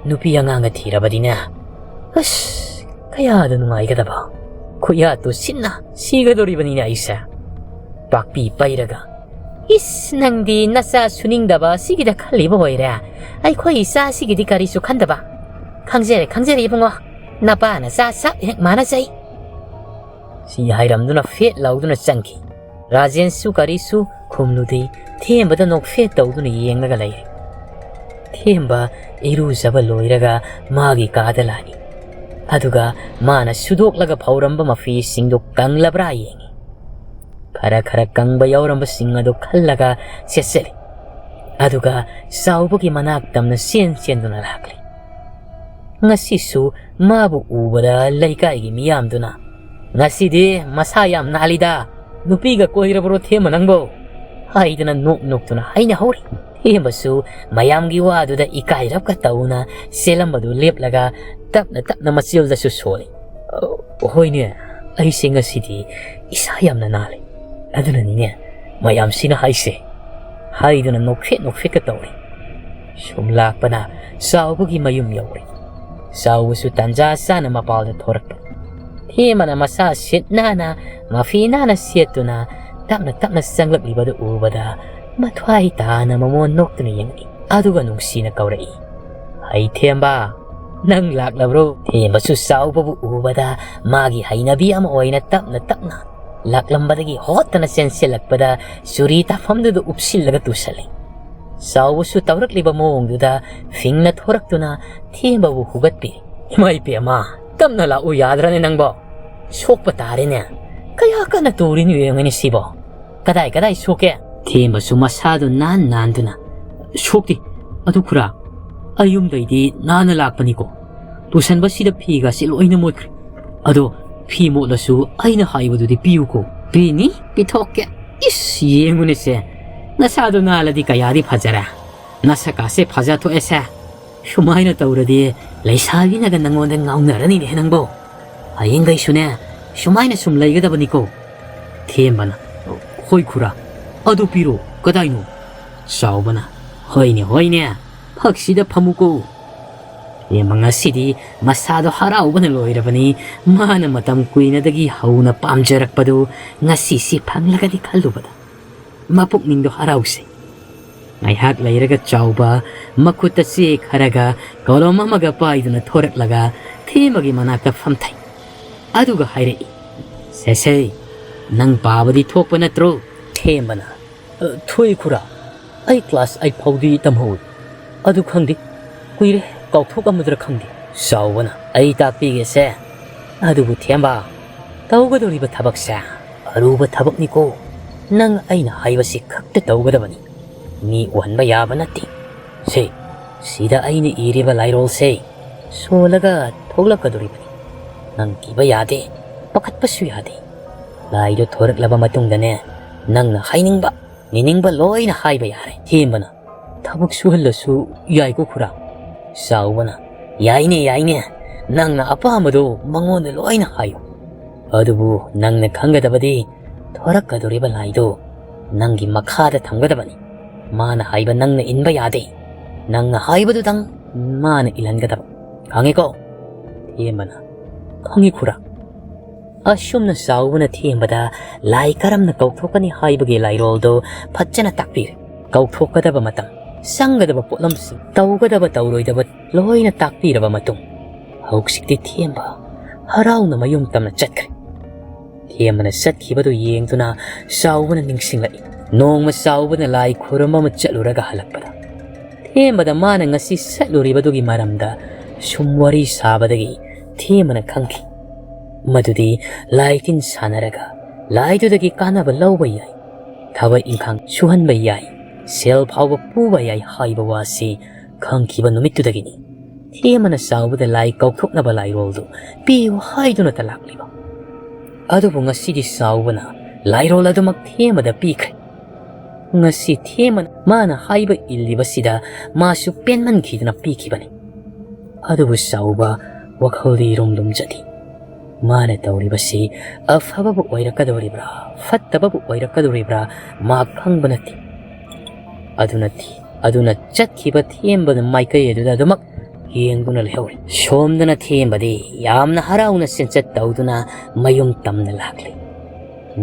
ꯅꯨꯄꯤ ꯑꯉꯥꯡꯒ ꯊꯤꯔꯕꯗꯤꯅꯦ꯫ ꯑꯁ, ꯀꯌꯥꯗ ꯅꯨꯡꯉꯥꯏꯒꯗꯕ꯫ ꯈꯨꯌꯥꯠꯇꯨ ꯁꯤꯠꯅ ꯁꯤꯒꯗꯧꯔꯤꯕꯅꯤꯅꯦ ꯑꯩꯁꯦ꯫" ꯄꯥꯛꯄꯤ ꯄꯩꯔꯒ, "ꯏꯁ, ꯅꯪꯗꯤ ꯅꯆꯥ ꯁꯨꯅꯤꯡꯗꯕ ꯑꯁꯤꯒꯤꯗ ꯈꯜꯂꯤꯕ ꯑꯣꯏꯔꯦ꯫ ꯑꯩꯈꯣꯏ ꯏꯆꯥꯁꯤꯒꯤꯗꯤ ꯀꯔꯤꯁꯨ ꯈꯟꯗꯕ꯫ ꯈꯪꯖꯔꯦ, ꯈꯪꯖꯔꯦ ꯏꯕꯨꯡꯉꯣ꯫ ꯅꯄꯥ ꯅꯆꯥ ꯆꯞ ꯍꯦꯛ ꯃꯥꯟꯅꯖꯩ꯫" ꯁꯤ ꯍꯥꯏꯔꯝꯗꯨꯅ ꯐꯦꯠ ꯂꯥꯎꯗꯨꯅ ꯆꯪꯈꯤ꯫ ꯔꯥꯖꯦꯟꯁꯨ ꯀꯔꯤꯁꯨ ꯈꯨꯝꯂꯨꯗꯦ꯫ ꯊꯦꯝꯕꯗ ꯅꯣꯛꯐꯦꯠ ꯇꯧꯗꯨꯅ ꯌꯦꯡꯂꯒ ꯂꯩꯔꯦ꯫ ꯊꯦꯝꯕ ꯏꯔꯨꯖꯕ ꯂꯣꯏꯔꯒ ꯃꯥꯒꯤ ꯀꯥꯗ ꯂꯥꯛꯏ꯫ ꯑꯗꯨꯒ ꯃꯥꯅ ꯁꯨꯗꯣꯛꯂꯒ ꯐꯧꯔꯝꯕ ꯃꯐꯤꯁꯤꯡꯗꯨ ꯀꯪꯂꯕ꯭ꯔꯥ ꯌꯦꯡꯏ꯫ ꯈꯔ ꯈꯔ ꯀꯪꯕ ꯌꯥꯎꯔꯝꯕꯁꯤꯡ ꯑꯗꯨ ꯈꯜꯂꯒ ꯁꯦꯠꯆꯠꯂꯤ꯫ ꯑꯗꯨꯒ ꯆꯥꯎꯕꯒꯤ ꯃꯅꯥꯛ ꯇꯝꯅ ꯆꯦꯟ ꯆꯦꯟꯗꯨꯅ ꯂꯥꯛꯂꯤ꯫ ꯉꯁꯤꯁꯨ ꯃꯥꯕꯨ ꯎꯕꯗ ꯂꯩꯀꯥꯏꯒꯤ ꯃꯤꯌꯥꯝꯗꯨꯅ, "ꯉꯁꯤꯗꯤ ꯃꯁꯥ ꯌꯥꯝ ꯅꯥꯜꯂꯤꯗ, ꯅꯨꯄꯤꯒ ꯀꯣꯏꯔꯕ꯭ꯔꯣ ꯊꯦꯝꯕ ꯅꯪꯕꯣ?" ꯍꯥꯏꯗꯅ ꯅꯣꯛ ꯅꯣꯛꯇꯨꯅ ꯍꯥꯏꯅꯍꯧꯔꯤ꯫ ꯊꯦꯝꯕꯁꯨ ꯃꯌꯥꯝꯒꯤ ꯋꯥꯗꯨꯗ ꯏꯀꯥꯏꯔꯞꯀ ꯇꯧꯅ ꯆꯦꯜꯂꯝꯕꯗꯨ ꯂꯦꯞꯂꯒ ꯇꯞꯅ ꯇꯞꯅ ꯃꯆꯤꯜꯗꯁꯨ ꯁꯣꯜꯂꯤ꯫ "ꯑ, ꯍꯣꯏꯅꯦ, ꯑꯩꯁꯦ ꯉꯁꯤꯗꯤ ꯏꯁꯥ ꯌꯥꯝꯅ ꯅꯥꯜꯂꯤ꯫ ꯑꯗꯨꯅꯅꯤꯅꯦ ꯃꯌꯥꯝꯁꯤꯅ ꯍꯥꯏꯁꯦ꯫" ꯍꯥꯏꯗꯨꯅ ꯅꯣꯛꯐꯦꯠ ꯅꯣꯛꯐꯦꯠꯀ ꯇꯧꯔꯤ꯫ ꯁꯨꯝ ꯂꯥꯛꯄꯅ ꯆꯥꯎꯕꯒꯤ ꯃꯌꯨꯝ ꯌꯧꯔꯦ꯫ ꯆꯥꯎꯕꯁꯨ ꯇꯟꯖꯥ ꯆꯥꯅ ꯃꯄꯥꯜꯗ ꯊꯣꯔꯛꯄ꯫ ꯊꯦꯝꯕꯅ ꯃꯁꯥ ꯁꯤꯠ ꯅꯥꯟꯅ, ꯃꯐꯤ ꯅꯥꯟꯅ ꯁꯦꯠꯇꯨꯅ ꯇꯞꯅ ꯇꯞꯅ ꯆꯪꯂꯛꯂꯤꯕꯗꯨ ꯎꯕꯗ ꯃꯊ꯭ꯋꯥꯏ ꯇꯥꯅ ꯃꯃꯣꯟ ꯅꯣꯛꯇꯨꯅ ꯌꯦꯡꯂꯛꯏ꯫ ꯑꯗꯨꯒ ꯅꯨꯡꯁꯤꯅ ꯀꯧꯔꯛꯏ, "ꯍꯩ ꯊꯦꯝꯕ, ꯅꯪ ꯂꯥꯛꯂꯕ꯭ꯔꯣ?" ꯊꯦꯝꯕꯁꯨ ꯆꯥꯎꯕꯕꯨ ꯎꯕꯗ ꯃꯥꯒꯤ ꯍꯩꯅꯕꯤ ꯑꯃ ꯑꯣꯏꯅ ꯇꯞꯅ ꯇꯞꯅ ꯂꯥꯛꯂꯝꯕꯗꯒꯤ ꯍꯣꯠꯇꯅ ꯆꯦꯟꯁꯤꯜꯂꯛꯄꯗ ꯆꯨꯔꯤ ꯇꯥꯐꯝꯗꯨꯗ ꯎꯞꯁꯤꯜꯂꯒ ꯇꯨꯁꯜꯂꯤ꯫ ꯆꯥꯎꯕꯁꯨ ꯇꯧꯔꯛꯂꯤꯕ ꯃꯑꯣꯡꯗꯨꯗ ꯐꯤꯡꯅ ꯊꯣꯔꯛꯇꯨꯅ ꯊꯦꯝꯕꯕꯨ ꯍꯨꯒꯠꯄꯤ꯫ "ꯏꯃꯥ ꯏꯄꯦꯝꯃ, ꯇꯞꯅ ꯂꯥꯛꯎ ꯌꯥꯗ꯭ꯔꯅꯦ ꯅꯪꯕꯣ? ꯁꯣꯛꯄ ꯇꯥꯔꯦꯅꯦ꯫ ꯀꯌꯥ ꯀꯟꯅ ꯇꯨꯔꯤꯅꯣ ꯌꯦꯡꯉꯨꯅꯦ ꯁꯤꯕꯣ꯫ ꯀꯗꯥꯏ ꯀꯗꯥꯏ ꯁꯣꯛꯀꯦ?" ꯊꯦꯝꯕꯁꯨ ꯃꯁꯥꯗꯨ ꯅꯥꯟ ꯅꯥꯟꯗꯨꯅ, "ꯁꯣꯛꯇꯦ꯫ ꯑꯗꯨ ꯈꯨꯔꯥ, ꯑꯩ ꯌꯨꯝꯗꯩꯗꯤ ꯅꯥꯟꯅ ꯂꯥꯛꯄꯅꯤꯀꯣ꯫ ꯇꯨꯁꯟꯕꯁꯤꯗ ꯐꯤꯒꯁꯤ ꯂꯣꯏꯅ ꯃꯣꯠꯈ꯭ꯔꯦ꯫ ꯑꯗꯣ ꯐꯤ ꯃꯣꯠꯂꯁꯨ ꯑꯩꯅ ꯍꯥꯏꯕꯗꯨꯗꯤ ꯄꯤꯌꯨꯀꯣ꯫" "ꯄꯤꯅꯤ, ꯄꯤꯊꯣꯛꯀꯦ꯫ ꯏꯁ, ꯌꯦꯡꯉꯨꯅꯦꯁꯦ꯫ ꯅꯁꯥꯗꯣ ꯅꯥꯜꯂꯗꯤ ꯀꯌꯥꯗꯤ ꯐꯖꯔꯦ꯫ ꯅꯁꯛꯀꯥꯁꯦ ꯐꯖ ꯊꯣꯛꯑꯦꯁꯦ꯫ ꯁꯨꯃꯥꯏꯅ ꯇꯧꯔꯗꯤ ꯂꯩꯁꯥꯕꯤꯅꯒ ꯅꯪꯉꯣꯟꯗ ꯉꯥꯎꯅꯔꯅꯤꯅꯦ ꯅꯪꯕꯣ꯫ ꯍꯌꯦꯡꯈꯩꯁꯨꯅꯦ ꯁꯨꯃꯥꯏꯅ ꯁꯨꯝ ꯂꯩꯒꯗꯕꯅꯤꯀꯣ꯫" ꯊꯦꯝꯕꯅ, "ꯍꯣꯏ ꯈꯨꯔꯥ, ꯑꯗꯨ ꯄꯤꯔꯣ, ꯀꯗꯥꯏꯅꯣ?" ꯆꯥꯎꯕꯅ, "ꯍꯣꯏꯅꯦ, ꯍꯣꯏꯅꯦ, ꯐꯛꯁꯤꯗ ꯐꯝꯃꯨꯀꯣ꯫" ꯊꯦꯝꯕ ꯉꯁꯤꯗꯤ ꯃꯁꯥꯗꯣ ꯍꯔꯥꯎꯕꯅ ꯂꯣꯏꯔꯕꯅꯤ꯫ ꯃꯥꯅ ꯃꯇꯝ ꯀꯨꯏꯅꯗꯒꯤ ꯍꯧꯅ ꯄꯥꯝꯖꯔꯛꯄꯗꯨ ꯉꯁꯤꯁꯤ ꯐꯪꯂꯒꯗꯤ ꯈꯜꯂꯨꯕꯗ꯫ ꯃꯄꯨꯛꯅꯤꯡꯗꯣ ꯍꯔꯥꯎꯁꯦ꯫ ꯉꯥꯏꯍꯥꯛ ꯂꯩꯔꯒ ꯆꯥꯎꯕ ꯃꯈꯨꯠꯇ ꯆꯦ ꯈꯔꯒ ꯀꯣꯂꯣꯝ ꯑꯃꯒ ꯄꯥꯏꯗꯨꯅ ꯊꯣꯔꯛꯂꯒ ꯊꯦꯝꯕꯒꯤ ꯃꯅꯥꯛꯇ ꯐꯝꯊꯩ꯫ ꯑꯗꯨꯒ ꯍꯥꯏꯔꯛꯏ, "ꯁꯦꯁꯦ, ꯅꯪ ꯄꯥꯕꯗꯤ ꯊꯣꯛꯄ ꯅꯠꯇ꯭ꯔꯣ?" ꯊꯦꯝꯕꯅ, "ꯑ, ꯊꯣꯛꯏ ꯈꯨꯔꯥ, ꯑꯩ ꯀ꯭ꯂꯥꯁ ꯑꯩꯠ ꯐꯥꯎꯗꯤ ꯇꯝꯍꯧꯏ꯫ ꯑꯗꯨ ꯈꯪꯗꯦ, ꯀꯨꯏꯔꯦ, ꯀꯥꯎꯊꯣꯛꯂꯝꯃꯗ꯭ꯔꯥ ꯈꯪꯗꯦ꯫" ꯆꯥꯎꯕꯅ, "ꯑꯩ ꯇꯥꯛꯄꯤꯒꯦꯁꯦ꯫ ꯑꯗꯨꯕꯨ ꯊꯦꯝꯕ, ꯇꯧꯒꯗꯧꯔꯤꯕ ꯊꯕꯛꯁꯦ ꯑꯔꯨꯕ ꯊꯕꯛꯅꯤꯀꯣ꯫ ꯅꯪ ꯑꯩꯅ ꯍꯥꯏꯕꯁꯤ ꯈꯛꯇ ꯇꯧꯒꯗꯕꯅꯤ꯫ ꯃꯤ ꯎꯍꯟꯕ ꯌꯥꯕ ꯅꯠꯇꯦ꯫ ꯁꯦ, ꯁꯤꯗ ꯑꯩꯅ ꯏꯔꯤꯕ ꯂꯥꯏꯔꯣꯜꯁꯦ ꯁꯣꯜꯂꯒ ꯊꯣꯛꯂꯛꯀꯗꯧꯔꯤꯕꯅꯤ꯫ ꯅꯪ ꯀꯤꯕ ꯌꯥꯗꯦ, ꯄꯥꯈꯠꯄꯁꯨ ꯌꯥꯗꯦ꯫ ꯂꯥꯏꯗꯣ ꯊꯣꯔꯛꯂꯕ ꯃꯇꯨꯡꯗꯅꯦ, ꯅꯪꯅ ꯍꯥꯏꯅꯤꯡꯕ, ꯅꯤꯅꯤꯡꯕ ꯂꯣꯏꯅ ꯍꯥꯏꯕ ꯌꯥꯔꯦ꯫" ꯊꯦꯝꯕꯅ, "ꯊꯕꯛ ꯁꯨꯍꯜꯂꯁꯨ ꯌꯥꯏꯀꯣ ꯈꯨꯔꯥ?" ꯆꯥꯎꯕꯅ, "ꯌꯥꯏꯅꯦ, ꯌꯥꯏꯅꯦ, ꯅꯪꯅ ꯑꯄꯥꯝꯕꯗꯣ ꯃꯉꯣꯟꯗ ꯂꯣꯏꯅ ꯍꯥꯏꯌꯨ꯫ ꯑꯗꯨꯕꯨ ꯅꯪꯅ ꯈꯪꯒꯗꯕꯗꯤ ꯊꯣꯔꯛꯀꯗꯧꯔꯤꯕ ꯂꯥꯏꯗꯣ ꯅꯪꯒꯤ ꯃꯈꯥꯗ ꯊꯝꯒꯗꯕꯅꯤ꯫ ꯃꯥꯅ ꯍꯥꯏꯕ ꯅꯪꯅ ꯏꯟꯕ ꯌꯥꯗꯦ꯫ ꯅꯪꯅ ꯍꯥꯏꯕꯗꯨꯗꯪ ꯃꯥꯅ ꯏꯜꯍꯟꯒꯗꯕ꯫ ꯈꯪꯉꯦꯀꯣ?" ꯊꯦꯝꯕꯅ, "ꯈꯪꯉꯤ ꯈꯨꯔꯥ꯫" ꯑꯁꯨꯝꯅ ꯆꯥꯎꯕꯅ ꯊꯦꯝꯕꯗ ꯂꯥꯏ ꯀꯔꯝꯅ ꯀꯧꯊꯣꯛꯀꯅꯤ ꯍꯥꯏꯕꯒꯤ ꯂꯥꯏꯔꯣꯜꯗꯨ ꯐꯖꯅ ꯇꯥꯛꯄꯤꯔꯦ꯫ ꯀꯧꯊꯣꯛꯀꯗꯕ ꯃꯇꯝ, ꯆꯪꯒꯗꯕ ꯄꯣꯠꯂꯝꯁꯤꯡ, ꯇꯧꯒꯗꯕ ꯇꯧꯔꯣꯏꯗꯕ ꯂꯣꯏꯅ ꯇꯥꯛꯄꯤꯔꯕ ꯃꯇꯨꯡ, ꯍꯧꯖꯤꯛꯇꯤ ꯊꯦꯝꯕ ꯍꯔꯥꯎꯅ ꯃꯌꯨꯝ ꯇꯝꯅ ꯆꯠꯈ꯭ꯔꯦ꯫ ꯊꯦꯝꯕꯅ ꯆꯠꯈꯤꯕꯗꯨ ꯌꯦꯡꯗꯨꯅ ꯆꯥꯎꯕꯅ ꯅꯤꯡꯁꯤꯡꯂꯛꯏ꯫ ꯅꯣꯡꯃ ꯆꯥꯎꯕꯅ ꯂꯥꯏ ꯈꯨꯔꯨꯝꯕ ꯑꯃ ꯆꯠꯂꯨꯔꯒ ꯍꯜꯂꯛꯄꯗ, ꯊꯦꯝꯕꯗ ꯃꯥꯅ ꯉꯁꯤ ꯆꯠꯂꯨꯔꯤꯕꯗꯨꯒꯤ ꯃꯔꯝꯗ ꯁꯨꯝ ꯋꯥꯔꯤ ꯁꯥꯕꯗꯒꯤ ꯊꯦꯝꯕꯅ ꯈꯪꯈꯤ ꯃꯗꯨꯗꯤ ꯂꯥꯏ ꯇꯤꯟ ꯁꯥꯟꯅꯔꯒ ꯂꯥꯏꯗꯨꯗꯒꯤ ꯀꯥꯟꯅꯕ ꯂꯧꯕ ꯌꯥꯏ, ꯊꯕꯛ ꯏꯪꯈꯥꯡ ꯁꯨꯍꯟꯕ ꯌꯥꯏ, ꯁꯦꯜ ꯐꯥꯎꯕ ꯄꯨꯕ ꯌꯥꯏ ꯍꯥꯏꯕ ꯋꯥꯁꯤ ꯈꯪꯈꯤꯕ ꯅꯨꯃꯤꯠꯇꯨꯗꯒꯤꯅꯤ ꯊꯦꯝꯕꯅ ꯆꯥꯎꯕꯗ ꯂꯥꯏ ꯀꯧꯊꯣꯛꯅꯕ ꯂꯥꯏꯔꯣꯜꯗꯨ ꯄꯤꯌꯨ ꯍꯥꯏꯗꯨꯅꯇ ꯂꯥꯛꯂꯤꯕ꯫ ꯑꯗꯨꯕꯨ ꯉꯁꯤꯗꯤ ꯆꯥꯎꯕꯅ ꯂꯥꯏꯔꯣꯜ ꯑꯗꯨꯃꯛ ꯊꯦꯝꯕꯗ ꯄꯤꯈ꯭ꯔꯦ꯫ ꯉꯁꯤ ꯊꯦꯝꯕꯅ ꯃꯥꯅ ꯍꯥꯏꯕ ꯏꯜꯂꯤꯕꯁꯤꯗ ꯃꯥꯁꯨ ꯄꯦꯟꯃꯟꯈꯤꯗꯨꯅ ꯄꯤꯈꯤꯕꯅꯤ꯫ ꯑꯗꯨꯕꯨ ꯆꯥꯎꯕ ꯋꯥꯈꯜꯗꯤ ꯏꯔꯨꯝ ꯂꯨꯝꯖꯗꯦ꯫ ꯃꯥꯅ ꯇꯧꯔꯤꯕꯁꯤ ꯑꯐꯕꯕꯨ ꯑꯣꯏꯔꯛꯀꯗꯧꯔꯤꯕ꯭ꯔꯥ, ꯐꯠꯇꯕꯕꯨ ꯑꯣꯏꯔꯛꯀꯗꯧꯔꯤꯕ꯭ꯔꯥ ꯃꯥ ꯈꯪꯕ ꯅꯠꯇꯦ꯫ ꯑꯗꯨꯅ ꯊꯤ-, ꯑꯗꯨꯅ ꯆꯠꯈꯤꯕ ꯊꯦꯝꯕꯅ ꯃꯥꯏꯀꯩ ꯑꯗꯨꯗ ꯑꯗꯨꯃꯛ ꯌꯦꯡꯗꯨꯅ ꯂꯩꯍꯧꯔꯦ꯫ ꯁꯣꯝꯗꯅ ꯊꯦꯝꯕꯗꯤ ꯌꯥꯝꯅ ꯍꯔꯥꯎꯅ ꯆꯦꯟꯆꯠ ꯇꯧꯗꯨꯅ ꯃꯌꯨꯝ ꯇꯝꯅ ꯂꯥꯛꯂꯤ꯫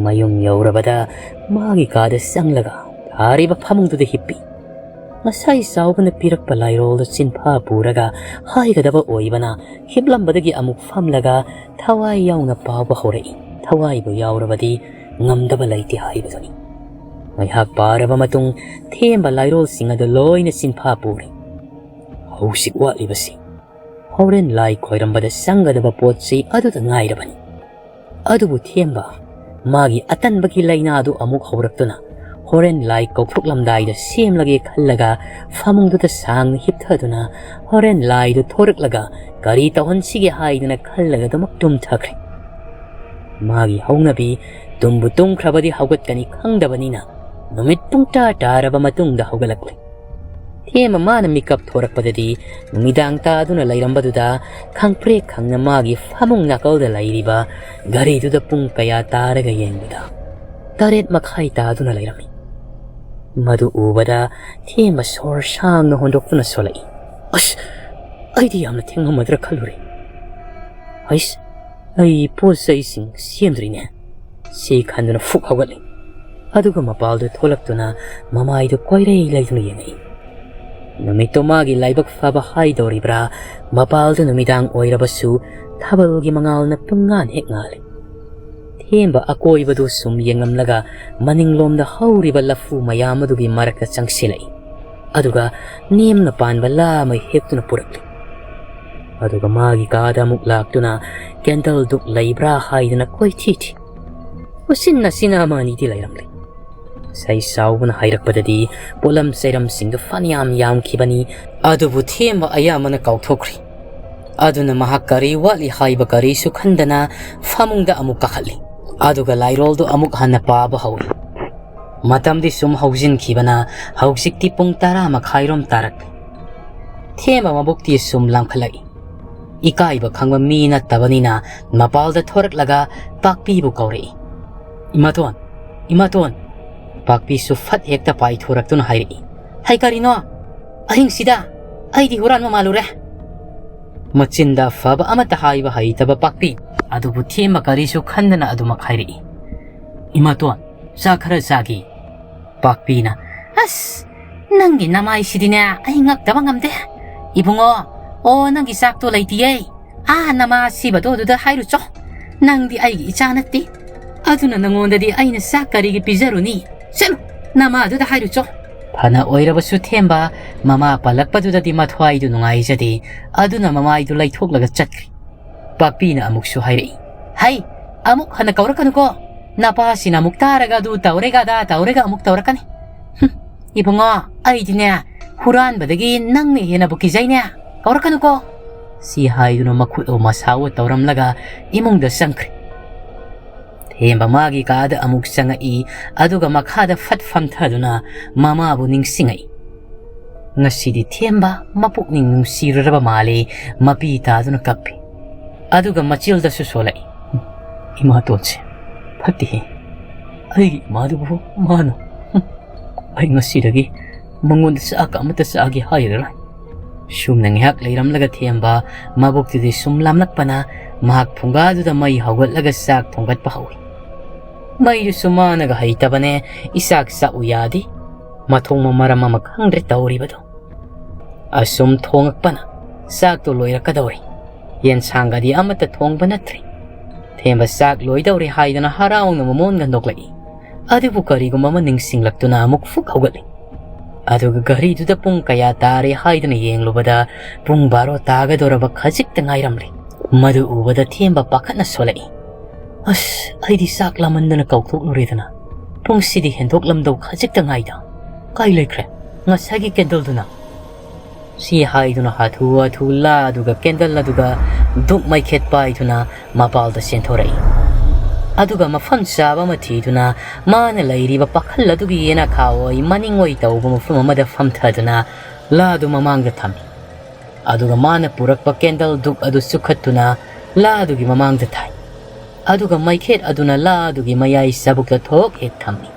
ꯃꯌꯨꯝ ꯌꯧꯔꯕꯗ ꯃꯥꯒꯤ ꯀꯥꯗ ꯆꯪꯂꯒ ꯊꯥꯔꯤꯕ ꯐꯃꯨꯡꯗꯨꯗ ꯍꯤꯞꯄꯤ꯫ ꯉꯁꯥꯏ ꯆꯥꯎꯕꯅ ꯄꯤꯔꯛꯄ ꯂꯥꯏꯔꯣꯜꯗꯨ ꯆꯤꯟꯐꯥ ꯄꯨꯔꯒ ꯍꯥꯏꯒꯗꯕ ꯑꯣꯏꯕꯅ ꯍꯤꯞꯂꯝꯕꯗꯒꯤ ꯑꯃꯨꯛ ꯐꯝꯂꯒ ꯊꯋꯥꯏ ꯌꯥꯎꯅ ꯄꯥꯕ ꯍꯧꯔꯛꯏ꯫ ꯊꯋꯥꯏꯕꯨ ꯌꯥꯎꯔꯕꯗꯤ ꯉꯝꯗꯕ ꯂꯩꯇꯦ ꯍꯥꯏꯕꯗꯨꯅꯤ꯫ ꯉꯥꯏꯍꯥꯛ ꯄꯥꯔꯕ ꯃꯇꯨꯡ ꯊꯦꯝꯕ ꯂꯥꯏꯔꯣꯜꯁꯤꯡ ꯑꯗꯨ ꯂꯣꯏꯅ ꯆꯤꯟꯐꯥ ꯄꯨꯔꯦ꯫ ꯍꯧꯖꯤꯛ ꯋꯥꯠꯂꯤꯕꯁꯤ ꯍꯣꯔꯦꯟ ꯂꯥꯏ ꯈꯣꯏꯔꯝꯕꯗ ꯆꯪꯒꯗꯕ ꯄꯣꯠ ꯆꯩ ꯑꯗꯨꯗ ꯉꯥꯏꯔꯕꯅꯤ꯫ ꯑꯗꯨꯕꯨ ꯊꯦꯝꯕ ꯃꯥꯒꯤ ꯑꯇꯟꯕꯒꯤ ꯂꯥꯏꯅꯥꯗꯨ ꯑꯃꯨꯛ ꯍꯧꯔꯛꯇꯨꯅ ꯍꯣꯔꯦꯟ ꯂꯥꯏ ꯀꯧꯊꯣꯛꯂꯝꯗꯥꯏꯗ ꯁꯦꯝꯂꯒꯦ ꯈꯜꯂꯒ ꯐꯃꯨꯡꯗꯨꯗ ꯁꯥꯡꯅ ꯍꯤꯞꯊꯗꯨꯅ ꯍꯣꯔꯦꯟ ꯂꯥꯏꯗꯨ ꯊꯣꯔꯛꯂꯒ ꯀꯔꯤ ꯇꯧꯍꯟꯁꯤꯒꯦ ꯍꯥꯏꯗꯨꯅ ꯈꯜꯂꯒ ꯑꯗꯨꯃꯛ ꯇꯨꯝꯊꯈ꯭ꯔꯦ꯫ ꯃꯥꯒꯤ ꯍꯧꯅꯕꯤ ꯇꯨꯝꯕꯨ ꯇꯨꯝꯈ꯭ꯔꯕꯗꯤ ꯍꯧꯒꯠꯀꯅꯤ ꯈꯪꯗꯕꯅꯤꯅ ꯅꯨꯃꯤꯠ ꯄꯨꯡꯇꯥ ꯇꯥꯔꯕ ꯃꯇꯨꯡꯗ ꯍꯧꯒꯠꯂꯛꯂꯦ꯫ ꯊꯦꯝꯕ ꯃꯥꯅ ꯃꯤꯀꯞ ꯊꯣꯔꯛꯄꯗꯗꯤ ꯅꯨꯃꯤꯗꯥꯡ ꯇꯥꯗꯨꯅ ꯂꯩꯔꯝꯕꯗꯨꯗ ꯈꯪꯄ꯭ꯔꯦꯛ ꯈꯪꯅ ꯃꯥꯒꯤ ꯐꯃꯨꯡ ꯅꯥꯀꯜꯗ ꯂꯩꯔꯤꯕ ꯘꯔꯤꯗꯨꯗ ꯄꯨꯡ ꯀꯌꯥ ꯇꯥꯔꯒ ꯌꯦꯡꯕꯗ ꯇꯔꯦꯠ ꯃꯈꯥꯏ ꯇꯥꯗꯨꯅ ꯂꯩꯔꯝꯃꯤ꯫ ꯃꯗꯨ ꯎꯕꯗ ꯊꯦꯝꯕ ꯁꯣꯔ ꯁꯥꯡꯅ ꯍꯣꯟꯗꯣꯛꯇꯨꯅ ꯁꯣꯜꯂꯛꯏ꯫ "ꯑꯁ, ꯑꯩꯗꯤ ꯌꯥꯝꯅ ꯊꯦꯡꯂꯝꯃꯗ꯭ꯔꯥ ꯈꯜꯂꯨꯔꯦ꯫ ꯍꯩꯁ, ꯑꯩ ꯄꯣꯠ ꯆꯩꯁꯤꯡ ꯁꯦꯝꯗ꯭ꯔꯤꯅꯦ" ꯁꯤ ꯈꯟꯗꯨꯅ ꯐꯨꯛ ꯍꯧꯒꯠꯂꯤ꯫ ꯑꯗꯨꯒ ꯃꯄꯥꯜꯗꯨ ꯊꯣꯛꯂꯛꯇꯨꯅ ꯃꯃꯥꯏꯗꯨ ꯀꯣꯏꯔꯩ ꯂꯩꯗꯨꯅ ꯌꯦꯡꯉꯛꯏ꯫ ꯅꯨꯃꯤꯠꯇꯨ ꯃꯥꯒꯤ ꯂꯥꯏꯕꯛ ꯐꯕ ꯍꯥꯏꯗꯧꯔꯤꯕ꯭ꯔꯥ, ꯃꯄꯥꯜꯗꯨ ꯅꯨꯃꯤꯗꯥꯡ ꯑꯣꯏꯔꯕꯁꯨ ꯊꯥꯕꯜꯒꯤ ꯃꯉꯥꯜꯅ ꯄꯨꯡꯉꯥꯟ ꯍꯦꯛ ꯉꯥꯜꯂꯤ꯫ ꯊꯦꯝꯕ ꯑꯀꯣꯏꯕꯗꯨ ꯁꯨꯝ ꯌꯦꯡꯂꯝꯂꯒ ꯃꯅꯤꯡꯂꯣꯝꯗ ꯍꯧꯔꯤꯕ ꯂꯐꯨ ꯃꯌꯥꯝ ꯑꯗꯨꯒꯤ ꯃꯔꯛꯇ ꯆꯪꯁꯤꯜꯂꯛꯏ꯫ ꯑꯗꯨꯒ ꯅꯦꯝꯅ ꯄꯥꯟꯕ ꯂꯥ ꯑꯃ ꯍꯦꯛꯇꯨꯅ ꯄꯨꯔꯛꯂꯤ꯫ ꯑꯗꯨꯒ ꯃꯥꯒꯤ ꯀꯥꯗ ꯑꯃꯨꯛ ꯂꯥꯛꯇꯨꯅ ꯀꯦꯟꯗꯜ ꯗꯨꯛ ꯂꯩꯕ꯭ꯔꯥ ꯍꯥꯏꯗꯨꯅ ꯀꯣꯏꯊꯤ ꯊꯤ꯫ ꯎꯆꯤꯟ ꯅꯥꯆꯤꯟꯅ ꯑꯃ ꯑꯅꯤꯗꯤ ꯂꯩꯔꯝꯂꯦ꯫ ꯉꯁꯥꯏ ꯆꯥꯎꯕꯅ ꯍꯥꯏꯔꯛꯄꯗꯗꯤ ꯄꯣꯠꯂꯝ ꯆꯩꯔꯝꯁꯤꯡꯗꯨ ꯐꯅꯌꯥꯝ ꯌꯥꯝꯈꯤꯕꯅꯤ, ꯑꯗꯨꯕꯨ ꯊꯦꯝꯕ ꯑꯌꯥꯝꯕꯅ ꯀꯥꯎꯊꯣꯛꯈ꯭ꯔꯤ꯫ ꯑꯗꯨꯅ ꯃꯍꯥꯛ ꯀꯔꯤ ꯋꯥꯠꯂꯤ ꯍꯥꯏꯕ ꯀꯔꯤꯁꯨ ꯈꯟꯗꯅ ꯐꯃꯨꯡꯗ ꯑꯃꯨꯛ ꯀꯥꯈꯠꯂꯤ꯫ ꯑꯗꯨꯒ ꯂꯥꯏꯔꯣꯜꯗꯨ ꯑꯃꯨꯛ ꯍꯟꯅ ꯄꯥꯕ ꯍꯧꯏ꯫ ꯃꯇꯝꯗꯤ ꯁꯨꯝ ꯍꯧꯖꯤꯟꯈꯤꯕꯅ ꯍꯧꯖꯤꯛꯇꯤ ꯄꯨꯡ ꯇꯔꯥ ꯃꯈꯥꯏꯔꯣꯝ ꯇꯥꯔꯛꯂꯦ꯫ ꯊꯦꯝꯕ ꯃꯕꯨꯛꯇꯤ ꯁꯨꯝ ꯂꯥꯝꯈꯠꯂꯛꯏ꯫ ꯏꯀꯥꯏꯕ ꯈꯪꯕ ꯃꯤ ꯅꯠꯇꯕꯅꯤꯅ ꯃꯄꯥꯜꯗ ꯊꯣꯔꯛꯂꯒ ꯄꯥꯛꯄꯤꯕꯨ ꯀꯧꯔꯛꯏ꯫ "ꯏꯃꯥꯇꯣꯟ, ꯏꯃꯥꯇꯣꯟ!" ꯄꯥꯛꯄꯤꯁꯨ ꯐꯠ ꯍꯦꯛꯇ ꯄꯥꯏꯊꯣꯔꯛꯇꯨꯅ ꯍꯥꯏꯔꯛꯏ꯫ "ꯍꯩ, ꯀꯔꯤꯅꯣ? ꯑꯍꯤꯡꯁꯤꯗ ꯑꯩꯗꯤ ꯍꯨꯔꯥꯟꯕ ꯃꯥꯜꯂꯨꯔꯦ!" ꯃꯆꯤꯟꯗ ꯑꯐꯕ ꯑꯃꯠꯇ ꯍꯥꯏꯕ ꯍꯩꯇꯕ ꯄꯥꯛꯄꯤ ꯑꯗꯨꯕꯨ ꯊꯦꯝꯕ ꯀꯔꯤꯁꯨ ꯈꯟꯗꯅ ꯑꯗꯨꯃꯛ ꯍꯥꯏꯔꯛꯏ꯫ "ꯏꯃꯥꯇꯣꯟ, ꯆꯥꯛ ꯈꯔ ꯆꯥꯒꯦ꯫" ꯄꯥꯛꯄꯤꯅ, "ꯑꯁ, ꯅꯪꯒꯤ ꯅꯃꯥꯏꯁꯤꯗꯤꯅꯦ, ꯑꯩ ꯉꯛꯇꯕ ꯉꯝꯗꯦ꯫ ꯏꯕꯨꯡꯉꯣ, ꯑꯣ, ꯅꯪꯒꯤ ꯆꯥꯛꯇꯣ ꯂꯩꯇꯤꯌꯦ꯫ ꯑꯥ, ꯅꯃꯥ ꯑꯁꯤꯕꯗꯣ ꯑꯗꯨꯗ ꯍꯥꯏꯔꯨꯆꯣ꯫ ꯅꯪꯗꯤ ꯑꯩꯒꯤ ꯏꯆꯥ ꯅꯠꯇꯦ꯫ ꯑꯗꯨꯅ ꯅꯉꯣꯟꯗꯗꯤ ꯑꯩꯅ ꯆꯥꯛ ꯀꯔꯤꯒꯤ ꯄꯤꯖꯔꯨꯅꯤ? ꯆꯠꯂꯨ, ꯅꯃꯥꯗꯨꯗ ꯍꯥꯏꯔꯨꯆꯣ꯫" ꯐꯅ ꯑꯣꯏꯔꯕꯁꯨ ꯊꯦꯝꯕ ꯃꯃꯥ ꯄꯜꯂꯛꯄꯗꯨꯗꯗꯤ ꯃꯊ꯭ꯋꯥꯏꯗꯨ ꯅꯨꯡꯉꯥꯏꯖꯗꯦ꯫ ꯑꯗꯨꯅ ꯃꯃꯥꯏꯗꯨ ꯂꯩꯊꯣꯛꯂꯒ ꯆꯠꯈ꯭ꯔꯦ꯫ ꯄꯥꯛꯄꯤꯅ ꯑꯃꯨꯛꯁꯨ ꯍꯥꯏꯔꯛꯏ, "ꯍꯩ, ꯑꯃꯨꯛ ꯍꯟꯅ ꯀꯧꯔꯛꯀꯅꯨꯀꯣ꯫ ꯅꯄꯥꯁꯤꯅ ꯑꯃꯨꯛ ꯇꯥꯔꯒ ꯑꯗꯨ ꯇꯧꯔꯦꯒ ꯑꯗꯥ ꯇꯧꯔꯦꯒ ꯑꯃꯨꯛ ꯇꯧꯔꯛꯀꯅꯤ꯫ ꯍꯨꯝ, ꯏꯕꯨꯡꯉꯣ, ꯑꯩꯗꯤꯅꯦ, ꯍꯨꯔꯥꯟꯕꯗꯒꯤ ꯅꯪꯅ ꯍꯦꯟꯅꯕꯨ ꯀꯤꯖꯩꯅꯦ꯫ ꯀꯧꯔꯛꯀꯅꯨꯀꯣ꯫" ꯁꯤ ꯍꯥꯏꯗꯨꯅ ꯃꯈꯨꯠ ꯑꯣ ꯃꯁꯥ ꯑꯣ ꯇꯧꯔꯝꯂꯒ ꯏꯃꯨꯡꯗ ꯆꯪꯈ꯭ꯔꯦ꯫ ꯊꯦꯝꯕ ꯃꯥꯒꯤ ꯀꯥꯗ ꯑꯃꯨꯛ ꯆꯪꯉꯛꯏ, ꯑꯗꯨꯒ ꯃꯈꯥꯗ ꯐꯠ ꯐꯝꯊꯗꯨꯅ ꯃꯃꯥꯕꯨ ꯅꯤꯡꯁꯤꯡꯉꯛꯏ꯫ ꯉꯁꯤꯗꯤ ꯊꯦꯝꯕ ꯃꯄꯨꯛꯅꯤꯡ ꯅꯨꯡꯁꯤꯔꯨꯔꯕ ꯃꯥꯜꯂꯤ, ꯃꯄꯤ ꯇꯥꯗꯨꯅ ꯀꯞꯄꯤ꯫ ꯑꯗꯨꯒ ꯃꯆꯤꯜꯗꯁꯨ ꯁꯣꯜꯂꯛꯏ, "ꯏꯃꯥꯇꯣꯟꯁꯦ ꯐꯠꯇꯦꯍꯦ꯫ ꯑꯩꯒꯤ ꯏꯃꯥꯗꯨꯕꯨ ꯃꯥꯅ, ꯍꯨꯝ, ꯑꯩ ꯉꯁꯤꯗꯒꯤ ꯃꯉꯣꯟꯗ ꯆꯥꯛ ꯑꯃꯠꯇ ꯆꯥꯒꯦ ꯍꯥꯏꯔꯔꯣꯏ꯫" ꯁꯨꯝꯅ ꯉꯥꯏꯍꯥꯛ ꯂꯩꯔꯝꯂꯒ ꯊꯦꯝꯕ ꯃꯕꯨꯛꯇꯨꯗꯤ ꯁꯨꯝ ꯂꯥꯝꯂꯛꯄꯅ ꯃꯍꯥꯛ ꯐꯨꯡꯒꯥꯗꯨꯗ ꯃꯩ ꯍꯧꯒꯠꯂꯒ ꯆꯥꯛ ꯊꯣꯡꯒꯠꯄ ꯍꯧꯏ꯫ ꯃꯩꯗꯨꯁꯨ ꯃꯥꯅꯒ ꯍꯩꯇꯕꯅꯦ, ꯏꯆꯥꯛ ꯆꯥꯛꯎ ꯌꯥꯗꯦ꯫ ꯃꯊꯣꯡ ꯃꯔꯝ ꯑꯃ ꯈꯪꯗ꯭ꯔꯦ ꯇꯧꯔꯤꯕꯗꯣ꯫ ꯑꯁꯨꯝ ꯊꯣꯡꯉꯛꯄꯅ ꯆꯥꯛꯇꯣ ꯂꯣꯏꯔꯛꯀꯗꯧꯔꯦ꯫ ꯌꯦꯟꯁꯥꯡꯒꯗꯤ ꯑꯃꯠꯇ ꯊꯣꯡꯕ ꯅꯠꯇ꯭ꯔꯦ꯫ ꯊꯦꯝꯕ ꯆꯥꯛ ꯂꯣꯏꯗꯧꯔꯦ ꯍꯥꯏꯗꯨꯅ ꯍꯔꯥꯎꯅ ꯃꯃꯣꯟꯒ ꯅꯣꯛꯂꯛꯏ꯫ ꯑꯗꯨꯕꯨ ꯀꯔꯤꯒꯨꯝꯕ ꯑꯃ ꯅꯤꯡꯁꯤꯡꯂꯛꯇꯨꯅ ꯑꯃꯨꯛ ꯐꯨꯛ ꯍꯧꯒꯠꯂꯤ꯫ ꯑꯗꯨꯒ ꯘꯔꯤꯗꯨꯗ ꯄꯨꯡ ꯀꯌꯥ ꯇꯥꯔꯦ ꯍꯥꯏꯗꯨꯅ ꯌꯦꯡꯂꯨꯕꯗ ꯄꯨꯡ ꯕꯥꯔꯣ ꯇꯥꯒꯗꯧꯔꯕ ꯈꯖꯤꯛꯇ ꯉꯥꯏꯔꯝꯂꯦ꯫ ꯃꯗꯨ ꯎꯕꯗ ꯊꯦꯝꯕ ꯄꯥꯈꯠꯅ ꯁꯣꯜꯂꯛꯏ꯫ "ꯑꯁ, ꯑꯩꯗꯤ ꯆꯥꯛ ꯂꯥꯝꯃꯟꯗꯅ ꯀꯥꯎꯊꯣꯛꯂꯨꯔꯦꯗꯅ꯫ ꯄꯨꯡꯁꯤꯗꯤ ꯍꯦꯟꯗꯣꯛꯂꯝꯗꯧ ꯈꯖꯤꯛꯇ ꯉꯥꯏꯗ꯫ ꯀꯥꯏ ꯂꯩꯈ꯭ꯔꯦ ꯉꯁꯥꯏꯒꯤ ꯀꯦꯟꯗꯜꯗꯨꯅ?" ꯁꯤ ꯍꯥꯏꯗꯨꯅ ꯍꯥꯊꯨ ꯍꯥꯊꯨ ꯂꯥ ꯑꯗꯨꯒ ꯀꯦꯟꯗꯜ ꯑꯗꯨꯒ ꯙꯨꯞ ꯃꯩꯈꯦꯠ ꯄꯥꯏꯗꯨꯅ ꯃꯄꯥꯜꯗ ꯆꯦꯟꯊꯣꯔꯛꯏ꯫ ꯑꯗꯨꯒ ꯃꯐꯝ ꯆꯥꯕ ꯑꯃ ꯊꯤꯗꯨꯅ ꯃꯥꯅ ꯂꯩꯔꯤꯕ ꯄꯥꯈꯜ ꯑꯗꯨꯒꯤ ꯌꯦꯅꯈꯥ ꯑꯣꯏ ꯃꯅꯤꯡ ꯑꯣꯏ ꯇꯧꯕ ꯃꯐꯝ ꯑꯃꯗ ꯐꯝꯊꯗꯨꯅ ꯂꯥ ꯑꯗꯨ ꯃꯃꯥꯡꯗ ꯊꯝꯃꯤ꯫ ꯑꯗꯨꯒ ꯃꯥꯅ ꯄꯨꯔꯛꯄ ꯀꯦꯟꯗꯜ ꯙꯨꯞ ꯑꯗꯨ ꯆꯨꯈꯠꯇꯨꯅ ꯂꯥ ꯑꯗꯨꯒꯤ ꯃꯃꯥꯡꯗ ꯊꯥꯏ꯫ ꯑꯗꯨꯒ ꯃꯩꯈꯦꯠ ꯑꯗꯨꯅ ꯂꯥ ꯑꯗꯨꯒꯤ ꯃꯌꯥꯏ ꯆꯕꯨꯛꯇ ꯊꯣꯛ ꯍꯦꯛ ꯊꯝꯃꯤ꯫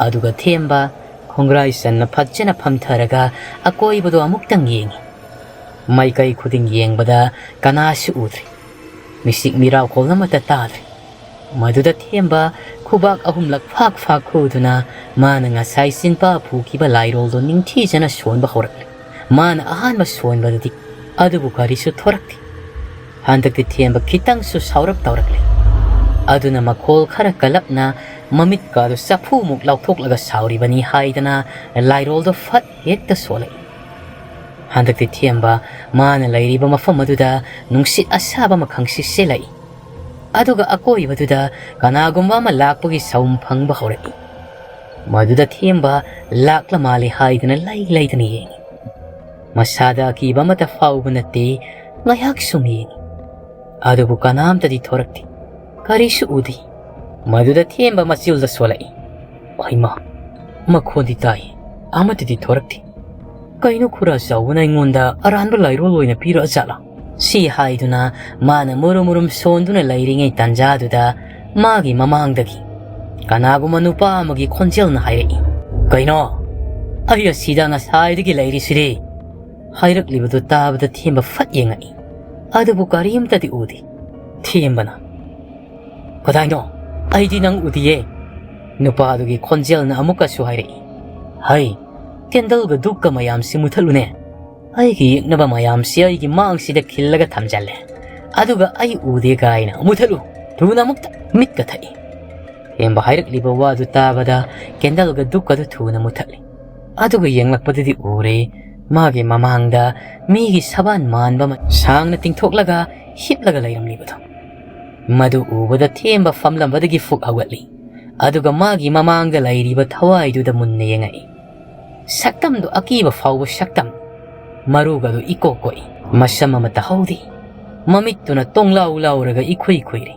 ꯑꯗꯨꯒ ꯊꯦꯝꯕ ꯈꯣꯡꯒ꯭ꯔꯥꯏ ꯆꯟꯅ ꯐꯖꯅ ꯐꯝꯊꯔꯒ ꯑꯀꯣꯏꯕꯗꯣ ꯑꯃꯨꯛꯇꯪ ꯌꯦꯡꯉꯤ꯫ ꯃꯥꯏꯀꯩ ꯈꯨꯗꯤꯡ ꯌꯦꯡꯕꯗ ꯀꯅꯥꯁꯨ ꯎꯗ꯭ꯔꯦ꯫ ꯃꯤꯁꯤꯛ ꯃꯤꯔꯥꯎꯈꯣꯜ ꯑꯃꯠꯇ ꯇꯥꯗ꯭ꯔꯦ꯫ ꯃꯗꯨꯗ ꯊꯦꯝꯕ ꯈꯨꯕꯥꯛ ꯑꯍꯨꯝꯂꯛ ꯐꯥꯛ ꯐꯥꯛ ꯈꯨꯗꯨꯅ ꯃꯥꯅ ꯉꯁꯥꯏ ꯆꯤꯟꯄꯥ ꯐꯨꯈꯤꯕ ꯂꯥꯏꯔꯣꯜꯗꯣ ꯅꯤꯡꯊꯤꯖꯅ ꯁꯣꯟꯕ ꯍꯧꯔꯛꯂꯦ꯫ ꯃꯥꯅ ꯑꯍꯥꯟꯕ ꯁꯣꯟꯕꯗꯗꯤ ꯑꯗꯨꯕꯨ ꯀꯔꯤꯁꯨ ꯊꯣꯔꯛꯇꯦ꯫ ꯍꯟꯗꯛꯇꯤ ꯊꯦꯝꯕ ꯈꯤꯇꯪꯁꯨ ꯁꯥꯎꯔꯞ ꯇꯧꯔꯛꯂꯦ꯫ ꯑꯗꯨꯅ ꯃꯈꯣꯜ ꯈꯔ ꯀꯜꯂꯞꯅ ꯃꯃꯤꯠꯀꯥꯗꯨ ꯆꯐꯨꯃꯨꯛ ꯂꯥꯎꯊꯣꯛꯂꯒ ꯁꯥꯎꯔꯤꯕꯅꯤ ꯍꯥꯏꯗꯅ ꯂꯥꯏꯔꯣꯜꯗꯣ ꯐꯠ ꯍꯦꯛꯇ ꯁꯣꯜꯂꯛꯏ꯫ ꯍꯟꯗꯛꯇꯤ ꯊꯦꯝꯕ ꯃꯥꯅ ꯂꯩꯔꯤꯕ ꯃꯐꯝ ꯑꯗꯨꯗ ꯅꯨꯡꯁꯤꯠ ꯑꯁꯥꯕ ꯑꯃꯈꯪ ꯁꯤꯠꯆꯤꯜꯂꯛꯏ꯫ ꯑꯗꯨꯒ ꯑꯀꯣꯏꯕꯗꯨꯗ ꯀꯅꯥꯒꯨꯝꯕ ꯑꯃ ꯂꯥꯛꯄꯒꯤ ꯁꯥꯎꯝ ꯐꯪꯕ ꯍꯧꯔꯛꯏ꯫ ꯃꯗꯨꯗ ꯊꯦꯝꯕ ꯂꯥꯛꯂ ꯃꯥꯜꯂꯦ ꯍꯥꯏꯗꯨꯅ ꯂꯩ ꯂꯩꯗꯨꯅ ꯌꯦꯡꯏ꯫ ꯃꯁꯥꯗ ꯑꯀꯤꯕ ꯑꯃꯠꯇ ꯐꯥꯎꯕ ꯅꯠꯇꯦ꯫ ꯉꯥꯏꯍꯥꯛ ꯁꯨꯝ ꯌꯦꯡꯏ꯫ ꯑꯗꯨꯕꯨ ꯀꯅꯥꯝꯇꯗꯤ ꯊꯣꯔꯛꯇꯦ꯫ ꯀꯔꯤꯁꯨ ꯎꯗꯦ꯫ ꯃꯗꯨꯗ ꯊꯦꯝꯕ ꯃꯆꯤꯜꯗ ꯁꯣꯜꯂꯛꯏ꯫ "ꯍꯩꯃꯥ, ꯃꯈꯣꯟꯗꯤ ꯇꯥꯏ, ꯑꯃꯠꯇꯗꯤ ꯊꯣꯔꯛꯇꯦ꯫ ꯀꯩꯅꯣ ꯈꯨꯔꯥ ꯆꯥꯎꯕꯅ ꯑꯩꯉꯣꯟꯗ ꯑꯔꯥꯟꯕ ꯂꯥꯏꯔꯣꯜ ꯑꯣꯏꯅ ꯄꯤꯔꯛꯑꯖꯥꯠꯂꯥ?" ꯁꯤ ꯍꯥꯏꯗꯨꯅ ꯃꯥꯅ ꯃꯨꯔꯨꯝ ꯃꯨꯔꯨꯝ ꯁꯣꯟꯗꯨꯅ ꯂꯩꯔꯤꯉꯩ ꯇꯥꯟꯖꯥꯗꯨꯗ ꯃꯥꯒꯤ ꯃꯃꯥꯡꯗꯒꯤ ꯀꯅꯥꯒꯨꯝꯕ ꯅꯨꯄꯥ ꯑꯃꯒꯤ ꯈꯣꯟꯖꯦꯜꯅ ꯍꯥꯏꯔꯛꯏ꯫ "ꯀꯩꯅꯣ? ꯑꯩ ꯑꯁꯤꯗ ꯉꯁꯥꯏꯗꯒꯤ ꯂꯩꯔꯤꯁꯤꯗꯤ!" ꯍꯥꯏꯔꯛꯂꯤꯕꯗꯨ ꯇꯥꯕꯗ ꯊꯦꯝꯕ ꯐꯠ ꯌꯦꯡꯉꯛꯏ꯫ ꯑꯗꯨꯕꯨ ꯀꯔꯤꯝꯇꯗꯤ ꯎꯗꯦ꯫ ꯊꯦꯝꯕꯅ, "ꯀꯗꯥꯏꯅꯣ? ꯑꯩꯗꯤ ꯅꯪ ꯎꯗꯤꯌꯦ!" ꯅꯨꯄꯥꯗꯨꯒꯤ ꯈꯣꯟꯖꯦꯜꯅ ꯑꯃꯨꯛꯀꯁꯨ ꯍꯥꯏꯔꯛꯏ꯫ "ꯍꯩ, ꯀꯦꯟꯗꯜꯒ ꯙꯨꯛꯀ ꯃꯌꯥꯝꯁꯤ ꯃꯨꯊꯠꯂꯨꯅꯦ꯫ ꯑꯩꯒꯤ ꯌꯦꯛꯅꯕ ꯃꯌꯥꯝꯁꯤ ꯑꯩꯒꯤ ꯃꯥꯡꯁꯤꯗ ꯈꯤꯜꯂꯒ ꯊꯝꯖꯜꯂꯦ꯫ ꯑꯗꯨꯒ ꯑꯩ ꯎꯗꯦ ꯀꯥꯏꯅ꯫ ꯃꯨꯊꯠꯂꯨ! ꯊꯨꯅ ꯑꯃꯨꯛꯇ!" ꯃꯤꯠ ꯀꯊꯛꯏ꯫ ꯊꯦꯝꯕ ꯍꯥꯏꯔꯛꯂꯤꯕ ꯋꯥꯗꯨ ꯇꯥꯕꯗ ꯀꯦꯟꯗꯜꯒ ꯙꯨꯛꯀꯗꯨ ꯊꯨꯅ ꯃꯨꯊꯠꯂꯤ꯫ ꯑꯗꯨꯒ ꯌꯦꯡꯂꯛꯄꯗꯗꯤ ꯎꯔꯦ, ꯃꯥꯒꯤ ꯃꯃꯥꯡꯗ ꯃꯤꯒꯤ ꯁꯕꯥꯟ ꯃꯥꯟꯕ ꯑꯃ ꯁꯥꯡꯅ ꯇꯤꯡꯊꯣꯛꯂꯒ ꯍꯤꯞꯂꯒ ꯂꯩꯔꯝꯂꯤꯕꯗꯨ꯫ ꯃꯗꯨ ꯎꯕꯗ ꯊꯦꯝꯕ ꯐꯝꯂꯝꯕꯗꯒꯤ ꯐꯨꯛ ꯍꯧꯒꯠꯂꯤ꯫ ꯑꯗꯨꯒ ꯃꯥꯒꯤ ꯃꯃꯥꯡꯗ ꯂꯩꯔꯤꯕ ꯊꯋꯥꯏꯗꯨꯗ ꯃꯨꯟꯅ ꯌꯦꯡꯉꯛꯏ꯫ ꯁꯛꯇꯝꯗꯨ ꯑꯀꯤꯕ ꯐꯥꯎꯕ ꯁꯛꯇꯝ꯫ ꯃꯔꯨꯒꯗꯨ ꯏꯀꯣꯛ ꯀꯣꯛꯏ꯫ ꯃꯁꯝ ꯑꯃꯠꯇ ꯍꯧꯗꯦ꯫ ꯃꯃꯤꯠꯇꯨꯅ ꯇꯣꯡꯂꯥꯎ ꯂꯥꯎꯔꯒ ꯏꯈꯨꯏ ꯈꯨꯏꯔꯤ꯫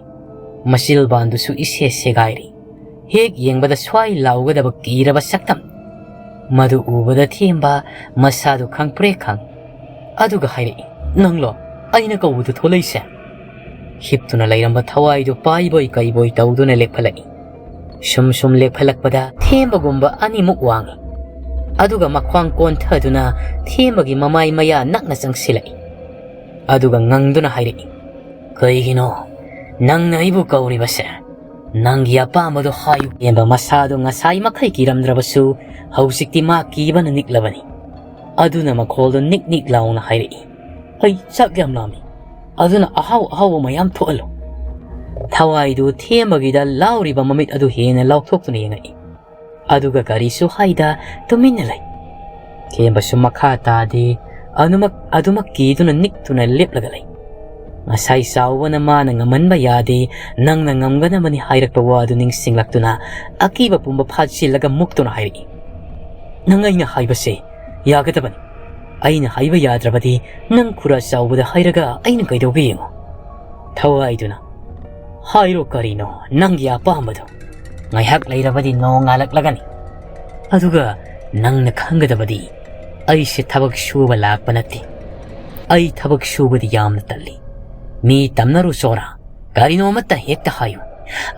ꯃꯆꯤꯜꯕꯥꯟꯗꯨꯁꯨ ꯏꯁꯦ ꯁꯦꯒꯥꯏꯔꯤ꯫ ꯍꯦꯛ ꯌꯦꯡꯕꯗ ꯁ꯭ꯋꯥꯏ ꯂꯥꯎꯒꯗꯕ ꯀꯤꯔꯕ ꯁꯛꯇꯝ꯫ ꯃꯗꯨ ꯎꯕꯗ ꯊꯦꯝꯕ ꯃꯁꯥꯗꯨ ꯈꯪꯄ꯭ꯔꯦꯛ ꯈꯪ꯫ ꯑꯗꯨꯒ ꯍꯥꯏꯔꯛꯏ, "ꯅꯪꯂꯣ ꯑꯩꯅ ꯀꯧꯕꯗꯨ ꯊꯣꯛꯂꯛꯏꯁꯦ?" ꯍꯤꯞꯇꯨꯅ ꯂꯩꯔꯝꯕ ꯊꯋꯥꯏꯗꯨ ꯄꯥꯏꯕꯣꯏ ꯀꯩꯕꯣꯏ ꯇꯧꯗꯨꯅ ꯂꯦꯞꯈꯠꯂꯛꯏ꯫ ꯁꯨꯝ ꯁꯨꯝ ꯂꯦꯞꯈꯠꯂꯛꯄꯗ ꯊꯦꯝꯕꯒꯨꯝꯕ ꯑꯅꯤꯃꯨꯛ ꯋꯥꯡꯏ꯫ ꯑꯗꯨꯒ ꯃꯈ꯭ꯋꯥꯡ ꯀꯣꯟꯊꯗꯨꯅ ꯊꯦꯝꯕꯒꯤ ꯃꯃꯥꯏ ꯃꯌꯥ ꯅꯛꯅ ꯆꯪꯁꯤꯜꯂꯛꯏ꯫ ꯑꯗꯨꯒ ꯉꯪꯗꯨꯅ ꯍꯥꯏꯔꯛꯏ, "ꯀꯩꯒꯤꯅꯣ ꯅꯪꯅ ꯑꯩꯕꯨ ꯀꯧꯔꯤꯕꯁꯦ?" "ꯅꯪꯒꯤ ꯑꯄꯥꯝꯕꯗꯣ ꯍꯥꯏꯌꯨ꯫" ꯊꯦꯝꯕ ꯃꯁꯥꯗꯣ ꯉꯁꯥꯏ ꯃꯈꯩ ꯀꯤꯔꯝꯗ꯭ꯔꯕꯁꯨ ꯍꯧꯖꯤꯛꯇꯤ ꯃꯥ ꯀꯤꯕꯅ ꯅꯤꯛꯂꯕꯅꯤ꯫ ꯑꯗꯨꯅ ꯃꯈꯣꯜꯗꯣ ꯅꯤꯛ ꯅꯤꯛ ꯂꯥꯎꯅ ꯍꯥꯏꯔꯛꯏ, "ꯑꯩ ꯆꯥꯛ ꯌꯥꯝ ꯂꯥꯝꯃꯤ, ꯑꯗꯨꯅ ꯑꯍꯥꯎ ꯑꯍꯥꯎꯕ ꯃꯌꯥꯝ ꯊꯣꯛꯍꯜꯂꯨ꯫" ꯊꯋꯥꯏꯗꯨ ꯊꯦꯝꯕꯒꯤꯗ ꯂꯥꯎꯔꯤꯕ ꯃꯃꯤꯠ ꯑꯗꯨ ꯍꯦꯟꯅ ꯂꯥꯎꯊꯣꯛꯇꯨꯅ ꯌꯦꯡꯉꯛꯏ꯫ ꯑꯗꯨꯒ ꯀꯔꯤꯁꯨ ꯍꯥꯏꯗ ꯇꯨꯃꯤꯟꯅ ꯂꯩ꯫ ꯊꯦꯝꯕꯁꯨ ꯃꯈꯥ ꯇꯥꯗꯦ, ꯑꯗꯨꯃꯛ, ꯑꯗꯨꯃꯛ ꯀꯤꯗꯨꯅ ꯅꯤꯛꯇꯨꯅ ꯂꯦꯞꯂꯒ ꯂꯩ꯫ ꯉꯁꯥꯏ ꯆꯥꯎꯕꯅ ꯃꯥꯅ ꯉꯝꯍꯟꯕ ꯌꯥꯗꯦ, ꯅꯪꯅ ꯉꯝꯒꯗꯕꯅꯤ ꯍꯥꯏꯔꯛꯄ ꯋꯥꯗꯨ ꯅꯤꯡꯁꯤꯡꯂꯛꯇꯨꯅ ꯑꯀꯤꯕ ꯄꯨꯝꯕ ꯐꯥꯖꯤꯜꯂꯒ ꯃꯨꯛꯇꯨꯅ ꯍꯥꯏꯔꯛꯏ, "ꯅꯪ ꯑꯩꯅ ꯍꯥꯏꯕꯁꯦ ꯌꯥꯒꯗꯕꯅꯤ꯫ ꯑꯩꯅ ꯍꯥꯏꯕ ꯌꯥꯗ꯭ꯔꯕꯗꯤ ꯅꯪ ꯈꯨꯔꯥ ꯆꯥꯎꯕꯗ ꯍꯥꯏꯔꯒ ꯑꯩꯅ ꯀꯩꯗꯧꯒꯦ ꯌꯦꯡꯉꯣ꯫" ꯊꯋꯥꯏꯗꯨꯅ, "ꯍꯥꯏꯔꯣ ꯀꯔꯤꯅꯣ ꯅꯪꯒꯤ ꯑꯄꯥꯝꯕꯗꯣ? ꯉꯥꯏꯍꯥꯛ ꯂꯩꯔꯕꯗꯤ ꯅꯣꯡ ꯉꯥꯜꯂꯛꯂꯒꯅꯤ꯫ ꯑꯗꯨꯒ ꯅꯪꯅ ꯈꯪꯒꯗꯕꯗꯤ ꯑꯩꯁꯦ ꯊꯕꯛ ꯁꯨꯕ ꯂꯥꯛꯄ ꯅꯠꯇꯦ꯫ ꯑꯩ ꯊꯕꯛ ꯁꯨꯕꯗꯤ ꯌꯥꯝꯅ ꯇꯜꯂꯤ꯫ ꯃꯤ ꯇꯝꯅꯔꯨ ꯆꯣꯔꯥ, ꯀꯔꯤꯅꯣ ꯑꯃꯠꯇ ꯍꯦꯛꯇ ꯍꯥꯏꯌꯨ꯫"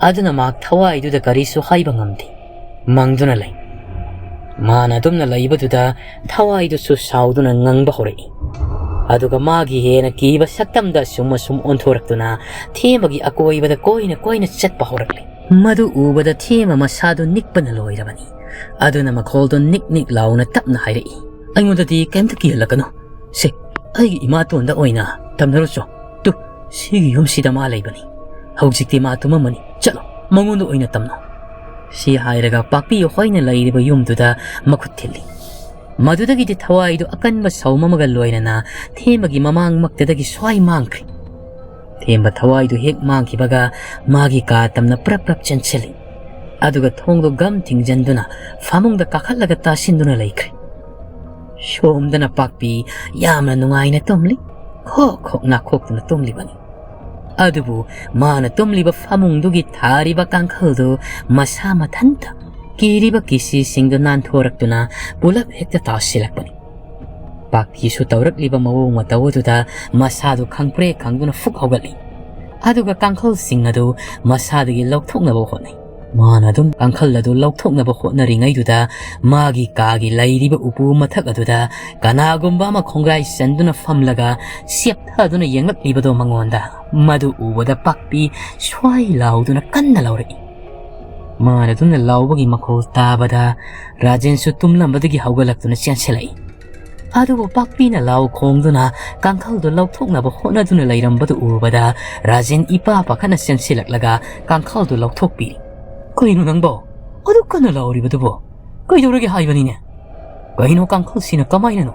ꯑꯗꯨꯅ ꯃꯍꯥꯛ ꯊꯋꯥꯏꯗꯨꯗ ꯀꯔꯤꯁꯨ ꯍꯥꯏꯕ ꯉꯝꯗꯦ꯫ ꯃꯪꯗꯨꯅ ꯂꯩ꯫ ꯃꯥꯅ ꯑꯗꯨꯝꯅ ꯂꯩꯕꯗꯨꯗ ꯊꯋꯥꯏꯗꯨꯁꯨ ꯁꯥꯎꯗꯨꯅ ꯉꯪꯕ ꯍꯧꯔꯛꯏ꯫ ꯑꯗꯨꯒ ꯃꯥꯒꯤ ꯍꯦꯟꯅ ꯀꯤꯕ ꯁꯛꯇꯝꯗ ꯑꯁꯨꯝ ꯑꯁꯨꯝ ꯑꯣꯟꯊꯣꯔꯛꯇꯨꯅ ꯊꯦꯝꯕꯒꯤ ꯑꯀꯣꯏꯕꯗ ꯀꯣꯏꯅ ꯀꯣꯏꯅ ꯆꯠꯄ ꯍꯧꯔꯛꯂꯦ꯫ ꯃꯗꯨ ꯎꯕꯗ ꯊꯦꯝꯕ ꯃꯁꯥꯗꯨ ꯅꯤꯛꯄꯅ ꯂꯣꯏꯔꯕꯅꯤ꯫ ꯑꯗꯨꯅ ꯃꯈꯣꯜꯗꯨ ꯅꯤꯛ ꯅꯤꯛ ꯂꯥꯎꯅ ꯇꯞꯅ ꯍꯥꯏꯔꯛꯏ, "ꯑꯩꯉꯣꯟꯗꯗꯤ ꯀꯩꯝꯇ ꯀꯤꯍꯜꯂꯛꯀꯅꯨ꯫ ꯁꯦ, ꯑꯩꯒꯤ ꯏꯃꯥꯇꯣꯟꯗ ꯑꯣꯏꯅ ꯇꯝꯅꯔꯨꯆꯣ꯫ ꯇꯨ, ꯁꯤꯒꯤ ꯌꯨꯝꯁꯤꯗ ꯃꯥ ꯂꯩꯕꯅꯤ꯫ ꯍꯧꯖꯤꯛꯇꯤ ꯃꯥ ꯇꯨꯝꯃꯝꯃꯅꯤ꯫ ꯆꯠꯂꯣ, ꯃꯉꯣꯟꯗ ꯑꯣꯏꯅ ꯇꯝꯅꯧ꯫" ꯁꯤ ꯍꯥꯏꯔꯒ ꯄꯥꯛꯄꯤ ꯍꯣꯏꯅ ꯂꯩꯔꯤꯕ ꯌꯨꯝꯗꯨꯗ ꯃꯈꯨꯠ ꯊꯤꯜꯂꯤ꯫ ꯃꯗꯨꯗꯒꯤꯗꯤ ꯊꯋꯥꯏꯗꯨ ꯑꯀꯟꯕ ꯁꯧꯝ ꯑꯃꯒ ꯂꯣꯏꯅꯅ ꯊꯦꯝꯕꯒꯤ ꯃꯃꯥꯡꯃꯛꯇꯗꯒꯤ ꯁ꯭ꯋꯥꯏ ꯃꯥꯡꯈ꯭ꯔꯦ꯫ ꯊꯦꯝꯕ ꯊꯋꯥꯏꯗꯨ ꯍꯦꯛ ꯃꯥꯡꯈꯤꯕꯒ ꯃꯥꯒꯤ ꯀꯥ ꯇꯝꯅ ꯄ꯭ꯔꯞ ꯄ꯭ꯔꯞ ꯆꯦꯟꯁꯤꯜꯂꯤ꯫ ꯑꯗꯨꯒ ꯊꯣꯡꯗꯨ ꯒꯝ ꯊꯤꯡꯖꯤꯟꯗꯨꯅ ꯐꯃꯨꯡꯗ ꯀꯥꯈꯠꯂꯒ ꯇꯥꯁꯤꯟꯗꯨꯅ ꯂꯩꯈ꯭ꯔꯦ꯫ ꯁꯣꯝꯗꯅ ꯄꯥꯛꯄꯤ ꯌꯥꯝꯅ ꯅꯨꯡꯉꯥꯏꯅ ꯇꯨꯝꯂꯤ꯫ ꯈꯣꯛ ꯈꯣꯛ ꯅꯥꯈꯣꯛꯇꯨꯅ ꯇꯨꯝꯂꯤꯕꯅꯤ꯫ ꯑꯗꯨꯕꯨ ꯃꯥꯅ ꯇꯨꯝꯂꯤꯕ ꯐꯃꯨꯡꯗꯨꯒꯤ ꯊꯥꯔꯤꯕ ꯀꯥꯡꯈꯜꯗꯨ ꯃꯁꯥ ꯃꯊꯟꯇ ꯀꯤꯔꯤꯕ ꯀꯤꯁꯤꯁꯤꯡꯗꯨ ꯅꯥꯟꯊꯣꯔꯛꯇꯨꯅ ꯄꯨꯂꯞ ꯍꯦꯛꯇ ꯇꯥꯁꯤꯜꯂꯛꯄꯅꯤ꯫ ꯄꯥꯛꯄꯤꯁꯨ ꯇꯧꯔꯛꯂꯤꯕ ꯃꯑꯣꯡ ꯃꯇꯧ ꯑꯗꯨꯗ ꯃꯁꯥꯗꯨ ꯈꯪꯄ꯭ꯔꯦꯛ ꯈꯪꯗꯨꯅ ꯐꯨꯛ ꯍꯧꯒꯠꯂꯤ꯫ ꯑꯗꯨꯒ ꯀꯥꯡꯈꯜꯁꯤꯡ ꯑꯗꯨ ꯃꯁꯥꯗꯒꯤ ꯂꯧꯊꯣꯛꯅꯕ ꯍꯣꯠꯅꯩ꯫ ꯃꯥꯅ ꯑꯗꯨꯝ ꯀꯥꯡꯈꯜ ꯑꯗꯨ ꯂꯧꯊꯣꯛꯅꯕ ꯍꯣꯠꯅꯔꯤꯉꯩꯗꯨꯗ ꯃꯥꯒꯤ ꯀꯥꯒꯤ ꯂꯩꯔꯤꯕ ꯎꯄꯨ ꯃꯊꯛ ꯑꯗꯨꯗ ꯀꯅꯥꯒꯨꯝꯕ ꯑꯃ ꯈꯣꯡꯒ꯭ꯔꯥꯏ ꯆꯟꯗꯨꯅ ꯐꯝꯂꯒ ꯆꯦꯞ ꯆꯦꯞꯊꯗꯨꯅ ꯌꯦꯡꯂꯛꯂꯤꯕꯗꯣ ꯃꯉꯣꯟꯗ꯫ ꯃꯗꯨ ꯎꯕꯗ ꯄꯥꯛꯄꯤ ꯁ꯭ꯋꯥꯏ ꯂꯥꯎꯗꯨꯅ ꯀꯟꯅ ꯂꯥꯎꯔꯛꯏ꯫ ꯃꯥꯅ ꯑꯗꯨꯝꯅ ꯂꯥꯎꯕꯒꯤ ꯃꯈꯣꯜ ꯇꯥꯕꯗ ꯔꯥꯖꯦꯟꯁꯨ ꯇꯨꯝꯂꯝꯕꯗꯒꯤ ꯍꯧꯒꯠꯂꯛꯇꯨꯅ ꯆꯦꯟꯁꯤꯜꯂꯛꯏ꯫ ꯑꯗꯨꯕꯨ ꯄꯥꯛꯄꯤꯅ ꯂꯥꯎ ꯈꯣꯡꯗꯨꯅ ꯀꯥꯡꯈꯜꯗꯨ ꯂꯧꯊꯣꯛꯅꯕ ꯍꯣꯠꯅꯗꯨꯅ ꯂꯩꯔꯝꯕꯗꯨ ꯎꯕꯗ ꯔꯥꯖꯦꯟ ꯏꯄꯥ ꯄꯥꯈꯠꯅ ꯆꯦꯟꯁꯤꯜꯂꯛꯂꯒ ꯀꯥꯡꯈꯜꯗꯨ ꯂꯧꯊꯣꯛꯄꯤꯔꯤ꯫ "ꯀꯩꯅꯣ ꯅꯪꯕꯣ? ꯑꯗꯨꯛ ꯀꯟꯅ ꯂꯥꯎꯔꯤꯕꯗꯨꯕꯣ? ꯀꯩꯗꯧꯔꯒꯦ ꯍꯥꯏꯕꯅꯤꯅꯦ? ꯀꯩꯅꯣ ꯀꯥꯡꯈꯜꯁꯤꯅ ꯀꯃꯥꯏꯅꯅꯣ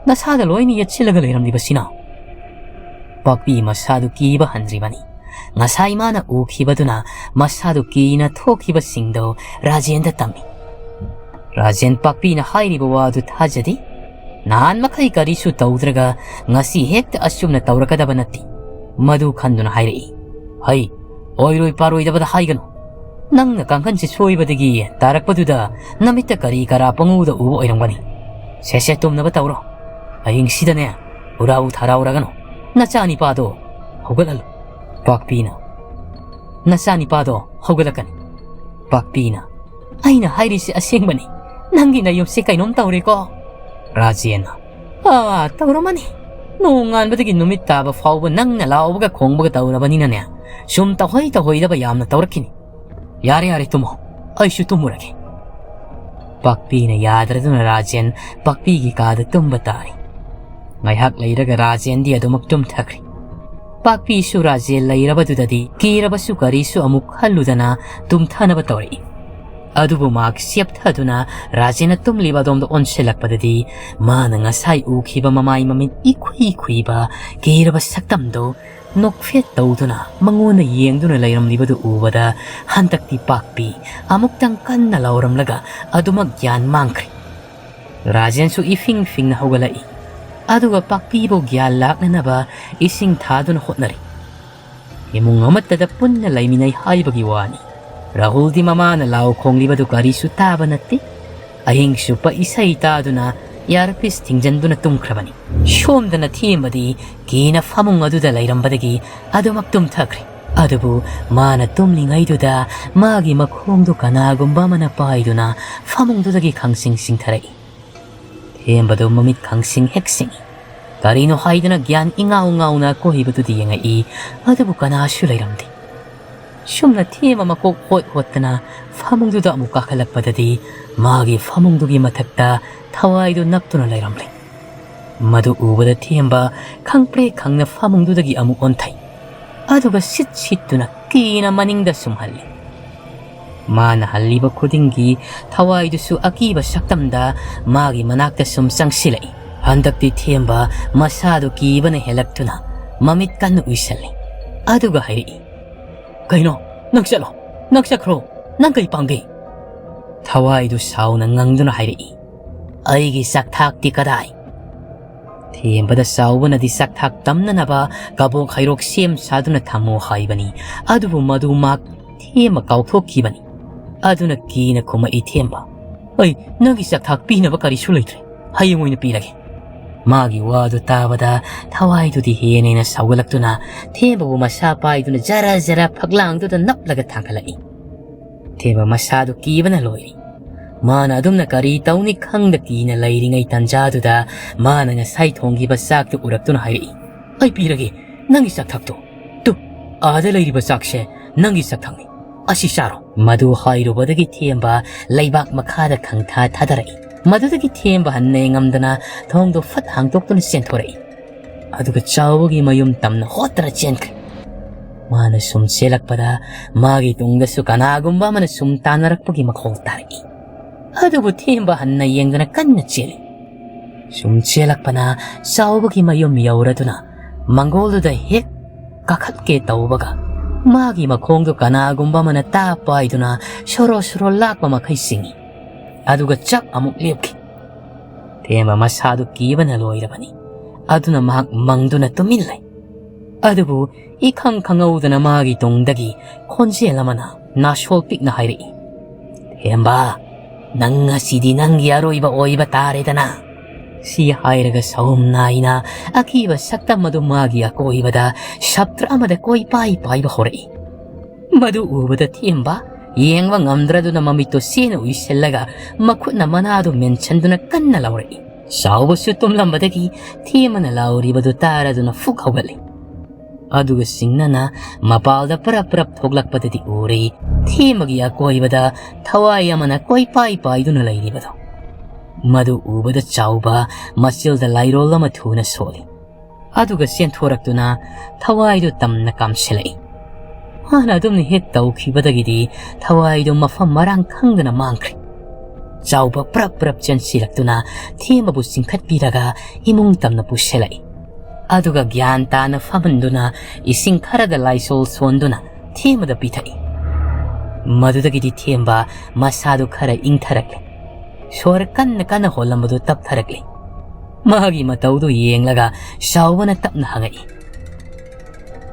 ꯅꯁꯥꯗ ꯂꯣꯏꯅ ꯌꯦꯠꯁꯤꯜꯂꯒ ꯂꯩꯔꯝꯂꯤꯕꯁꯤꯅ?" ꯄꯥꯛꯄꯤ ꯃꯁꯥꯗꯨ ꯀꯤꯕ ꯍꯟꯗ꯭ꯔꯤꯕꯅꯤ꯫ ꯉꯁꯥꯏ ꯃꯥꯅ ꯎꯈꯤꯕꯗꯨꯅ ꯃꯁꯥꯗꯨ ꯀꯤꯅ ꯊꯣꯛꯈꯤꯕꯁꯤꯡꯗꯨ ꯔꯥꯖꯦꯟꯗ ꯇꯝꯃꯤ꯫ ꯔꯥꯖꯦꯟ ꯄꯥꯛꯄꯤꯅ ꯍꯥꯏꯔꯤꯕ ꯋꯥꯗꯨ ꯊꯥꯖꯗꯦ꯫ ꯅꯍꯥꯟ ꯃꯈꯩ ꯀꯔꯤꯁꯨ ꯇꯧꯗ꯭ꯔꯒ ꯉꯁꯤ ꯍꯦꯛꯇ ꯑꯆꯨꯝꯅ ꯇꯧꯔꯛꯀꯗꯕ ꯅꯠꯇꯦ꯫ ꯃꯗꯨ ꯈꯟꯗꯨꯅ ꯍꯥꯏꯔꯛꯏ, "ꯍꯩ, ꯑꯣꯏꯔꯣꯏ ꯄꯥꯔꯣꯏꯗꯕꯗ ꯍꯥꯏꯒꯅꯨ꯫ ꯅꯪꯅ ꯀꯥꯡꯈꯟꯁꯤ ꯁꯣꯏꯕꯗꯒꯤ ꯇꯥꯔꯛꯄꯗꯨꯗ ꯅꯃꯤꯠꯇ ꯀꯔꯤ ꯀꯔꯥ ꯄꯪꯎꯗ ꯎꯕ ꯑꯣꯏꯔꯝꯒꯅꯤ꯫ ꯁꯦ ꯁꯦ, ꯇꯨꯝꯅꯕ ꯇꯧꯔꯣ꯫ ꯑꯍꯤꯡꯁꯤꯗꯅꯦ ꯎꯔꯥꯎ ꯊꯔꯥꯎꯔꯒꯅꯨ꯫ ꯅꯆꯥꯅꯤꯄꯥꯗꯣ ꯍꯧꯒꯠꯍꯜꯂꯨ꯫" ꯄꯥꯛꯄꯤꯅ, "ꯅꯆꯥꯅꯤꯄꯥꯗꯣ ꯍꯧꯒꯠꯂꯛꯀꯅꯤ꯫" ꯄꯥꯛꯄꯤꯅ, "ꯑꯩꯅ ꯍꯥꯏꯔꯤꯁꯤ ꯑꯁꯦꯡꯕꯅꯤ꯫ ꯅꯪꯒꯤ ꯅꯌꯨꯝꯁꯦ ꯀꯩꯅꯣꯝ ꯇꯧꯔꯦꯀꯣ꯫" ꯔꯥꯖꯦꯟꯅ, "ꯑꯥ, ꯇꯧꯔꯝꯃꯅꯤ꯫ ꯅꯣꯡꯉꯥꯟꯕꯗꯒꯤ ꯅꯨꯃꯤꯠ ꯇꯥꯕ ꯐꯥꯎꯕ ꯅꯪꯅ ꯂꯥꯎꯕꯒ ꯈꯣꯡꯕꯒ ꯇꯧꯔꯕꯅꯤꯅꯅꯦ, ꯁꯨꯝ ꯇꯧꯍꯩ ꯇꯧꯍꯩꯗꯕ ꯌꯥꯝꯅ ꯇꯧꯔꯛꯈꯤꯅꯤ꯫ ꯌꯥꯔꯦ, ꯌꯥꯔꯦ, ꯇꯨꯝꯃꯣ꯫ ꯑꯩꯁꯨ ꯇꯨꯝꯃꯨꯔꯒꯦ꯫" ꯄꯥꯛꯄꯤꯅ ꯌꯥꯗ꯭ꯔꯗꯨꯅ ꯔꯥꯖꯦꯟ ꯄꯥꯛꯄꯤꯒꯤ ꯀꯥꯗ ꯇꯨꯝꯕ ꯇꯥꯔꯦ꯫ ꯉꯥꯏꯍꯥꯛ ꯂꯩꯔꯒ ꯔꯥꯖꯦꯟꯗꯤ ꯑꯗꯨꯃꯛ ꯇꯨꯝꯊꯈ꯭ꯔꯦ꯫ ꯄꯥꯛꯄꯤꯁꯨ ꯔꯥꯖꯦꯟ ꯂꯩꯔꯕꯗꯨꯗꯗꯤ ꯀꯤꯔꯕꯁꯨ ꯀꯔꯤꯁꯨ ꯑꯃꯨꯛ ꯈꯜꯂꯨꯗꯅ ꯇꯨꯝꯊꯅꯕ ꯇꯧꯔꯛꯏ꯫ ꯑꯗꯨꯕꯨ ꯃꯍꯥꯛ ꯆꯦꯞꯊꯗꯨꯅ ꯔꯥꯖꯦꯟꯅ ꯇꯨꯝꯂꯤꯕ ꯑꯗꯣꯝꯗ ꯑꯣꯟꯁꯤꯜꯂꯛꯄꯗꯗꯤ ꯃꯥꯅ ꯉꯁꯥꯏ ꯎꯈꯤꯕ ꯃꯃꯥꯏ ꯃꯃꯤꯠ ꯏꯈꯨꯏ ꯈꯨꯏꯕ ꯀꯤꯔꯕ ꯁꯛꯇꯝꯗꯨ ꯅꯣꯛꯐꯦꯠ ꯇꯧꯗꯨꯅ ꯃꯉꯣꯟꯗ ꯌꯦꯡꯗꯨꯅ ꯂꯩꯔꯝꯂꯤꯕꯗꯨ ꯎꯕꯗ ꯍꯟꯗꯛꯇꯤ ꯄꯥꯛꯄꯤ ꯑꯃꯨꯛꯇꯪ ꯀꯟꯅ ꯂꯥꯎꯔꯝꯂꯒ ꯑꯗꯨꯃꯛ ꯒ꯭ꯌꯥꯟ ꯃꯥꯡꯈ꯭ꯔꯦ꯫ ꯔꯥꯖꯦꯟꯁꯨ ꯏꯐꯤꯡ ꯐꯤꯡꯅ ꯍꯧꯒꯠꯂꯛꯏ꯫ ꯑꯗꯨꯒ ꯄꯥꯛꯄꯤꯕꯨ ꯒ꯭ꯌꯥꯟ ꯂꯥꯛꯅꯅꯕ ꯏꯁꯤꯡ ꯊꯥꯗꯨꯅ ꯍꯣꯠꯅꯔꯤ꯫ ꯏꯃꯨꯡ ꯑꯃꯠꯇꯗ ꯄꯨꯟꯅ ꯂꯩꯃꯤꯟꯅꯩ ꯍꯥꯏꯕꯒꯤ ꯋꯥꯅꯤ꯫ ꯔꯥꯍꯨꯜꯗꯤ ꯃꯃꯥꯅ ꯂꯥꯎ ꯈꯣꯡꯂꯤꯕꯗꯨ ꯀꯔꯤꯁꯨ ꯇꯥꯕ ꯅꯠꯇꯦ꯫ ꯑꯍꯤꯡ ꯆꯨꯞꯄ ꯏꯁꯩ ꯇꯥꯗꯨꯅ ꯏꯌꯥꯔꯄꯤꯁ ꯊꯤꯡꯖꯤꯟꯗꯨꯅ ꯇꯨꯝꯈ꯭ꯔꯕꯅꯤ꯫ ꯁꯣꯝꯗꯅ ꯊꯦꯝꯕꯗꯤ ꯀꯤꯅ ꯐꯃꯨꯡ ꯑꯗꯨꯗ ꯂꯩꯔꯝꯕꯗꯒꯤ ꯑꯗꯨꯃꯛ ꯇꯨꯝꯊꯈ꯭ꯔꯦ꯫ ꯑꯗꯨꯕꯨ ꯃꯥꯅ ꯇꯨꯝꯂꯤꯉꯩꯗꯨꯗ ꯃꯥꯒꯤ ꯃꯈꯣꯡꯗꯨ ꯀꯅꯥꯒꯨꯝꯕ ꯑꯃꯅ ꯄꯥꯏꯗꯨꯅ ꯐꯃꯨꯡꯗꯨꯗꯒꯤ ꯈꯪꯁꯤꯡ ꯁꯤꯡꯊꯔꯛꯏ꯫ ꯊꯦꯝꯕꯗꯨ ꯃꯃꯤꯠ ꯈꯪꯁꯤꯡ ꯍꯦꯛ ꯁꯤꯡꯏ꯫ ꯀꯔꯤꯅꯣ ꯍꯥꯏꯗꯅ ꯒ꯭ꯌꯥꯟ ꯏꯉꯥꯎ ꯉꯥꯎꯅ ꯑꯀꯣꯏꯕꯗꯨꯗ ꯌꯦꯡꯉꯛꯏ, ꯑꯗꯨꯕꯨ ꯀꯅꯥꯁꯨ ꯂꯩꯔꯝꯗꯦ꯫ ꯁꯨꯝꯅ ꯊꯦꯝꯕ ꯃꯀꯣꯛ ꯍꯣꯠ ꯍꯣꯠꯇꯅ ꯐꯃꯨꯡꯗꯨꯗ ꯑꯃꯨꯛ ꯀꯥꯈꯠꯂꯛꯄꯗꯗꯤ ꯃꯥꯒꯤ ꯐꯃꯨꯡꯗꯨꯒꯤ ꯃꯊꯛꯇ ꯊꯋꯥꯏꯗꯨ ꯅꯞꯇꯨꯅ ꯂꯩꯔꯝꯂꯦ꯫ ꯃꯗꯨ ꯎꯕꯗ ꯊꯦꯝꯕ ꯈꯪꯄ꯭ꯔꯦꯛ ꯈꯪꯅ ꯐꯃꯨꯡꯗꯨꯗꯒꯤ ꯑꯃꯨꯛ ꯑꯣꯟꯊꯩ꯫ ꯑꯗꯨꯒ ꯁꯤꯠ ꯁꯤꯠꯇꯨꯅ ꯀꯤꯅ ꯃꯅꯤꯡꯗ ꯁꯨꯝ ꯍꯜꯂꯤ꯫ ꯃꯥꯅ ꯍꯜꯂꯤꯕ ꯈꯨꯗꯤꯡꯒꯤ ꯊꯋꯥꯏꯗꯨꯁꯨ ꯑꯀꯤꯕ ꯁꯛꯇꯝꯗ ꯃꯥꯒꯤ ꯃꯅꯥꯛꯇ ꯁꯨꯝ ꯆꯪꯁꯤꯜꯂꯛꯏ꯫ ꯍꯟꯗꯛꯇꯤ ꯊꯦꯝꯕ ꯃꯁꯥꯗꯨ ꯀꯤꯕꯅ ꯍꯦꯜꯂꯛꯇꯨꯅ ꯃꯃꯤꯠ ꯀꯟꯅ ꯎꯏꯁꯜꯂꯤ꯫ ꯑꯗꯨꯒ ꯍꯥꯏꯔꯛꯏ, "ꯀꯩꯅꯣ? ꯅꯪ ꯆꯠꯂꯣ꯫ ꯅꯪ ꯆꯠꯈ꯭ꯔꯣ꯫ ꯅꯪ ꯀꯩ ꯄꯥꯝꯒꯦ?" ꯊꯋꯥꯏꯗꯨ ꯁꯥꯎꯅ ꯉꯪꯗꯨꯅ ꯍꯥꯏꯔꯛꯏ, "ꯑꯩꯒꯤ ꯆꯥꯛꯊꯥꯛꯇꯤ ꯀꯗꯥꯏ?" ꯊꯦꯝꯕꯗ ꯆꯥꯎꯕꯅꯗꯤ ꯆꯥꯛꯊꯥꯛ ꯇꯝꯅꯅꯕ ꯀꯕꯣꯛ ꯍꯩꯔꯣꯛ ꯁꯦꯝ ꯁꯥꯗꯨꯅ ꯊꯝꯃꯨ ꯍꯥꯏꯕꯅꯤ꯫ ꯑꯗꯨꯕꯨ ꯃꯗꯨ ꯃꯍꯥꯛ ꯊꯦꯝꯕ ꯀꯥꯎꯊꯣꯛꯈꯤꯕꯅꯤ꯫ ꯑꯗꯨꯅ ꯀꯤꯅ ꯈꯨꯝꯃꯛꯏ ꯊꯦꯝꯕ, "ꯑꯩ ꯅꯪꯒꯤ ꯆꯥꯛꯊꯥꯛ ꯄꯤꯅꯕ ꯀꯔꯤꯁꯨ ꯂꯩꯇ꯭ꯔꯦ꯫ ꯍꯌꯦꯡ ꯑꯣꯏꯅ ꯄꯤꯔꯒꯦ꯫" ꯃꯥꯒꯤ ꯋꯥꯗꯨ ꯇꯥꯕꯗ ꯊꯋꯥꯏꯗꯨꯗꯤ ꯍꯦꯟꯅ ꯍꯦꯟꯅ ꯁꯥꯎꯒꯠꯂꯛꯇꯨꯅ ꯊꯦꯝꯕꯕꯨ ꯃꯁꯥ ꯄꯥꯏꯗꯨꯅ ꯖꯔ ꯖꯔ ꯐꯛꯂꯥꯡꯗꯨꯗ ꯅꯞꯂꯒ ꯊꯥꯡꯒꯠꯂꯛꯏ꯫ ꯊꯦꯝꯕ ꯃꯁꯥꯗꯨ ꯀꯤꯕꯅ ꯂꯣꯏꯔꯤ꯫ ꯃꯥꯅ ꯑꯗꯨꯝꯅ ꯀꯔꯤ ꯇꯧꯅꯤ ꯈꯪꯗ ꯀꯤꯅ ꯂꯩꯔꯤꯉꯩ ꯇꯟꯖꯥꯗꯨꯗ ꯃꯥꯅ ꯉꯁꯥꯏ ꯊꯣꯡꯈꯤꯕ ꯆꯥꯛꯇꯨ ꯎꯔꯛꯇꯨꯅ ꯍꯥꯏꯔꯛꯏ, "ꯑꯩ ꯄꯤꯔꯒꯦ ꯅꯪꯒꯤ ꯆꯥꯛꯊꯥꯛꯇꯣ꯫ ꯇꯨ, ꯑꯥꯗ ꯂꯩꯔꯤꯕ ꯆꯥꯛꯁꯦ ꯅꯪꯒꯤ ꯆꯥꯛꯊꯥꯛꯅꯤ꯫ ꯑꯁꯤ ꯆꯥꯔꯣ꯫" ꯃꯗꯨ ꯍꯥꯏꯔꯨꯕꯗꯒꯤ ꯊꯦꯝꯕ ꯂꯩꯕꯥꯛ ꯃꯈꯥꯗ ꯈꯪꯊꯥ ꯊꯥꯗꯔꯛꯏ꯫ ꯃꯗꯨꯗꯒꯤ ꯊꯦꯝꯕ ꯍꯟꯅ ꯌꯦꯡꯉꯝꯗꯅ ꯊꯣꯡꯗꯣ ꯐꯠ ꯍꯥꯡꯗꯣꯛꯇꯨꯅ ꯆꯦꯟꯊꯣꯔꯛꯏ꯫ ꯑꯗꯨꯒ ꯆꯥꯎꯕꯒꯤ ꯃꯌꯨꯝ ꯇꯝꯅ ꯍꯣꯠꯇꯅ ꯆꯦꯟꯈ꯭ꯔꯦ꯫ ꯃꯥꯅ ꯁꯨꯝ ꯆꯦꯜꯂꯛꯄꯗ ꯃꯥꯒꯤ ꯇꯨꯡꯗꯁꯨ ꯀꯅꯥꯒꯨꯝꯕ ꯑꯃꯅ ꯁꯨꯝ ꯇꯥꯟꯅꯔꯛꯄꯒꯤ ꯃꯈꯣꯜ ꯇꯥꯔꯛꯏ꯫ ꯑꯗꯨꯕꯨ ꯊꯦꯝꯕ ꯍꯟꯅ ꯌꯦꯡꯗꯅ ꯀꯟꯅ ꯆꯦꯜꯂꯤ꯫ ꯁꯨꯝ ꯆꯦꯜꯂꯛꯄꯅ ꯆꯥꯎꯕꯒꯤ ꯃꯌꯨꯝ ꯌꯧꯔꯗꯨꯅ ꯃꯪꯒꯣꯜꯗꯨꯗ ꯍꯦꯛ ꯀꯥꯈꯠꯀꯦ ꯇꯧꯕꯒ ꯃꯥꯒꯤ ꯃꯈꯣꯡꯗꯨ ꯀꯅꯥꯒꯨꯝꯕ ꯑꯃꯅ ꯇꯥ ꯄꯥꯏꯗꯨꯅ ꯁꯣꯔꯣ ꯁꯣꯔꯣ ꯂꯥꯛꯄ ꯃꯈꯩ ꯆꯤꯡꯏ꯫ ꯑꯗꯨꯒ ꯆꯞ ꯑꯃꯨꯛ ꯂꯦꯞꯈꯤ꯫ ꯊꯦꯝꯕ ꯃꯁꯥꯗꯨ ꯀꯤꯕꯅ ꯂꯣꯏꯔꯕꯅꯤ꯫ ꯑꯗꯨꯅ ꯃꯍꯥꯛ ꯃꯪꯗꯨꯅ ꯇꯨꯃꯤꯟ ꯂꯩ꯫ ꯑꯗꯨꯕꯨ ꯏꯈꯪ ꯈꯪꯍꯧꯗꯅ ꯃꯥꯒꯤ ꯇꯨꯡꯗꯒꯤ ꯈꯣꯟꯖꯦꯜ ꯑꯃꯅ ꯅꯥꯁꯣꯜ ꯄꯤꯛꯅ ꯍꯥꯏꯔꯛꯏ, "ꯊꯦꯝꯕ, ꯅꯪ ꯉꯁꯤꯗꯤ ꯅꯪꯒꯤ ꯑꯔꯣꯏꯕ ꯑꯣꯏꯕ ꯇꯥꯔꯦꯗꯅ꯫" ꯁꯤ ꯍꯥꯏꯔꯒ ꯁꯍꯨꯝ ꯅꯥꯏꯅ ꯑꯀꯤꯕ ꯁꯛꯇꯝ ꯑꯗꯨ ꯃꯥꯒꯤ ꯑꯀꯣꯏꯕꯗ ꯁꯞꯇ꯭ꯔ ꯑꯃꯗ ꯀꯣꯏꯄꯥꯏ ꯄꯥꯏꯕ ꯍꯧꯔꯛꯏ꯫ ꯃꯗꯨ ꯎꯕꯗ ꯊꯦꯝꯕ ꯌꯦꯡꯕ ꯉꯝꯗ꯭ꯔꯗꯨꯅ ꯃꯃꯤꯠꯇꯨ ꯁꯦꯅ ꯎꯏꯁꯤꯜꯂꯒ ꯃꯈꯨꯠꯅ ꯃꯅꯥꯗꯨ ꯃꯦꯟꯁꯤꯟꯗꯨꯅ ꯀꯟꯅ ꯂꯥꯎꯔꯛꯏ꯫ ꯆꯥꯎꯕꯁꯨ ꯇꯨꯝꯂꯝꯕꯗꯒꯤ ꯊꯦꯝꯕꯅ ꯂꯥꯎꯔꯤꯕꯗꯨ ꯇꯥꯔꯗꯨꯅ ꯐꯨꯛ ꯍꯧꯒꯠꯂꯤ꯫ ꯑꯗꯨꯒ ꯁꯤꯡꯅꯅ ꯃꯄꯥꯜꯗ ꯄꯔꯞ ꯄꯔꯞ ꯊꯣꯛꯂꯛꯄꯗꯗꯤ ꯎꯔꯤ, ꯊꯦꯝꯕꯒꯤ ꯑꯀꯣꯏꯕꯗ ꯊꯋꯥꯏ ꯑꯃꯅ ꯀꯣꯏꯄꯥꯏ ꯄꯥꯏꯗꯨꯅ ꯂꯩꯔꯤꯕꯗꯣ꯫ ꯃꯗꯨ ꯎꯕꯗ ꯆꯥꯎꯕ ꯃꯆꯤꯜꯗ ꯂꯥꯏꯔꯣꯜ ꯑꯃ ꯊꯨꯅ ꯁꯣꯜꯂꯤ꯫ ꯑꯗꯨꯒ ꯆꯦꯟꯊꯣꯔꯛꯇꯨꯅ ꯊꯋꯥꯏꯗꯨ ꯇꯝꯅ ꯀꯥꯝꯁꯤꯜꯂꯛꯏ꯫ ꯃꯥꯅ ꯑꯗꯨꯝꯅ ꯍꯦꯛ ꯇꯧꯈꯤꯕꯗꯒꯤꯗꯤ ꯊꯋꯥꯏꯗꯨ ꯃꯐꯝ ꯃꯔꯥꯡ ꯈꯪꯗꯅ ꯃꯥꯡꯈ꯭ꯔꯦ꯫ ꯆꯥꯎꯕ ꯄ꯭ꯔꯞ ꯄ꯭ꯔꯞ ꯆꯦꯟꯁꯤꯜꯂꯛꯇꯨꯅ ꯊꯦꯝꯕꯕꯨ ꯆꯤꯡꯈꯠꯄꯤꯔꯒ ꯏꯃꯨꯡ ꯇꯝꯅ ꯄꯨꯁꯤꯜꯂꯛꯏ꯫ ꯑꯗꯨꯒ ꯒ꯭ꯌꯥꯟ ꯇꯥꯅ ꯐꯝꯍꯟꯗꯨꯅ ꯏꯁꯤꯡ ꯈꯔꯗ ꯂꯥꯏꯁꯣꯜ ꯁꯣꯟꯗꯨꯅ ꯊꯦꯝꯕꯗ ꯄꯤꯊꯛꯏ꯫ ꯃꯗꯨꯗꯒꯤꯗꯤ ꯊꯦꯝꯕ ꯃꯁꯥꯗꯨ ꯈꯔ ꯏꯪꯊꯔꯛꯂꯦ꯫ ꯁꯣꯔ ꯀꯟꯅ ꯀꯟꯅ ꯍꯣꯜꯂꯝꯕꯗꯨ ꯇꯞꯊꯔꯛꯂꯦ꯫ ꯃꯥꯒꯤ ꯃꯇꯧꯗꯨ ꯌꯦꯡꯂꯒ ꯆꯥꯎꯕꯅ ꯇꯞꯅ ꯍꯪꯉꯛꯏ,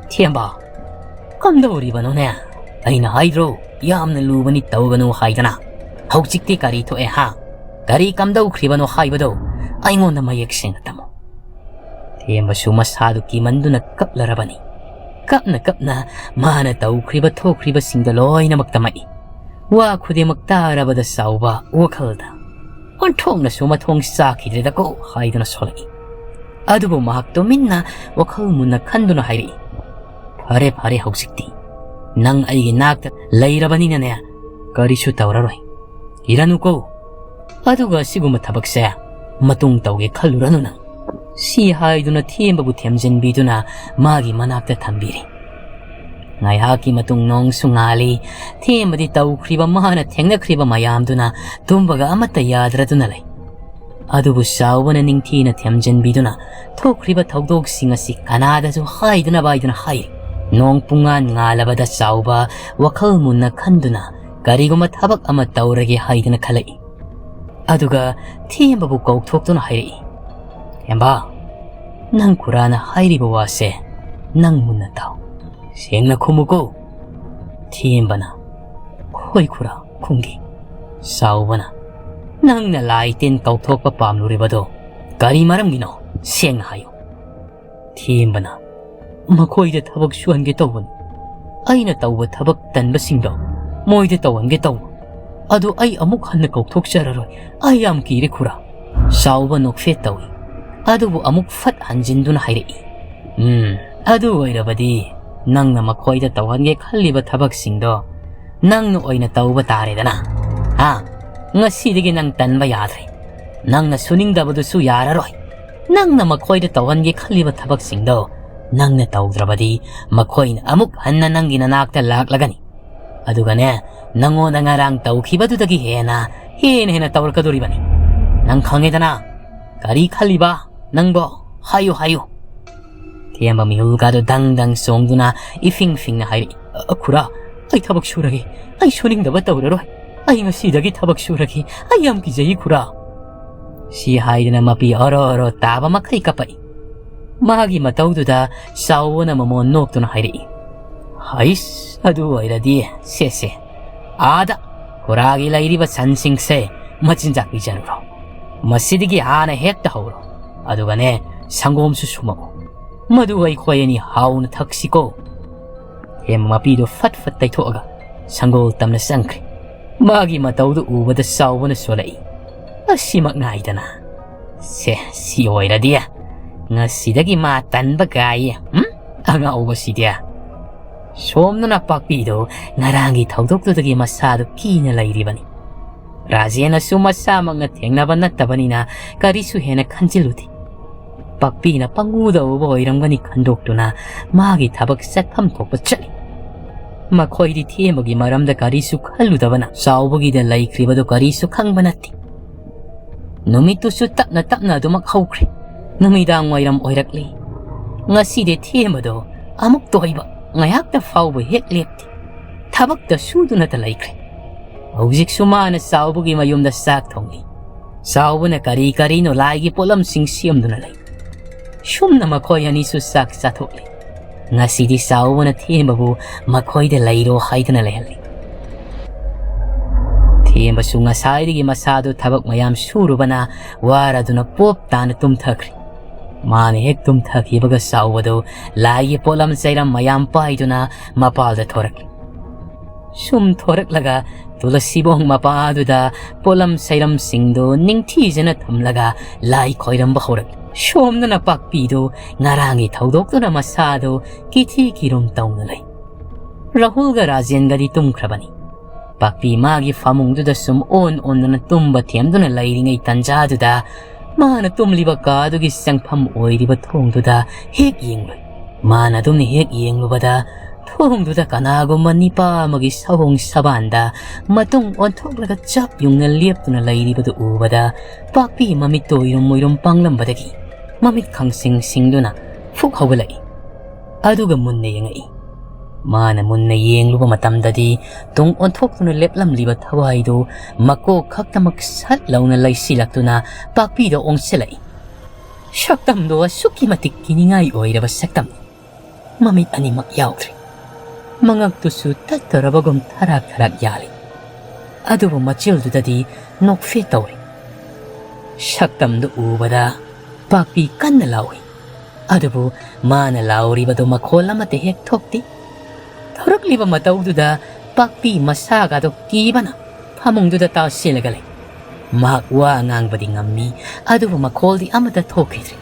"ꯊꯦꯝꯕ, ꯀꯝꯗꯧꯔꯤꯕꯅꯣꯅꯦ? ꯑꯩꯅ ꯍꯥꯏꯗ꯭ꯔꯣ, ꯌꯥꯝꯅ ꯂꯨꯕꯅꯤ ꯇꯧꯒꯅꯨ ꯍꯥꯏꯗꯅ? ꯍꯧꯖꯤꯛꯇꯤ ꯀꯔꯤ ꯊꯣꯛꯑꯦ ꯍꯥ? ꯀꯔꯤ ꯀꯝꯗꯧꯈ꯭ꯔꯤꯕꯅꯣ ꯍꯥꯏꯕꯗꯣ ꯑꯩꯉꯣꯟꯗ ꯃꯌꯦꯛ ꯁꯦꯡꯅ ꯇꯝꯃꯨ"꯫ ꯊꯦꯝꯕꯁꯨ ꯃꯁꯥꯗꯨ ꯀꯤꯃꯟꯗꯨꯅ ꯀꯞꯂꯔꯕꯅꯤ꯫ ꯀꯞꯅ ꯀꯞꯅ ꯃꯥꯅ ꯇꯧꯈ꯭ꯔꯤꯕ ꯊꯣꯛꯈ꯭ꯔꯤꯕꯁꯤꯡꯗꯣ ꯂꯣꯏꯅꯃꯛ ꯇꯝꯃꯛꯏ꯫ ꯋꯥ ꯈꯨꯗꯤꯡꯃꯛ ꯇꯥꯔꯕꯗ ꯆꯥꯎꯕ ꯋꯥꯈꯜꯗ, "ꯑꯣꯟꯊꯣꯛꯅꯁꯨ ꯃꯊꯣꯡ ꯆꯥꯈꯤꯗ꯭ꯔꯦꯗꯀꯣ" ꯍꯥꯏꯗꯨꯅ ꯁꯣꯜꯂꯛꯏ꯫ ꯑꯗꯨꯕꯨ ꯃꯍꯥꯛ ꯇꯨꯃꯤꯟꯅ ꯋꯥꯈꯜ ꯃꯨꯟꯅ ꯈꯟꯗꯨꯅ ꯍꯥꯏꯔꯛꯏ, "ꯐꯔꯦ ꯐꯔꯦ, ꯍꯧꯖꯤꯛꯇꯤ ꯅꯪ ꯑꯩꯒꯤ ꯅꯥꯛꯇ ꯂꯩꯔꯕꯅꯤꯅꯅꯦ, ꯀꯔꯤꯁꯨ ꯇꯧꯔꯔꯣꯏ꯫ ꯏꯔꯅꯨꯀꯣ꯫ ꯑꯗꯨꯒ ꯑꯁꯤꯒꯨꯝꯕ ꯊꯕꯛꯁꯦ ꯃꯇꯨꯡ ꯇꯧꯒꯦ ꯈꯜꯂꯨꯔꯅꯨ ꯅꯪ"꯫ ꯁꯤ ꯍꯥꯏꯗꯨꯅ ꯊꯦꯝꯕꯕꯨ ꯊꯦꯝꯖꯤꯟꯕꯤꯗꯨꯅ ꯃꯥꯒꯤ ꯃꯅꯥꯛꯇ ꯊꯝꯕꯤꯔꯦ꯫ ꯉꯥꯏꯍꯥꯛꯀꯤ ꯃꯇꯨꯡ ꯅꯣꯡꯁꯨ ꯉꯥꯜꯂꯤ꯫ ꯊꯦꯝꯕꯗꯤ ꯇꯧꯈ꯭ꯔꯤꯕ ꯃꯥꯅ ꯊꯦꯡꯅꯈ꯭ꯔꯤꯕ ꯃꯌꯥꯝꯗꯨꯅ ꯇꯨꯝꯕꯒ ꯑꯃꯠꯇ ꯌꯥꯗ꯭ꯔꯗꯨꯅ ꯂꯩ꯫ ꯑꯗꯨꯕꯨ ꯆꯥꯎꯕꯅ ꯅꯤꯡꯊꯤꯅ ꯊꯦꯝꯖꯤꯟꯕꯤꯗꯨꯅ ꯊꯣꯛꯈ꯭ꯔꯤꯕ ꯊꯧꯗꯣꯛꯁꯤꯡ ꯑꯁꯤ ꯀꯅꯥꯗꯁꯨ ꯍꯥꯏꯗꯅꯕ ꯍꯥꯏꯗꯨꯅ ꯍꯥꯏꯔꯤ꯫ ꯅꯣꯡ ꯄꯨꯡꯉꯥꯟ ꯉꯥꯜꯂꯕꯗ ꯆꯥꯎꯕ ꯋꯥꯈꯜ ꯃꯨꯟꯅ ꯈꯟꯗꯨꯅ ꯀꯔꯤꯒꯨꯝꯕ ꯊꯕꯛ ꯑꯃ ꯇꯧꯔꯒꯦ ꯍꯥꯏꯗꯅ ꯈꯜꯂꯛꯏ꯫ ꯑꯗꯨꯒ ꯊꯦꯝꯕꯕꯨ ꯀꯧꯊꯣꯛꯇꯨꯅ ꯍꯥꯏꯔꯛꯏ, "ꯊꯦꯝꯕ, ꯅꯪ ꯈꯨꯔꯥꯅ ꯍꯥꯏꯔꯤꯕ ꯋꯥꯁꯦ ꯅꯪ ꯃꯨꯟꯅ ꯇꯥꯎ꯫ ꯁꯦꯡꯅ ꯈꯨꯝꯃꯨꯀꯣ"꯫ ꯊꯦꯝꯕꯅ, "ꯍꯣꯏ ꯈꯨꯔꯥ, ꯈꯨꯝꯒꯦ"꯫ ꯆꯥꯎꯕꯅ, "ꯅꯪꯅ ꯂꯥꯏ ꯇꯤꯟ ꯀꯧꯊꯣꯛꯄ ꯄꯥꯝꯂꯨꯔꯤꯕꯗꯣ ꯀꯔꯤ ꯃꯔꯝꯒꯤꯅꯣ? ꯁꯦꯡꯅ ꯍꯥꯏꯌꯨ"꯫ ꯊꯦꯝꯕꯅ, "ꯃꯈꯣꯏꯗ ꯊꯕꯛ ꯁꯨꯍꯟꯒꯦ ꯇꯧꯕꯅꯤ꯫ ꯑꯩꯅ ꯇꯧꯕ ꯊꯕꯛ ꯇꯟꯕꯁꯤꯡꯗꯣ ꯃꯣꯏꯗ ꯇꯧꯍꯟꯒꯦ ꯇꯧꯕ꯫ ꯑꯗꯨ ꯑꯩ ꯑꯃꯨꯛ ꯍꯟꯅ ꯀꯧꯊꯣꯛꯆꯔꯔꯣꯏ꯫ ꯑꯩ ꯌꯥꯝ ꯀꯤꯔꯦ ꯈꯨꯔꯥ"꯫ ꯆꯥꯎꯕ ꯅꯣꯛꯐꯦꯠ ꯇꯧꯏ꯫ ꯑꯗꯨꯕꯨ ꯑꯃꯨꯛ ꯐꯠ ꯍꯟꯖꯤꯟꯗꯨꯅ ꯍꯥꯏꯔꯛꯏ, "ꯎꯝ, ꯑꯗꯨ ꯑꯣꯏꯔꯕꯗꯤ ꯅꯪꯅ ꯃꯈꯣꯏꯗ ꯇꯧꯍꯟꯒꯦ ꯈꯜꯂꯤꯕ ꯊꯕꯛꯁꯤꯡꯗꯣ ꯅꯪꯅ ꯑꯣꯏꯅ ꯇꯧꯕ ꯇꯥꯔꯦꯗꯅ꯫ ꯍꯥ? ꯉꯁꯤꯗꯒꯤ ꯅꯪ ꯇꯟꯕ ꯌꯥꯗ꯭ꯔꯦ꯫ ꯅꯪꯅ ꯁꯨꯅꯤꯡꯗꯕꯗꯨꯁꯨ ꯌꯥꯔꯔꯣꯏ꯫ ꯅꯪꯅ ꯃꯈꯣꯏꯗ ꯇꯧꯍꯟꯒꯦ ꯈꯜꯂꯤꯕ ꯊꯕꯛꯁꯤꯡꯗꯣ ꯅꯪꯅ ꯇꯧꯗ꯭ꯔꯕꯗꯤ ꯃꯈꯣꯏꯅ ꯑꯃꯨꯛ ꯍꯟꯅ ꯅꯪꯒꯤ ꯅꯅꯥꯛꯇ ꯂꯥꯛꯂꯒꯅꯤ꯫ ꯑꯗꯨꯒꯅꯦ, ꯅꯪꯉꯣꯟꯗ ꯉꯔꯥꯡ ꯇꯧꯈꯤꯕꯗꯨꯗꯒꯤ ꯍꯦꯟꯅ, ꯍꯦꯟꯅ ꯍꯦꯟꯅ ꯇꯧꯔꯛꯀꯗꯣꯔꯤꯕꯅꯤ꯫ ꯅꯪ ꯈꯪꯉꯦꯗꯅ? ꯀꯔꯤ ꯈꯜꯂꯤꯕ ꯅꯪꯕꯣ? ꯍꯥꯏꯌꯨ, ꯍꯥꯏꯌꯨ꯫" ꯊꯦꯝꯕ ꯃꯤꯍꯨꯜꯒꯗꯨ ꯗꯪ ꯗꯪ ꯆꯣꯡꯗꯨꯅ ꯏꯐꯤꯡ ꯐꯤꯡꯅ ꯍꯥꯏꯔꯛꯏ, "ꯑ, ꯈꯨꯔꯥ, ꯑꯩ ꯊꯕꯛ ꯁꯨꯔꯒꯦ꯫ ꯑꯩ ꯁꯨꯅꯤꯡꯗꯕ ꯇꯧꯔꯔꯣꯏ꯫ ꯑꯩ ꯉꯁꯤꯗꯒꯤ ꯊꯕꯛ ꯁꯨꯔꯒꯦ꯫ ꯑꯩ ꯌꯥꯝ ꯀꯤꯖꯩ, ꯈꯨꯔꯥ꯫" ꯁꯤ ꯍꯥꯏꯗꯨꯅ ꯃꯄꯤ ꯑꯣꯔꯣ ꯑꯣꯔꯣ ꯇꯥꯕ ꯃꯈꯩ ꯀꯞꯄꯛꯏ꯫ ꯃꯥꯒꯤ ꯃꯇꯧꯗꯨꯗ ꯆꯥꯎꯕꯅ ꯃꯃꯣꯟ ꯅꯣꯛꯇꯨꯅ ꯍꯥꯏꯔꯛꯏ, "ꯍꯩꯁ, ꯑꯗꯨ ꯑꯣꯏꯔꯗꯤ ꯁꯦ ꯁꯦ, ꯑꯥꯗ ꯈꯨꯔꯥꯒꯤ ꯂꯩꯔꯤꯕ ꯁꯟꯁꯤꯡꯁꯦ ꯃꯆꯤꯟꯖꯥꯛ ꯄꯤꯖꯔꯨꯔꯣ꯫ ꯃꯁꯤꯗꯒꯤ ꯍꯥꯟꯅ ꯍꯦꯛꯇ ꯍꯧꯔꯣ꯫ ꯑꯗꯨꯒꯅꯦ, ꯁꯪꯒꯣꯝꯁꯨ ꯁꯨꯝꯃꯛꯎ꯫ ꯃꯗꯨ ꯑꯩꯈꯣꯏ ꯑꯅꯤ ꯍꯥꯎꯅ ꯊꯛꯁꯤꯀꯣ꯫" ꯊꯦꯝꯕ ꯃꯄꯤꯗꯨ ꯐꯠ ꯐꯠ ꯇꯩꯊꯣꯛꯑꯒ ꯁꯪꯒꯣꯜ ꯇꯝꯅ ꯆꯪꯈ꯭ꯔꯦ꯫ ꯃꯥꯒꯤ ꯃꯇꯧꯗꯨ ꯎꯕꯗ ꯆꯥꯎꯕꯅ ꯁꯣꯜꯂꯛꯏ, "ꯑꯁꯤꯃꯛ ꯉꯥꯏꯗꯅ꯫ ꯁꯦ, ꯁꯤ ꯑꯣꯏꯔꯗꯤ ꯉꯁꯤꯗꯒꯤ ꯃꯥ ꯇꯟꯕ ꯀꯥꯏꯌꯦ꯫ ꯎꯝ? ꯑꯉꯥꯎꯕꯁꯤꯗꯤ꯫" ꯁꯣꯝꯗꯅ ꯄꯥꯛꯄꯤꯗꯨ ꯉꯔꯥꯡꯒꯤ ꯊꯧꯗꯣꯛꯇꯨꯗꯒꯤ ꯃꯁꯥꯗꯨ ꯀꯤꯅ ꯂꯩꯔꯤꯕꯅꯤ꯫ ꯔꯥꯖꯦꯟꯅꯁꯨ ꯃꯁꯥꯃꯛꯅ ꯊꯦꯡꯅꯕ ꯅꯠꯇꯕꯅꯤꯅ ꯀꯔꯤꯁꯨ ꯍꯦꯟꯅ ꯈꯟꯖꯤꯜꯂꯨꯗꯦ꯫ ꯄꯥꯛꯄꯤꯅ ꯄꯪꯎꯗ ꯎꯕ ꯑꯣꯏꯔꯝꯒꯅꯤ ꯈꯟꯗꯣꯛꯇꯨꯅ ꯃꯥꯒꯤ ꯊꯕꯛ ꯆꯠꯐꯝ ꯊꯣꯛꯄ ꯆꯠꯂꯤ꯫ ꯃꯈꯣꯏꯗꯤ ꯊꯦꯝꯕꯒꯤ ꯃꯔꯝꯗ ꯀꯔꯤꯁꯨ ꯈꯜꯂꯨꯗꯕꯅ ꯆꯥꯎꯕꯒꯤꯗ ꯂꯩꯈ꯭ꯔꯤꯕꯗꯨ ꯀꯔꯤꯁꯨ ꯈꯪꯕ ꯅꯠꯇꯦ꯫ ꯅꯨꯃꯤꯠꯇꯨꯁꯨ ꯇꯞꯅ ꯇꯞꯅ ꯑꯗꯨꯃꯛ ꯍꯧꯈ꯭ꯔꯦ꯫ ꯅꯨꯃꯤꯗꯥꯡ ꯋꯥꯏꯔꯝ ꯑꯣꯏꯔꯛꯂꯤ꯫ ꯉꯁꯤꯗꯤ ꯊꯦꯝꯕꯗꯣ ꯑꯃꯨꯛꯇ ꯑꯣꯏꯕ ꯉꯥꯏꯍꯥꯛꯇ ꯐꯥꯎꯕ ꯍꯦꯛ ꯂꯦꯞꯇꯦ꯫ ꯊꯕꯛꯇ ꯁꯨꯗꯨꯅꯇ ꯂꯩꯈ꯭ꯔꯦ꯫ ꯍꯧꯖꯤꯛꯁꯨ ꯃꯥꯅ ꯆꯥꯎꯕꯒꯤ ꯃꯌꯨꯝꯗ ꯆꯥꯛ ꯊꯣꯡꯂꯤ꯫ ꯆꯥꯎꯕꯅ ꯀꯔꯤ ꯀꯔꯤꯅꯣ ꯂꯥꯏꯒꯤ ꯄꯣꯠꯂꯝꯁꯤꯡ ꯁꯦꯝꯗꯨꯅ ꯂꯩ꯫ ꯁꯨꯝꯅ ꯃꯈꯣꯏ ꯑꯅꯤꯁꯨ ꯆꯥꯛ ꯆꯥꯊꯣꯛꯂꯤ꯫ ꯉꯁꯤꯗꯤ ꯆꯥꯎꯕꯅ ꯊꯦꯝꯕꯕꯨ ꯃꯈꯣꯏꯗ ꯂꯩꯔꯣ ꯍꯥꯏꯗꯨꯅ ꯂꯩꯍꯜꯂꯤ꯫ ꯊꯦꯝꯕꯁꯨ ꯉꯁꯥꯏꯗꯒꯤ ꯃꯁꯥꯗꯨ ꯊꯕꯛ ꯃꯌꯥꯝ ꯁꯨꯔꯨꯕꯅ ꯋꯥꯔꯗꯨꯅ ꯄꯣꯞ ꯇꯥꯅ ꯇꯨꯝꯊꯈ꯭ꯔꯦ꯫ ꯃꯥꯅ ꯍꯦꯛ ꯇꯨꯝꯊꯈꯤꯕꯒ ꯆꯥꯎꯕꯗꯨ ꯂꯥꯏꯒꯤ ꯄꯣꯠꯂꯝ ꯆꯩꯔꯝ ꯃꯌꯥꯝ ꯄꯥꯏꯗꯨꯅ ꯃꯄꯥꯜꯗ ꯊꯣꯔꯛꯂꯤ꯫ ꯁꯨꯝ ꯊꯣꯔꯛꯂꯒ ꯇꯨꯂꯁꯤꯕꯣꯡ ꯃꯄꯥꯗꯨꯗ ꯄꯣꯠꯂꯝ ꯁꯩꯔꯝꯁꯤꯡꯗꯨ ꯅꯤꯡꯊꯤꯖꯅ ꯊꯝꯂꯒ ꯂꯥꯏ ꯈꯣꯏꯔꯝꯕ ꯍꯧꯔꯛꯂꯤ꯫ ꯁꯣꯝꯗꯅ ꯄꯥꯛꯄꯤꯗꯨ ꯉꯔꯥꯡꯒꯤ ꯊꯧꯗꯣꯛꯇꯨꯅ ꯃꯁꯥꯗꯨ ꯀꯤꯊꯤ ꯀꯤꯔꯨꯝ ꯇꯧꯅ ꯂꯩ꯫ ꯔꯥꯍꯨꯜꯒ ꯔꯥꯖꯦꯟꯒꯗꯤ ꯇꯨꯝꯈ꯭ꯔꯕꯅꯤ꯫ ꯄꯥꯛꯄꯤ ꯃꯥꯒꯤ ꯐꯃꯨꯡꯗꯨꯗ ꯁꯨꯝ ꯑꯣꯟ ꯑꯣꯟꯗꯨꯅ ꯇꯨꯝꯕ ꯊꯦꯝꯗꯨꯅ ꯂꯩꯔꯤꯉꯩ ꯇꯟꯖꯥꯗꯨꯗ ꯃꯥꯅ ꯇꯨꯝꯂꯤꯕ ꯀꯥꯗꯨꯒꯤ ꯆꯪꯐꯝ ꯑꯣꯏꯔꯤꯕ ꯊꯣꯡꯗꯨꯗ ꯍꯦꯛ ꯌꯦꯡꯂꯨꯏ꯫ ꯃꯥꯅ ꯑꯗꯨꯝꯅ ꯍꯦꯛ ꯌꯦꯡꯂꯨꯕꯗ ꯊꯣꯡꯗꯨꯗ ꯀꯅꯥꯒꯨꯝꯕ ꯅꯤꯄꯥ ꯑꯃꯒꯤ ꯁꯑꯣꯡ ꯁꯕꯥꯟꯗ ꯃꯇꯨꯡ ꯑꯣꯟꯊꯣꯛꯂꯒ ꯆꯞ ꯌꯨꯡꯅ ꯂꯦꯞꯇꯨꯅ ꯂꯩꯔꯤꯕꯗꯨ ꯎꯕꯗ ꯄꯥꯛꯄꯤ ꯃꯃꯤꯠꯇꯨ ꯎꯏꯔꯨꯝ ꯎꯏꯔꯨꯝ ꯄꯥꯡꯂꯝꯕꯗꯒꯤ ꯃꯃꯤꯠ ꯈꯪꯁꯤꯡ ꯁꯤꯡꯗꯨꯅ ꯐꯨꯛ ꯍꯧꯒꯠꯂꯛꯏ꯫ ꯑꯗꯨꯒ ꯃꯨꯟꯅ ꯌꯦꯡꯉꯛꯏ꯫ ꯃꯥꯅ ꯃꯨꯟꯅ ꯌꯦꯡꯂꯨꯕ ꯃꯇꯝꯗꯗꯤ ꯇꯨꯡ ꯑꯣꯟꯊꯣꯛꯇꯨꯅ ꯂꯦꯞꯂꯝꯂꯤꯕ ꯊꯋꯥꯏꯗꯨ ꯃꯀꯣꯛ ꯈꯛꯇꯃꯛ ꯁꯠ ꯂꯥꯎꯅ ꯂꯩꯁꯤꯜꯂꯛꯇꯨꯅ ꯄꯥꯛꯄꯤꯗ ꯑꯣꯟꯁꯤꯜꯂꯛꯏ꯫ ꯁꯛꯇꯝꯗꯣ ꯑꯁꯨꯛꯀꯤ ꯃꯇꯤꯛ ꯀꯤꯅꯤꯡꯉꯥꯏ ꯑꯣꯏꯔꯕ ꯁꯛꯇꯝꯅꯤ꯫ ꯃꯃꯤꯠ ꯑꯅꯤꯃꯛ ꯌꯥꯎꯗ꯭ꯔꯤ꯫ ꯃꯉꯛꯇꯨꯁꯨ ꯇꯠꯇꯧꯔꯕꯒꯨꯝ ꯊꯔꯥꯛ ꯊꯔꯥꯛ ꯌꯥꯜꯂꯤ꯫ ꯑꯗꯨꯕꯨ ꯃꯆꯤꯜꯗꯨꯗꯗꯤ ꯅꯣꯛꯐꯦꯠ ꯇꯧꯔꯤ꯫ ꯁꯛꯇꯝꯗꯨ ꯎꯕꯗ ꯄꯥꯛꯄꯤ ꯀꯟꯅ ꯂꯥꯎꯏ꯫ ꯑꯗꯨꯕꯨ ꯃꯥꯅ ꯂꯥꯎꯔꯤꯕꯗꯨ ꯃꯈꯣꯜ ꯑꯃꯠꯇ ꯍꯦꯛ ꯊꯣꯛꯇꯦ꯫ ꯇꯧꯔꯛꯂꯤꯕ ꯃꯇꯧꯗꯨꯗ ꯄꯥꯛꯄꯤ ꯃꯁꯥꯒꯗꯨ ꯀꯤꯕꯅ ꯐꯃꯨꯡꯗꯨꯗ ꯇꯥꯁꯤꯜꯂꯒ ꯂꯩ꯫ ꯃꯍꯥꯛ ꯋꯥ ꯉꯥꯡꯕꯗꯤ ꯉꯝꯃꯤ, ꯑꯗꯨꯕꯨ ꯃꯈꯣꯜꯗꯤ ꯑꯃꯠꯇ ꯊꯣꯛꯈꯤꯗ꯭ꯔꯦ꯫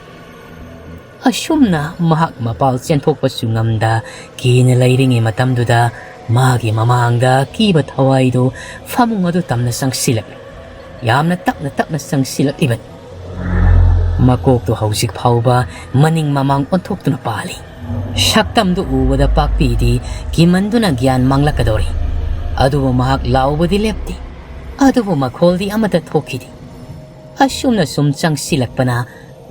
ꯑꯁꯨꯝꯅ ꯃꯍꯥꯛ ꯃꯄꯥꯜ ꯆꯦꯟꯊꯣꯛꯄꯁꯨ ꯉꯝꯗ ꯀꯤꯅ ꯂꯩꯔꯤꯉꯩ ꯃꯇꯝꯗꯨꯗ ꯃꯥꯒꯤ ꯃꯃꯥꯡꯗ ꯀꯤꯕ ꯊꯋꯥꯏꯗꯨ ꯐꯃꯨꯡ ꯑꯗꯨ ꯇꯝꯅ ꯆꯪꯁꯤꯜꯂꯛꯂꯤ꯫ ꯌꯥꯝꯅ ꯇꯞꯅ ꯇꯞꯅ ꯆꯪꯁꯤꯜꯂꯛꯂꯤꯕꯅꯤ꯫ ꯃꯀꯣꯛꯇꯨ ꯍꯧꯖꯤꯛ ꯐꯥꯎꯕ ꯃꯅꯤꯡ ꯃꯃꯥꯡ ꯑꯣꯟꯊꯣꯛꯇꯨꯅ ꯄꯥꯜꯂꯤ꯫ ꯁꯛꯇꯝꯗꯨ ꯎꯕꯗ ꯄꯥꯛꯄꯤꯗꯤ ꯀꯤꯃꯟꯗꯨꯅ ꯒ꯭ꯌꯥꯟ ꯃꯥꯡꯂꯛꯀꯗꯧꯔꯤ꯫ ꯑꯗꯨꯕꯨ ꯃꯍꯥꯛ ꯂꯥꯎꯕꯗꯤ ꯂꯦꯞꯇꯦ꯫ ꯑꯗꯨꯕꯨ ꯃꯈꯣꯜꯗꯤ ꯑꯃꯠꯇ ꯊꯣꯛꯈꯤꯗꯦ꯫ ꯑꯁꯨꯝꯅ ꯁꯨꯝ ꯆꯪꯁꯤꯜꯂꯛꯄꯅ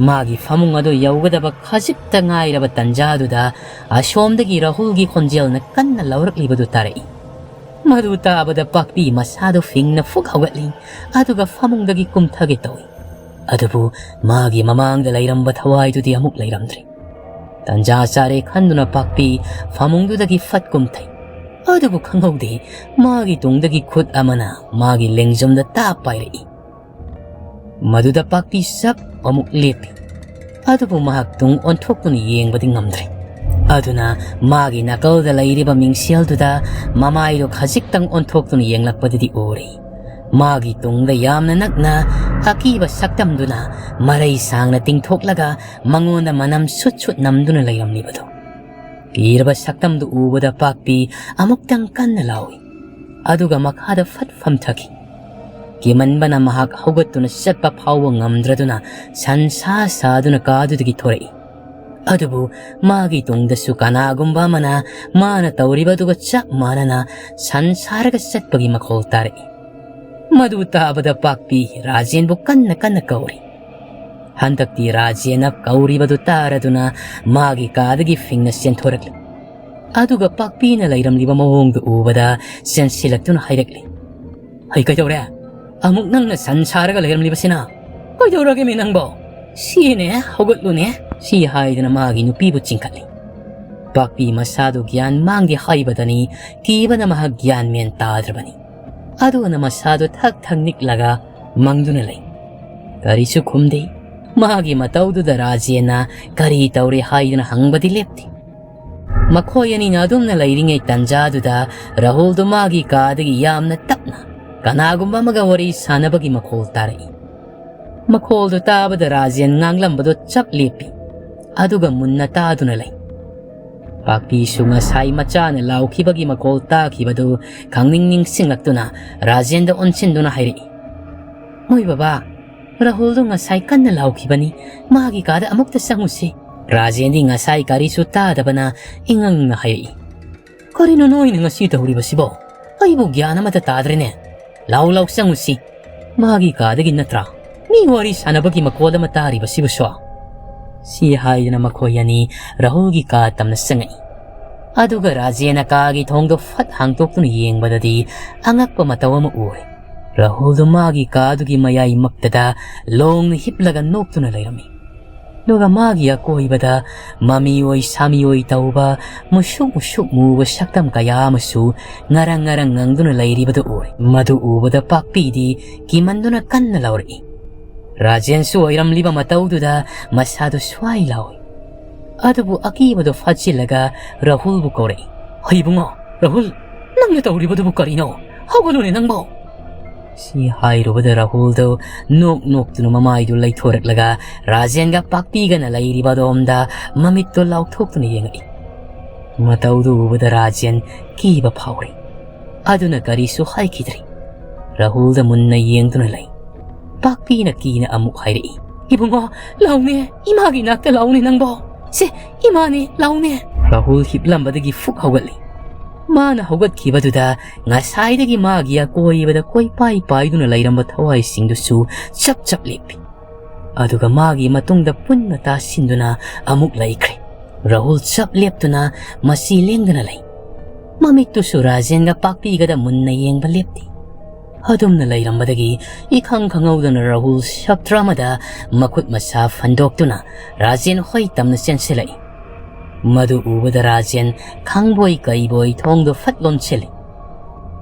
ꯃꯥꯒꯤ ꯐꯃꯨꯡ ꯑꯗꯨ ꯌꯧꯒꯗꯕ ꯈꯖꯤꯛꯇ ꯉꯥꯏꯔꯕ ꯇꯟꯖꯥꯗꯨꯗ ꯑꯁꯣꯝꯗꯒꯤ ꯔꯥꯍꯨꯜꯒꯤ ꯈꯣꯟꯖꯦꯜꯅ ꯀꯟꯅ ꯂꯥꯎꯔꯛꯂꯤꯕꯗꯨ ꯇꯥꯔꯛꯏ꯫ ꯃꯗꯨ ꯇꯥꯕꯗ ꯄꯥꯛꯄꯤ ꯃꯁꯥꯗꯨ ꯐꯤꯡꯅ ꯐꯨꯛ ꯍꯧꯒꯠꯂꯤ, ꯑꯗꯨꯒ ꯐꯃꯨꯡꯗꯒꯤ ꯀꯨꯝꯊꯒꯦ ꯇꯧꯏ꯫ ꯑꯗꯨꯕꯨ ꯃꯥꯒꯤ ꯃꯃꯥꯡꯗ ꯂꯩꯔꯝꯕ ꯊꯋꯥꯏꯗꯨꯗꯤ ꯑꯃꯨꯛ ꯂꯩꯔꯝꯗ꯭ꯔꯦ꯫ ꯇꯟꯖꯥ ꯆꯥꯔꯦ ꯈꯟꯗꯨꯅ ꯄꯥꯛꯄꯤ ꯐꯃꯨꯡꯗꯨꯗꯒꯤ ꯐꯠ ꯀꯨꯝꯊꯩ꯫ ꯑꯗꯨꯕꯨ ꯈꯪꯍꯧꯗꯦ, ꯃꯥꯒꯤ ꯇꯨꯡꯗꯒꯤ ꯈꯨꯠ ꯑꯃꯅ ꯃꯥꯒꯤ ꯂꯦꯡꯖꯨꯝꯗ ꯇꯥꯞ ꯄꯥꯏꯔꯛꯏ꯫ ꯃꯗꯨꯗ ꯄꯥꯛꯄꯤ ꯆꯞ ꯑꯃꯨꯛ ꯂꯦꯞꯄꯤ꯫ ꯑꯗꯨꯕꯨ ꯃꯍꯥꯛ ꯇꯨꯡ ꯑꯣꯟꯊꯣꯛꯇꯨꯅ ꯌꯦꯡꯕꯗꯤ ꯉꯝꯗ꯭ꯔꯦ꯫ ꯑꯗꯨꯅ ꯃꯥꯒꯤ ꯅꯥꯀꯜꯗ ꯂꯩꯔꯤꯕ ꯃꯤꯡꯁꯦꯜꯗꯨꯗ ꯃꯃꯥꯏꯗꯨ ꯈꯖꯤꯛꯇꯪ ꯑꯣꯟꯊꯣꯛꯇꯨꯅ ꯌꯦꯡꯂꯛꯄꯗꯨꯗꯤ ꯎꯔꯤ꯫ ꯃꯥꯒꯤ ꯇꯨꯡꯗ ꯌꯥꯝꯅ ꯅꯛꯅ ꯑꯀꯤꯕ ꯁꯛꯇꯝꯗꯨꯅ ꯃꯔꯩ ꯁꯥꯡꯅ ꯇꯤꯡꯊꯣꯛꯂꯒ ꯃꯉꯣꯟꯗ ꯃꯅꯝ ꯁꯨꯠ ꯁꯨꯠ ꯅꯝꯗꯨꯅ ꯂꯩꯔꯝꯂꯤꯕꯗꯨ꯫ ꯀꯤꯔꯕ ꯁꯛꯇꯝꯗꯨ ꯎꯕꯗ ꯄꯥꯛꯄꯤ ꯑꯃꯨꯛꯇꯪ ꯀꯟꯅ ꯂꯥꯎꯏ꯫ ꯑꯗꯨꯒ ꯃꯈꯥꯗ ꯐꯠ ꯐꯝꯊꯈꯤ꯫ ꯀꯤꯃꯟꯕꯅ ꯃꯍꯥꯛ ꯍꯧꯒꯠꯇꯨꯅ ꯆꯠꯄ ꯐꯥꯎꯕ ꯉꯝꯗ꯭ꯔꯗꯨꯅ ꯁꯟꯁꯥ ꯁꯥꯗꯨꯅ ꯀꯥꯗꯨꯗꯒꯤ ꯊꯣꯔꯛꯏ꯫ ꯑꯗꯨꯕꯨ ꯃꯥꯒꯤ ꯇꯨꯡꯗꯁꯨ ꯀꯅꯥꯒꯨꯝꯕ ꯑꯃꯅ ꯃꯥꯅ ꯇꯧꯔꯤꯕꯗꯨꯒ ꯆꯞ ꯃꯥꯟꯅꯅ ꯁꯟ ꯁꯥꯔꯒ ꯆꯠꯄꯒꯤ ꯃꯈꯣꯜ ꯇꯥꯔꯛꯏ꯫ ꯃꯗꯨ ꯇꯥꯕꯗ ꯄꯥꯛꯄꯤ ꯔꯥꯖꯦꯟꯕꯨ ꯀꯟꯅ ꯀꯟꯅ ꯀꯧꯔꯤ꯫ ꯍꯟꯗꯛꯇꯤ ꯔꯥꯖꯦꯟꯅ ꯀꯧꯔꯤꯕꯗꯨ ꯇꯥꯔꯗꯨꯅ ꯃꯥꯒꯤ ꯀꯥꯗꯒꯤ ꯐꯤꯡꯅ ꯆꯦꯟꯊꯣꯔꯛꯂꯤ꯫ ꯑꯗꯨꯒ ꯄꯥꯛꯄꯤꯅ ꯂꯩꯔꯝꯂꯤꯕ ꯃꯑꯣꯡꯗꯨ ꯎꯕꯗ ꯆꯦꯟꯁꯤꯜꯂꯛꯇꯨꯅ ꯍꯥꯏꯔꯛꯂꯤ, "ꯍꯩ, ꯀꯩꯗꯧꯔꯦ? ꯑꯃꯨꯛ ꯅꯪꯅ ꯁꯟ ꯁꯥꯔꯒ ꯂꯩꯔꯝꯂꯤꯕꯁꯤꯅ? ꯀꯩꯗꯧꯔꯒꯦꯃꯤ ꯅꯪꯕꯣ? ꯁꯤꯅꯦ, ꯍꯧꯒꯠꯂꯨꯅꯦ!" ꯁꯤ ꯍꯥꯏꯗꯨꯅ ꯃꯥꯒꯤ ꯅꯨꯄꯤꯕꯨ ꯆꯤꯡꯈꯠꯂꯤ꯫ ꯄꯥꯛꯄꯤ ꯃꯁꯥꯗꯨ ꯒ꯭ꯌꯥꯟ ꯃꯥꯡꯗꯦ ꯍꯥꯏꯕꯗꯅꯤ, ꯀꯤꯕꯅ ꯃꯍꯥꯛ ꯒ꯭ꯌꯥꯟ ꯃꯦꯟ ꯇꯥꯗ꯭ꯔꯕꯅꯤ꯫ ꯑꯗꯨꯅ ꯃꯁꯥꯗꯨ ꯊꯛ ꯊꯛ ꯅꯤꯛꯂꯒ ꯃꯪꯗꯨꯅ ꯂꯩ꯫ ꯀꯔꯤꯁꯨ ꯈꯨꯝꯗꯦ꯫ ꯃꯥꯒꯤ ꯃꯇꯧꯗꯨꯗ ꯔꯥꯖꯦꯟꯅ ꯀꯔꯤ ꯇꯧꯔꯦ ꯍꯥꯏꯗꯨꯅ ꯍꯪꯕꯗꯤ ꯂꯦꯞꯇꯦ꯫ ꯃꯈꯣꯏ ꯑꯅꯤꯅ ꯑꯗꯨꯝꯅ ꯂꯩꯔꯤꯉꯩ ꯇꯟꯖꯥꯗꯨꯗ ꯔꯥꯍꯨꯜꯗꯨ ꯃꯥꯒꯤ ꯀꯥꯗꯒꯤ ꯌꯥꯝꯅ ꯇꯞꯅ ꯀꯅꯥꯒꯨꯝꯕ ꯑꯃꯒ ꯋꯥꯔꯤ ꯁꯥꯟꯅꯕꯒꯤ ꯃꯈꯣꯜ ꯇꯥꯔꯛꯏ꯫ ꯃꯈꯣꯜꯗꯨ ꯇꯥꯕꯗ ꯔꯥꯖꯦꯟ ꯉꯥꯡꯂꯝꯕꯗꯨ ꯆꯞ ꯂꯦꯞꯄꯤ꯫ ꯑꯗꯨꯒ ꯃꯨꯟꯅ ꯇꯥꯗꯨꯅ ꯂꯩ꯫ ꯄꯥꯛꯄꯤꯁꯨ ꯉꯁꯥꯏ ꯃꯆꯥꯅ ꯂꯥꯎꯈꯤꯕꯒꯤ ꯃꯈꯣꯜ ꯇꯥꯈꯤꯕꯗꯨ ꯈꯪꯅꯤꯡ ꯅꯤꯡꯁꯤꯡꯂꯛꯇꯨꯅ ꯔꯥꯖꯦꯟꯗ ꯑꯣꯟꯁꯤꯟꯗꯨꯅ ꯍꯥꯏꯔꯛꯏ, "ꯃꯣꯏ ꯕꯕꯥ, ꯔꯥꯍꯨꯜꯗꯨ ꯉꯁꯥꯏ ꯀꯟꯅ ꯂꯥꯎꯈꯤꯕꯅꯤ꯫ ꯃꯥꯒꯤ ꯀꯥꯗ ꯑꯃꯨꯛꯇ ꯆꯪꯉꯨꯁꯤ꯫" ꯔꯥꯖꯦꯟꯗꯤ ꯉꯁꯥꯏ ꯀꯔꯤꯁꯨ ꯇꯥꯗꯕꯅ ꯏꯉꯪꯅ ꯍꯥꯏꯔꯛꯏ, "ꯀꯔꯤꯅꯣ ꯅꯣꯏꯅ ꯉꯁꯤ ꯇꯧꯔꯤꯕꯁꯤꯕꯣ? ꯑꯩꯕꯨ ꯒ꯭ꯌꯥꯟ ꯑꯃꯠꯇ ꯇꯥꯗ꯭ꯔꯦꯅꯦ꯫ ꯂꯥꯎ ꯂꯥꯎ ꯆꯪꯉꯨꯁꯤ꯫ ꯃꯥꯒꯤ ꯀꯥꯗꯒꯤ ꯅꯠꯇ꯭ꯔꯥ ꯃꯤ ꯋꯥꯔꯤ ꯁꯥꯟꯅꯕꯒꯤ ꯃꯈꯣꯜ ꯑꯃ ꯇꯥꯔꯤꯕꯁꯤꯕꯨꯁꯣ?" ꯁꯤ ꯍꯥꯏꯗꯨꯅ ꯃꯈꯣꯏ ꯑꯅꯤ ꯔꯥꯍꯨꯜꯒꯤ ꯀꯥ ꯇꯝꯅ ꯆꯪꯉꯛꯏ꯫ ꯑꯗꯨꯒ ꯔꯥꯖꯦꯟꯅ ꯀꯥꯒꯤ ꯊꯣꯡꯗꯣ ꯐꯠ ꯍꯥꯡꯇꯣꯛꯇꯨꯅ ꯌꯦꯡꯕꯗꯗꯤ ꯑꯉꯛꯄ ꯃꯇꯧ ꯑꯃ ꯎꯔꯦ꯫ ꯔꯥꯍꯨꯜꯗꯨ ꯃꯥꯒꯤ ꯀꯥꯗꯨꯒꯤ ꯃꯌꯥꯏꯃꯛꯇꯗ ꯂꯣꯡꯅ ꯍꯤꯞꯂꯒ ꯅꯣꯛꯇꯨꯅ ꯂꯩꯔꯝꯃꯤ꯫ ꯑꯗꯨꯒ ꯃꯥꯒꯤ ꯑꯀꯣꯏꯕꯗ ꯃꯃꯤꯑꯣꯏ ꯁꯥꯃꯤꯑꯣꯏ ꯇꯧꯕ ꯃꯨꯁꯨꯛ ꯃꯨꯁꯨꯛ ꯃꯨꯕ ꯁꯛꯇꯝ ꯀꯌꯥ ꯑꯃꯁꯨ ꯉꯔꯪ ꯉꯔꯪ ꯉꯪꯗꯨꯅ ꯂꯩꯔꯤꯕꯗꯨ ꯎꯔꯦ꯫ ꯃꯗꯨ ꯎꯕꯗ ꯄꯥꯛꯄꯤꯗꯤ ꯀꯤꯃꯟꯗꯨꯅ ꯀꯟꯅ ꯂꯥꯎꯔꯛꯏ꯫ ꯔꯥꯖꯦꯟꯁꯨ ꯑꯣꯏꯔꯝꯂꯤꯕ ꯃꯇꯧꯗꯨꯗ ꯃꯁꯥꯗꯨ ꯁ꯭ꯋꯥꯏ ꯂꯥꯎꯏ꯫ ꯑꯗꯨꯕꯨ ꯑꯀꯤꯕꯗꯣ ꯐꯥꯖꯤꯜꯂꯒ ꯔꯥꯍꯨꯜꯕꯨ ꯀꯧꯔꯛꯏ꯫ "ꯍꯩꯕꯨꯡꯉꯣ, ꯔꯥꯍꯨꯜ, ꯅꯪꯅ ꯇꯧꯔꯤꯕꯗꯨꯕꯨ ꯀꯔꯤꯅꯣ? ꯍꯧꯒꯠꯂꯨꯅꯦ ꯅꯪꯕꯣ!" ꯁꯤ ꯍꯥꯏꯔꯨꯕꯗ ꯔꯥꯍꯨꯜꯗꯨ ꯅꯣꯛ ꯅꯣꯛꯇꯨꯅ ꯃꯃꯥꯏꯗꯨ ꯂꯩꯊꯣꯔꯛꯂꯒ ꯔꯥꯖꯦꯟꯒ ꯄꯥꯛꯄꯤꯒꯅ ꯂꯩꯔꯤꯕ ꯑꯗꯣꯝꯗ ꯃꯃꯤꯠꯇꯣ ꯂꯥꯎꯊꯣꯛꯇꯨꯅ ꯌꯦꯡꯉꯛꯏ꯫ ꯃꯇꯧꯗꯨ ꯎꯕꯗ ꯔꯥꯖꯦꯟ ꯀꯤꯕ ꯐꯥꯎꯔꯤ꯫ ꯑꯗꯨꯅ ꯀꯔꯤꯁꯨ ꯍꯥꯏꯈꯤꯗ꯭ꯔꯤ꯫ ꯔꯥꯍꯨꯜꯗ ꯃꯨꯟꯅ ꯌꯦꯡꯗꯨꯅ ꯂꯩ꯫ ꯄꯥꯛꯄꯤꯅ ꯀꯤꯅ ꯑꯃꯨꯛ ꯍꯥꯏꯔꯛꯏ, "ꯏꯕꯨꯡꯉꯣ, ꯂꯥꯎꯅꯦ, ꯏꯃꯥꯒꯤ ꯅꯥꯛꯇ ꯂꯥꯎꯅꯦ ꯅꯪꯕꯣ꯫ ꯁꯦ, ꯏꯃꯥꯅꯦ, ꯂꯥꯎꯅꯦ!" ꯔꯥꯍꯨꯜ ꯍꯤꯞꯂꯝꯕꯗꯒꯤ ꯐꯨꯛ ꯍꯧꯒꯠꯂꯤ꯫ ꯃꯥꯅ ꯍꯧꯒꯠꯈꯤꯕꯗꯨꯗ ꯉꯁꯥꯏꯗꯒꯤ ꯃꯥꯒꯤ ꯑꯀꯣꯏꯕꯗ ꯀꯣꯏꯄꯥꯏ ꯄꯥꯏꯗꯨꯅ ꯂꯩꯔꯝꯕ ꯊꯋꯥꯏꯁꯤꯡꯗꯨꯁꯨ ꯆꯞ ꯆꯞ ꯂꯦꯞꯄꯤ꯫ ꯑꯗꯨꯒ ꯃꯥꯒꯤ ꯃꯇꯨꯡꯗ ꯄꯨꯟꯅ ꯇꯥꯁꯤꯟꯗꯨꯅ ꯑꯃꯨꯛ ꯂꯩꯈ꯭ꯔꯦ꯫ ꯔꯥꯍꯨꯜ ꯆꯞ ꯂꯦꯞꯇꯨꯅ ꯃꯁꯤ ꯂꯦꯡꯗꯅ ꯂꯩ꯫ ꯃꯃꯤꯠꯇꯨꯁꯨ ꯔꯥꯖꯦꯟꯒ ꯄꯥꯛꯄꯤꯒꯗ ꯃꯨꯟꯅ ꯌꯦꯡꯕ ꯂꯦꯞꯇꯦ꯫ ꯑꯗꯨꯝꯅ ꯂꯩꯔꯝꯕꯗꯒꯤ ꯏꯈꯪ ꯈꯪꯍꯧꯗꯅ ꯔꯥꯍꯨꯜ ꯁꯞꯇ꯭ꯔ ꯑꯃꯗ ꯃꯈꯨꯠ ꯃꯁꯥ ꯐꯟꯗꯣꯛꯇꯨꯅ ꯔꯥꯖꯦꯟ ꯍꯣꯏ ꯇꯝꯅ ꯆꯦꯟꯁꯤꯜꯂꯛꯏ꯫ ꯃꯗꯨ ꯎꯕꯗ ꯔꯥꯖꯦꯟ ꯈꯪꯕꯣꯏ ꯀꯩꯕꯣꯏ ꯊꯣꯡꯗꯣ ꯐꯠ ꯂꯣꯟꯁꯤꯜꯂꯤ꯫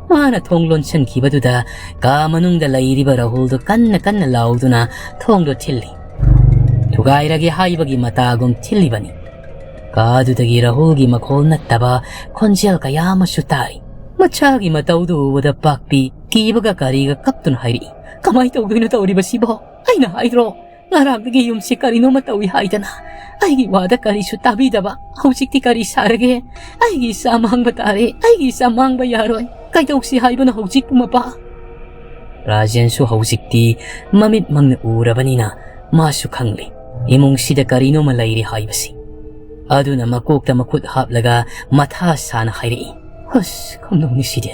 ꯃꯥꯅ ꯊꯣꯡ ꯂꯣꯟꯁꯤꯟꯈꯤꯕꯗꯨꯗ ꯀꯥ ꯃꯅꯨꯡꯗ ꯂꯩꯔꯤꯕ ꯔꯥꯍꯨꯜꯗꯨ ꯀꯟꯅ ꯀꯟꯅ ꯂꯥꯎꯗꯨꯅ ꯊꯣꯡꯗꯣ ꯊꯤꯜꯂꯤ꯫ ꯊꯨꯒꯥꯏꯔꯒꯦ ꯍꯥꯏꯕꯒꯤ ꯃꯇꯥꯒꯨꯝ ꯊꯤꯜꯂꯤꯕꯅꯤ꯫ ꯀꯥꯗꯨꯗꯒꯤ ꯔꯥꯍꯨꯜꯒꯤ ꯃꯈꯣꯜ ꯅꯠꯇꯕ ꯈꯣꯟꯖꯦꯜ ꯀꯌꯥ ꯑꯃꯁꯨ ꯇꯥꯔꯤ꯫ ꯃꯆꯥꯒꯤ ꯃꯇꯧꯗꯨ ꯎꯕꯗ ꯄꯥꯛꯄꯤ ꯀꯤꯕꯒ ꯀꯔꯤꯒ ꯀꯞꯇꯨꯅ ꯍꯥꯏꯔꯛꯏ, "ꯀꯃꯥꯏ ꯇꯧꯗꯣꯏꯅꯣ ꯇꯧꯔꯤꯕꯁꯤꯕꯣ? ꯑꯩꯅ ꯍꯥꯏꯗ꯭ꯔꯣ, ꯉꯔꯥꯡꯗꯒꯤ ꯌꯨꯝꯁꯤ ꯀꯔꯤꯅꯣꯃ ꯇꯧꯏ ꯍꯥꯏꯗꯅ? ꯑꯩꯒꯤ ꯋꯥꯗ ꯀꯔꯤꯁꯨ ꯇꯥꯕꯤꯗꯕ꯫ ꯍꯧꯖꯤꯛꯇꯤ ꯀꯔꯤ ꯁꯥꯔꯒꯦ? ꯑꯩꯒꯤ ꯏꯆꯥ ꯃꯥꯡꯕ ꯇꯥꯔꯦ꯫ ꯑꯩꯒꯤ ꯏꯆꯥ ꯃꯥꯡꯕ ꯌꯥꯔꯣꯏ꯫ ꯀꯩꯗꯧꯁꯤ ꯍꯥꯏꯕꯅꯣ ꯍꯧꯖꯤꯛꯄꯨ, ꯃꯄꯥ?" ꯔꯥꯖꯦꯟꯁꯨ ꯍꯧꯖꯤꯛꯇꯤ ꯃꯃꯤꯠꯃꯛꯅ ꯎꯔꯕꯅꯤꯅ ꯃꯥꯁꯨ ꯈꯪꯂꯦ ꯏꯃꯨꯡꯁꯤꯗ ꯀꯔꯤꯅꯣꯃ ꯂꯩꯔꯦ ꯍꯥꯏꯕꯁꯤ꯫ ꯑꯗꯨꯅ ꯃꯀꯣꯛꯇ ꯃꯈꯨꯠ ꯍꯥꯞꯂꯒ ꯃꯊꯥ ꯁꯥꯅ ꯍꯥꯏꯔꯛꯏ, "ꯍꯁ, ꯈꯪꯗꯧꯅꯤ ꯁꯤꯗꯤ꯫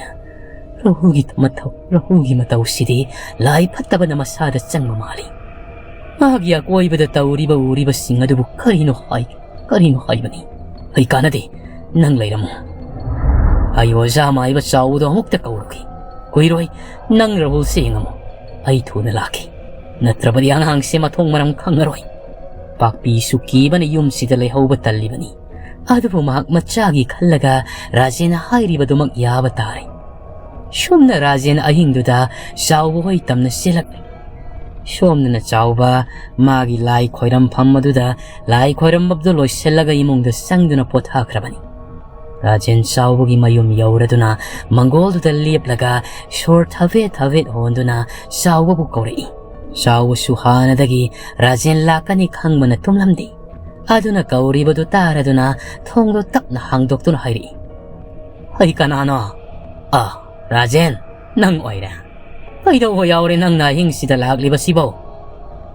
ꯔꯥꯍꯨꯜꯒꯤ ꯃꯊꯧ, ꯔꯥꯍꯨꯜꯒꯤ ꯃꯇꯧꯁꯤꯗꯤ ꯂꯥꯏ ꯐꯠꯇꯕꯅ ꯃꯁꯥꯗ ꯆꯪꯕ ꯃꯥꯜꯂꯤ꯫ ꯃꯥꯒꯤ ꯑꯀꯣꯏꯕꯗ ꯇꯧꯔꯤꯕ ꯎꯔꯤꯕꯁꯤꯡ ꯑꯗꯨꯕꯨ ꯀꯔꯤꯅꯣ ꯍꯥꯏ, ꯀꯔꯤꯅꯣ ꯍꯥꯏꯕꯅꯤ? ꯑꯩ ꯀꯥꯟꯅꯗꯦ, ꯅꯪ ꯂꯩꯔꯝꯃꯣ꯫ ꯑꯩ ꯑꯣꯖꯥ ꯃꯥꯏꯕ ꯆꯥꯎꯕꯗꯣ ꯑꯃꯨꯛꯇ ꯀꯧꯔꯨꯒꯦ꯫ ꯀꯨꯏꯔꯣꯏ, ꯅꯪ ꯔꯥꯍꯨꯜꯁꯦ ꯌꯦꯡꯉꯝꯃꯣ꯫ ꯑꯩ ꯊꯨꯅ ꯂꯥꯛꯀꯦ꯫ ꯅꯠꯇ꯭ꯔꯕꯗꯤ ꯑꯉꯥꯡꯁꯦ ꯃꯊꯣꯡ ꯃꯔꯝ ꯈꯪꯉꯔꯣꯏ꯫" ꯄꯥꯛꯄꯤꯁꯨ ꯀꯤꯕꯅ ꯌꯨꯝꯁꯤꯗ ꯂꯩꯍꯧꯕ ꯇꯜꯂꯤꯕꯅꯤ꯫ ꯑꯗꯨꯕꯨ ꯃꯍꯥꯛ ꯃꯆꯥꯒꯤ ꯈꯜꯂꯒ ꯔꯥꯖꯦꯟꯅ ꯍꯥꯏꯔꯤꯕꯗꯨꯃꯛ ꯌꯥꯕ ꯇꯥꯔꯦ꯫ ꯁꯨꯝꯅ ꯔꯥꯖꯦꯟ ꯑꯍꯤꯡꯗꯨꯗ ꯆꯥꯎꯕ ꯍꯣꯏ ꯇꯝꯅ ꯆꯦꯜꯂꯛꯂꯤ꯫ ꯁꯣꯝꯗꯅ ꯆꯥꯎꯕ ꯃꯥꯒꯤ ꯂꯥꯏ ꯈꯣꯏꯔꯝꯐꯝ ꯑꯗꯨꯗ ꯂꯥꯏ ꯈꯣꯏꯔꯝꯕꯗꯨ ꯂꯣꯏꯁꯤꯜꯂꯒ ꯏꯃꯨꯡꯗ ꯆꯪꯗꯨꯅ ꯄꯣꯊꯥꯈ꯭ꯔꯕꯅꯤ꯫ ꯔꯥꯖꯦꯟ ꯆꯥꯎꯕꯒꯤ ꯃꯌꯨꯝ ꯌꯧꯔꯗꯨꯅ ꯃꯪꯒꯣꯜꯗꯨꯗ ꯂꯦꯞꯂꯒ ꯁꯣꯔ ꯊꯕꯦꯠ ꯊꯕꯦꯠ ꯍꯣꯟꯗꯨꯅ ꯆꯥꯎꯕꯕꯨ ꯀꯧꯔꯛꯏ꯫ ꯆꯥꯎꯕꯁꯨ ꯍꯥꯟꯅꯗꯒꯤ ꯔꯥꯖꯦꯟ ꯂꯥꯛꯀꯅꯤ ꯈꯪꯕꯅ ꯇꯨꯝꯂꯝꯗꯦ꯫ ꯑꯗꯨꯅ ꯀꯧꯔꯤꯕꯗꯨ ꯇꯥꯔꯗꯨꯅ ꯊꯣꯡꯗꯣ ꯇꯞꯅ ꯍꯥꯡꯗꯣꯛꯇꯨꯅ ꯍꯥꯏꯔꯛꯏ, "ꯑꯩ ꯀꯅꯥꯅꯣ? ꯑꯥ, ꯔꯥꯖꯦꯟ, ꯅꯪ ꯑꯣꯏꯔꯦ꯫ ꯀꯩꯗꯧꯕ ꯌꯥꯎꯔꯦ ꯅꯪꯅ ꯑꯍꯤꯡꯁꯤꯗ ꯂꯥꯛꯂꯤꯕꯁꯤꯕꯣ?"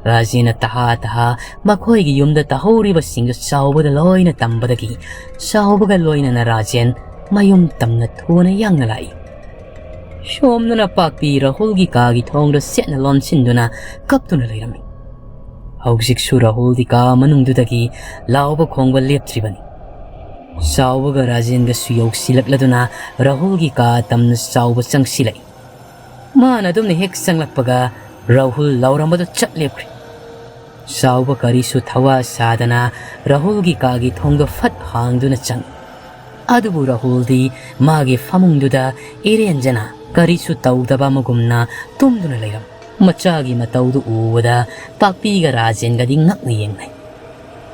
ꯔꯥꯖꯦꯟꯅ ꯇꯍꯥ ꯇꯍꯥ ꯃꯈꯣꯏꯒꯤ ꯌꯨꯝꯗ ꯇꯧꯍꯧꯔꯤꯕꯁꯤꯡꯗꯨ ꯆꯥꯎꯕꯗ ꯂꯣꯏꯅ ꯇꯝꯕꯗꯒꯤ ꯆꯥꯎꯕꯒ ꯂꯣꯏꯅꯅ ꯔꯥꯖꯦꯟ ꯃꯌꯨꯝ ꯇꯝꯅ ꯊꯨꯅ ꯌꯥꯡꯅ ꯂꯥꯛꯏ꯫ ꯁꯣꯝꯗꯅ ꯄꯥꯛꯄꯤ ꯔꯥꯍꯨꯜꯒꯤ ꯀꯥꯒꯤ ꯊꯣꯡꯗ ꯁꯦꯠꯅ ꯂꯣꯟꯁꯤꯟꯗꯨꯅ ꯀꯞꯇꯨꯅ ꯂꯩꯔꯝꯃꯤ꯫ ꯍꯧꯖꯤꯛꯁꯨ ꯔꯥꯍꯨꯜꯒꯤ ꯀꯥ ꯃꯅꯨꯡꯗꯨꯗꯒꯤ ꯂꯥꯎꯕ ꯈꯣꯡꯕ ꯂꯦꯞꯇ꯭ꯔꯤꯕꯅꯤ꯫ ꯆꯥꯎꯕꯒ ꯔꯥꯖꯦꯟꯒꯁꯨ ꯌꯧꯁꯤꯜꯂꯛꯂꯗꯨꯅ ꯔꯥꯍꯨꯜꯒꯤ ꯀꯥ ꯇꯝꯅ ꯆꯥꯎꯕ ꯆꯪꯁꯤꯜꯂꯛꯏ꯫ ꯃꯥꯅ ꯑꯗꯨꯝꯅ ꯍꯦꯛ ꯆꯪꯂꯛꯄꯒ ꯔꯥꯍꯨꯜ ꯂꯥꯎꯔꯝꯕꯗꯨ ꯆꯞ ꯂꯦꯞꯈ꯭ꯔꯦ꯫ ꯆꯥꯎꯕ ꯀꯔꯤꯁꯨ ꯊꯋꯥ ꯁꯥꯗꯅ ꯔꯥꯍꯨꯜꯒꯤ ꯀꯥꯒꯤ ꯊꯣꯡꯗꯣ ꯐꯠ ꯍꯥꯡꯗꯨꯅ ꯆꯪꯏ꯫ ꯑꯗꯨꯕꯨ ꯔꯥꯍꯨꯜꯗꯤ ꯃꯥꯒꯤ ꯐꯃꯨꯡꯗꯨꯗ ꯏꯔꯦꯟꯖꯅ ꯀꯔꯤꯁꯨ ꯇꯧꯗꯕ ꯑꯃꯒꯨꯝꯅ ꯇꯨꯝꯗꯨꯅ ꯂꯩꯔꯝꯃꯤ꯫ ꯃꯆꯥꯒꯤ ꯃꯇꯧꯗꯨ ꯎꯕꯗ ꯄꯥꯛꯄꯤꯒ ꯔꯥꯖꯦꯟꯒꯗꯤ ꯉꯛꯅ ꯌꯦꯡꯅꯩ꯫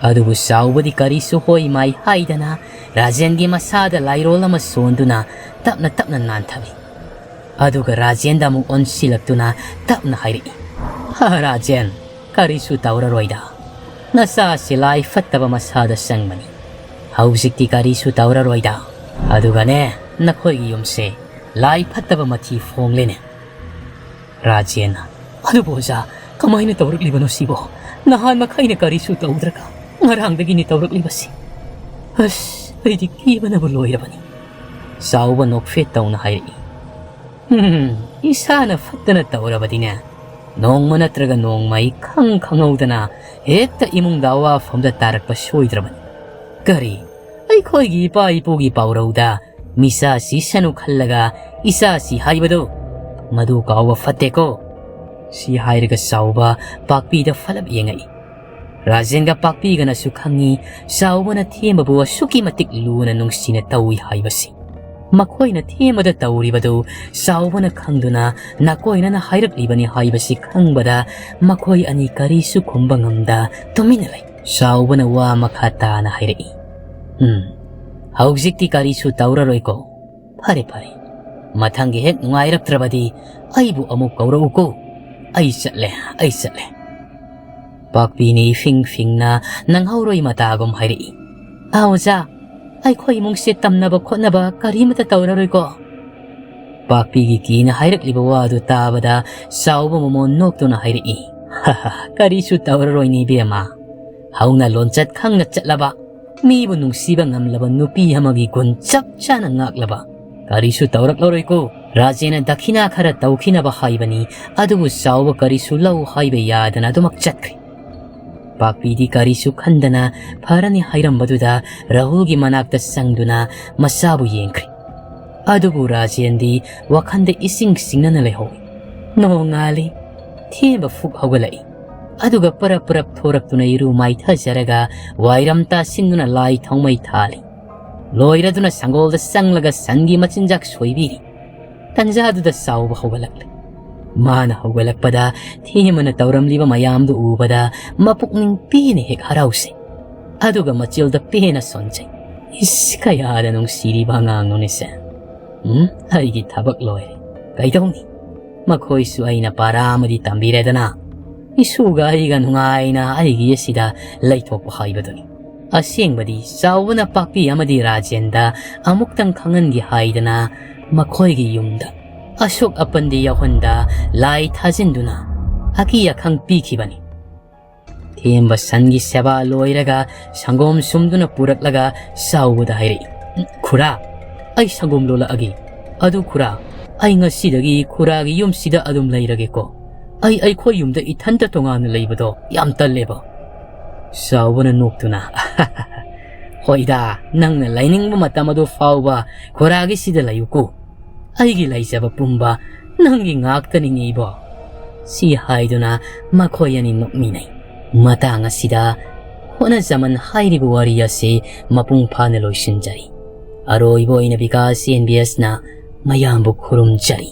ꯑꯗꯨꯕꯨ ꯆꯥꯎꯕꯗꯤ ꯀꯔꯤꯁꯨ ꯍꯣꯏ ꯃꯥꯏ ꯍꯥꯏꯗꯅ ꯔꯥꯖꯦꯟꯒꯤ ꯃꯁꯥꯗ ꯂꯥꯏꯔꯣꯜ ꯑꯃ ꯁꯣꯟꯗꯨꯅ ꯇꯞꯅ ꯇꯞꯅ ꯅꯥꯟꯊꯕꯤ꯫ ꯑꯗꯨꯒ ꯔꯥꯖꯦꯟꯗ ꯑꯃꯨꯛ ꯑꯣꯟꯁꯤꯜꯂꯛꯇꯨꯅ ꯇꯞꯅ ꯍꯥꯏꯔꯛꯏ, "ꯍꯥ, ꯔꯥꯖꯦꯟ, ꯀꯔꯤꯁꯨ ꯇꯧꯔꯔꯣꯏꯗ꯫ ꯅꯆꯥꯁꯤ ꯂꯥꯏ ꯐꯠꯇꯕ ꯃꯁꯥꯗ ꯆꯪꯕꯅꯤ꯫ ꯍꯧꯖꯤꯛꯇꯤ ꯀꯔꯤꯁꯨ ꯇꯧꯔꯔꯣꯏꯗ꯫ ꯑꯗꯨꯒꯅꯦ, ꯅꯈꯣꯏꯒꯤ ꯌꯨꯝꯁꯦ ꯂꯥꯏ ꯐꯠꯇꯕ ꯃꯊꯤ ꯐꯣꯡꯂꯦꯅꯦ꯫" ꯔꯥꯖꯦꯟꯅ, "ꯑꯗꯨꯕꯨ ꯑꯣꯖꯥ, ꯀꯃꯥꯏꯅ ꯇꯧꯔꯛꯂꯤꯕꯅꯣ ꯁꯤꯕꯣ? ꯅꯍꯥꯟ ꯃꯈꯩꯅ ꯀꯔꯤꯁꯨ ꯇꯧꯗ꯭ꯔꯒ ꯉꯔꯥꯡꯗꯒꯤꯅꯤ ꯇꯧꯔꯛꯂꯤꯕꯁꯤ꯫ ꯑꯁ, ꯑꯩꯗꯤ ꯀꯤꯕꯅꯕꯨ ꯂꯣꯏꯔꯕꯅꯤ꯫" ꯆꯥꯎꯕ ꯅꯣꯛꯐꯦꯠ ꯇꯧꯅ ꯍꯥꯏꯔꯛꯏ, "ꯎꯝ, ꯏꯁꯥꯅ ꯐꯠꯇꯅ ꯇꯧꯔꯕꯗꯤꯅꯦ, ꯅꯣꯡꯃ ꯅꯠꯇ꯭ꯔꯒ ꯅꯣꯡꯃ ꯑꯩ ꯈꯪ ꯈꯪꯍꯧꯗꯅ ꯍꯦꯛꯇ ꯏꯃꯨꯡꯗ ꯑꯋꯥꯐꯝꯗ ꯇꯥꯔꯛꯄ ꯁꯣꯏꯗ꯭ꯔꯕꯅꯤ꯫ ꯀꯔꯤ, ꯑꯩꯈꯣꯏꯒꯤ ꯏꯄꯥ ꯏꯄꯨꯒꯤ ꯄꯥꯎꯔꯧꯗ ꯃꯤꯆꯥ ꯁꯤꯁꯅꯨ ꯈꯜꯂꯒ ꯏꯆꯥ ꯁꯤ ꯍꯥꯏꯕꯗꯨ, ꯃꯗꯨ ꯀꯥꯎꯕ ꯐꯠꯇꯦꯀꯣ?" ꯁꯤ ꯍꯥꯏꯔꯒ ꯆꯥꯎꯕ ꯄꯥꯛꯄꯤꯗ ꯐꯠꯂꯞ ꯌꯦꯡꯉꯛꯏ꯫ ꯔꯥꯖꯦꯟꯒ ꯄꯥꯛꯄꯤꯒꯅꯁꯨ ꯈꯪꯉꯤ ꯆꯥꯎꯕꯅ ꯊꯦꯝꯕꯕꯨ ꯑꯁꯨꯛꯀꯤ ꯃꯇꯤꯛ ꯂꯨꯅ ꯅꯨꯡꯁꯤꯅ ꯇꯧꯏ ꯍꯥꯏꯕꯁꯤ꯫ ꯃꯈꯣꯏꯅ ꯊꯦꯝꯕꯗ ꯇꯧꯔꯤꯕꯗꯨ ꯆꯥꯎꯕꯅ ꯈꯪꯗꯨꯅ ꯅꯥꯀꯣꯏꯅꯅ ꯍꯥꯏꯔꯛꯂꯤꯕꯅꯤ ꯍꯥꯏꯕꯁꯤ ꯈꯪꯕꯗ ꯃꯈꯣꯏ ꯑꯅꯤ ꯀꯔꯤꯁꯨ ꯈꯨꯝꯕ ꯉꯝꯗ ꯇꯨꯃꯤꯟꯅ ꯂꯩ꯫ ꯆꯥꯎꯕꯅ ꯋꯥ ꯃꯈꯥ ꯇꯥꯅ ꯍꯥꯏꯔꯛꯏ, "ꯎꯝ, ꯍꯧꯖꯤꯛꯇꯤ ꯀꯔꯤꯁꯨ ꯇꯧꯔꯔꯣꯏꯀꯣ꯫ ꯐꯔꯦ, ꯐꯔꯦ꯫ ꯃꯊꯪꯒꯤ ꯍꯦꯛ ꯅꯨꯡꯉꯥꯏꯔꯛꯇ꯭ꯔꯕꯗꯤ ꯑꯩꯕꯨ ꯑꯃꯨꯛ ꯀꯧꯔꯛꯎꯀꯣ꯫ ꯑꯩ ꯆꯠꯂꯦ, ꯑꯩ ꯆꯠꯂꯦ꯫" ꯄꯥꯛꯄꯤꯅ ꯏꯐꯤꯡ ꯐꯤꯡꯅ ꯅꯪꯍꯧꯔꯣꯏ ꯃꯇꯥꯒꯨꯝ ꯍꯥꯏꯔꯛꯏ, "ꯑꯥ, ꯑꯣꯖꯥ, ꯑꯩꯈꯣꯏ ꯏꯃꯨꯡꯁꯦ ꯇꯝꯅꯕ ꯈꯣꯠꯅꯕ ꯀꯔꯤꯃꯠꯇ ꯇꯧꯔꯔꯣꯏꯀꯣ?" ꯄꯥꯛꯄꯤꯒꯤ ꯀꯤꯅ ꯍꯥꯏꯔꯛꯂꯤꯕ ꯋꯥꯗꯨ ꯇꯥꯕꯗ ꯆꯥꯎꯕ ꯃꯃꯣꯟ ꯅꯣꯛꯇꯨꯅ ꯍꯥꯏꯔꯛꯏ, "ꯍꯥ ꯍꯥ, ꯀꯔꯤꯁꯨ ꯇꯧꯔꯔꯣꯏꯅꯦ ꯏꯕꯦꯝꯃ꯫ ꯍꯧꯅ ꯂꯣꯟꯆꯠ ꯈꯪꯅ ꯆꯠꯂꯕ, ꯃꯤꯕꯨ ꯅꯨꯡꯁꯤꯕ ꯉꯝꯂꯕ ꯅꯨꯄꯤ ꯑꯃꯒꯤ ꯒꯨꯟ ꯆꯞ ꯆꯥꯅ ꯉꯥꯛꯂꯕ꯫ ꯀꯔꯤꯁꯨ ꯇꯧꯔꯛꯂꯔꯣꯏꯀꯣ꯫ ꯔꯥꯖꯦꯅ ꯗꯈꯤꯅꯥ ꯈꯔ ꯇꯧꯈꯤꯅꯕ ꯍꯥꯏꯕꯅꯤ, ꯑꯗꯨꯕꯨ ꯆꯥꯎꯕ ꯀꯔꯤꯁꯨ ꯂꯧ ꯍꯥꯏꯕ ꯌꯥꯗꯅ ꯑꯗꯨꯃꯛ ꯆꯠꯈ꯭ꯔꯦ꯫" ꯄꯥꯛꯄꯤꯗꯤ ꯀꯔꯤꯁꯨ ꯈꯟꯗꯅ ꯐꯔꯅꯤ ꯍꯥꯏꯔꯝꯕꯗꯨꯗ ꯔꯥꯍꯨꯜꯒꯤ ꯃꯅꯥꯛꯇ ꯆꯪꯗꯨꯅ ꯃꯆꯥꯕꯨ ꯌꯦꯡꯈ꯭ꯔꯦ꯫ ꯑꯗꯨꯕꯨ ꯔꯥꯖꯦꯟꯗꯤ ꯋꯥꯈꯟꯗ ꯏꯁꯤꯡ ꯆꯤꯡꯅꯅ ꯂꯩꯍꯧꯏ꯫ ꯅꯣꯡꯉꯥꯜꯂꯤ꯫ ꯊꯦꯝꯕ ꯐꯨꯛ ꯍꯧꯒꯠꯂꯛꯏ꯫ ꯑꯗꯨꯒ ꯄꯔꯞ ꯄꯔꯞ ꯊꯣꯔꯛꯇꯨꯅ ꯏꯔꯨ ꯃꯥꯏꯊꯖꯔꯒ ꯋꯥꯏꯔꯝ ꯇꯥꯁꯤꯟꯗꯨꯅ ꯂꯥꯏ ꯊꯥꯎꯃꯩ ꯊꯥꯜꯂꯤ꯫ ꯂꯣꯏꯔꯗꯨꯅ ꯁꯪꯒꯣꯜꯗ ꯆꯪꯂꯒ ꯁꯟꯒꯤ ꯃꯆꯤꯟꯖꯥꯛ ꯁꯣꯏꯕꯤꯔꯤ꯫ ꯇꯟꯖꯥꯗꯨꯗ ꯆꯥꯎꯕ ꯍꯧꯒꯠꯂꯛꯂꯦ꯫ ꯃꯥꯅ ꯍꯧꯒꯠꯂꯛꯄꯗ ꯊꯦꯝꯕꯅ ꯇꯧꯔꯝꯂꯤꯕ ꯃꯌꯥꯝꯗꯨ ꯎꯕꯗ ꯃꯄꯨꯛꯅꯤꯡ ꯄꯦꯟꯅ ꯍꯦꯛ ꯍꯔꯥꯎꯁꯤ꯫ ꯑꯗꯨꯒ ꯃꯆꯤꯜꯗ ꯄꯦꯟꯅ ꯁꯣꯟꯖꯩ꯫ ꯏꯁ, ꯀꯌꯥꯗ ꯅꯨꯡꯁꯤꯔꯤꯕ ꯑꯉꯥꯡꯅꯣꯅꯦꯁꯦ꯫ ꯎꯝ, ꯑꯩꯒꯤ ꯊꯕꯛ ꯂꯣꯏꯔꯦ꯫ ꯀꯩꯗꯧꯅꯤ? ꯃꯈꯣꯏꯁꯨ ꯑꯩꯅ ꯄꯥꯔꯥ ꯑꯃꯗꯤ ꯇꯝꯕꯤꯔꯦꯗꯅ꯫ ꯏꯁꯨꯒ ꯑꯩꯒ ꯅꯨꯡꯉꯥꯏꯅ ꯑꯩꯒꯤ ꯑꯁꯤꯗ ꯂꯩꯊꯣꯛꯄ ꯍꯥꯏꯕꯗꯨꯅꯤ꯫ ꯑꯁꯦꯡꯕꯗꯤ ꯆꯥꯎꯕꯅ ꯄꯥꯛꯄꯤ ꯑꯃꯗꯤ ꯔꯥꯖꯦꯟꯗ ꯑꯃꯨꯛꯇꯪ ꯈꯪꯍꯟꯒꯦ ꯍꯥꯏꯗꯅ ꯃꯈꯣꯏꯒꯤ ꯌꯨꯝꯗ ꯑꯁꯣꯛ ꯑꯄꯟꯗꯤ ꯌꯥꯎꯍꯟꯗ ꯂꯥꯏ ꯊꯥꯖꯤꯟꯗꯨꯅ ꯑꯀꯤ ꯑꯈꯪ ꯄꯤꯈꯤꯕꯅꯤ꯫ ꯊꯦꯝꯕ ꯁꯟꯒꯤ ꯁꯦꯕꯥ ꯂꯣꯏꯔꯒ ꯁꯪꯒꯣꯝ ꯁꯨꯝꯗꯨꯅ ꯄꯨꯔꯛꯂꯒ ꯆꯥꯎꯕꯗ ꯍꯥꯏꯔꯛꯏ, "ꯈꯨꯔꯥ, ꯑꯩ ꯁꯪꯒꯣꯝ ꯂꯣꯜꯂꯛꯑꯒꯦ꯫ ꯑꯗꯨ ꯈꯨꯔꯥ, ꯑꯩ ꯉꯁꯤꯗꯒꯤ ꯈꯨꯔꯥꯒꯤ ꯌꯨꯝꯁꯤꯗ ꯑꯗꯨꯝ ꯂꯩꯔꯒꯦꯀꯣ꯫ ꯑꯩ ꯑꯩꯈꯣꯏ ꯌꯨꯝꯗ ꯏꯊꯟꯇ ꯇꯣꯉꯥꯟꯅ ꯂꯩꯕꯗꯣ ꯌꯥꯝ ꯇꯜꯂꯦꯕ꯫" ꯆꯥꯎꯕꯅ ꯅꯣꯛꯇꯨꯅ, "ꯍꯣꯏꯗ, ꯅꯪꯅ ꯂꯩꯅꯤꯡꯕ ꯃꯇꯝ ꯑꯗꯨ ꯐꯥꯎꯕ ꯈꯨꯔꯥꯒꯤꯁꯤꯗ ꯂꯩꯌꯨꯀꯣ꯫ ꯑꯩꯒꯤ ꯂꯩꯖꯕ ꯄꯨꯝꯕ ꯅꯪꯒꯤ ꯉꯥꯛꯇꯅꯤꯅꯦ ꯏꯕꯣ꯫" ꯁꯤ ꯍꯥꯏꯗꯨꯅ ꯃꯈꯣꯏ ꯑꯅꯤ ꯅꯣꯛꯃꯤꯟꯅꯩ꯫ ꯃꯇꯥꯡ ꯑꯁꯤꯗ ꯍꯣꯠꯅꯖꯃꯟ ꯍꯥꯏꯔꯤꯕ ꯋꯥꯔꯤ ꯑꯁꯤ ꯃꯄꯨꯡ ꯐꯥꯅ ꯂꯣꯏꯁꯤꯟꯖꯔꯤ꯫ ꯑꯔꯣꯏꯕ ꯑꯣꯏꯅ ꯕꯤꯀꯥꯁ ꯁꯤ ꯑꯦꯟ ꯕꯤ ꯑꯦꯁꯅ ꯃꯌꯥꯝꯕꯨ ꯈꯨꯔꯨꯝꯖꯔꯤ꯫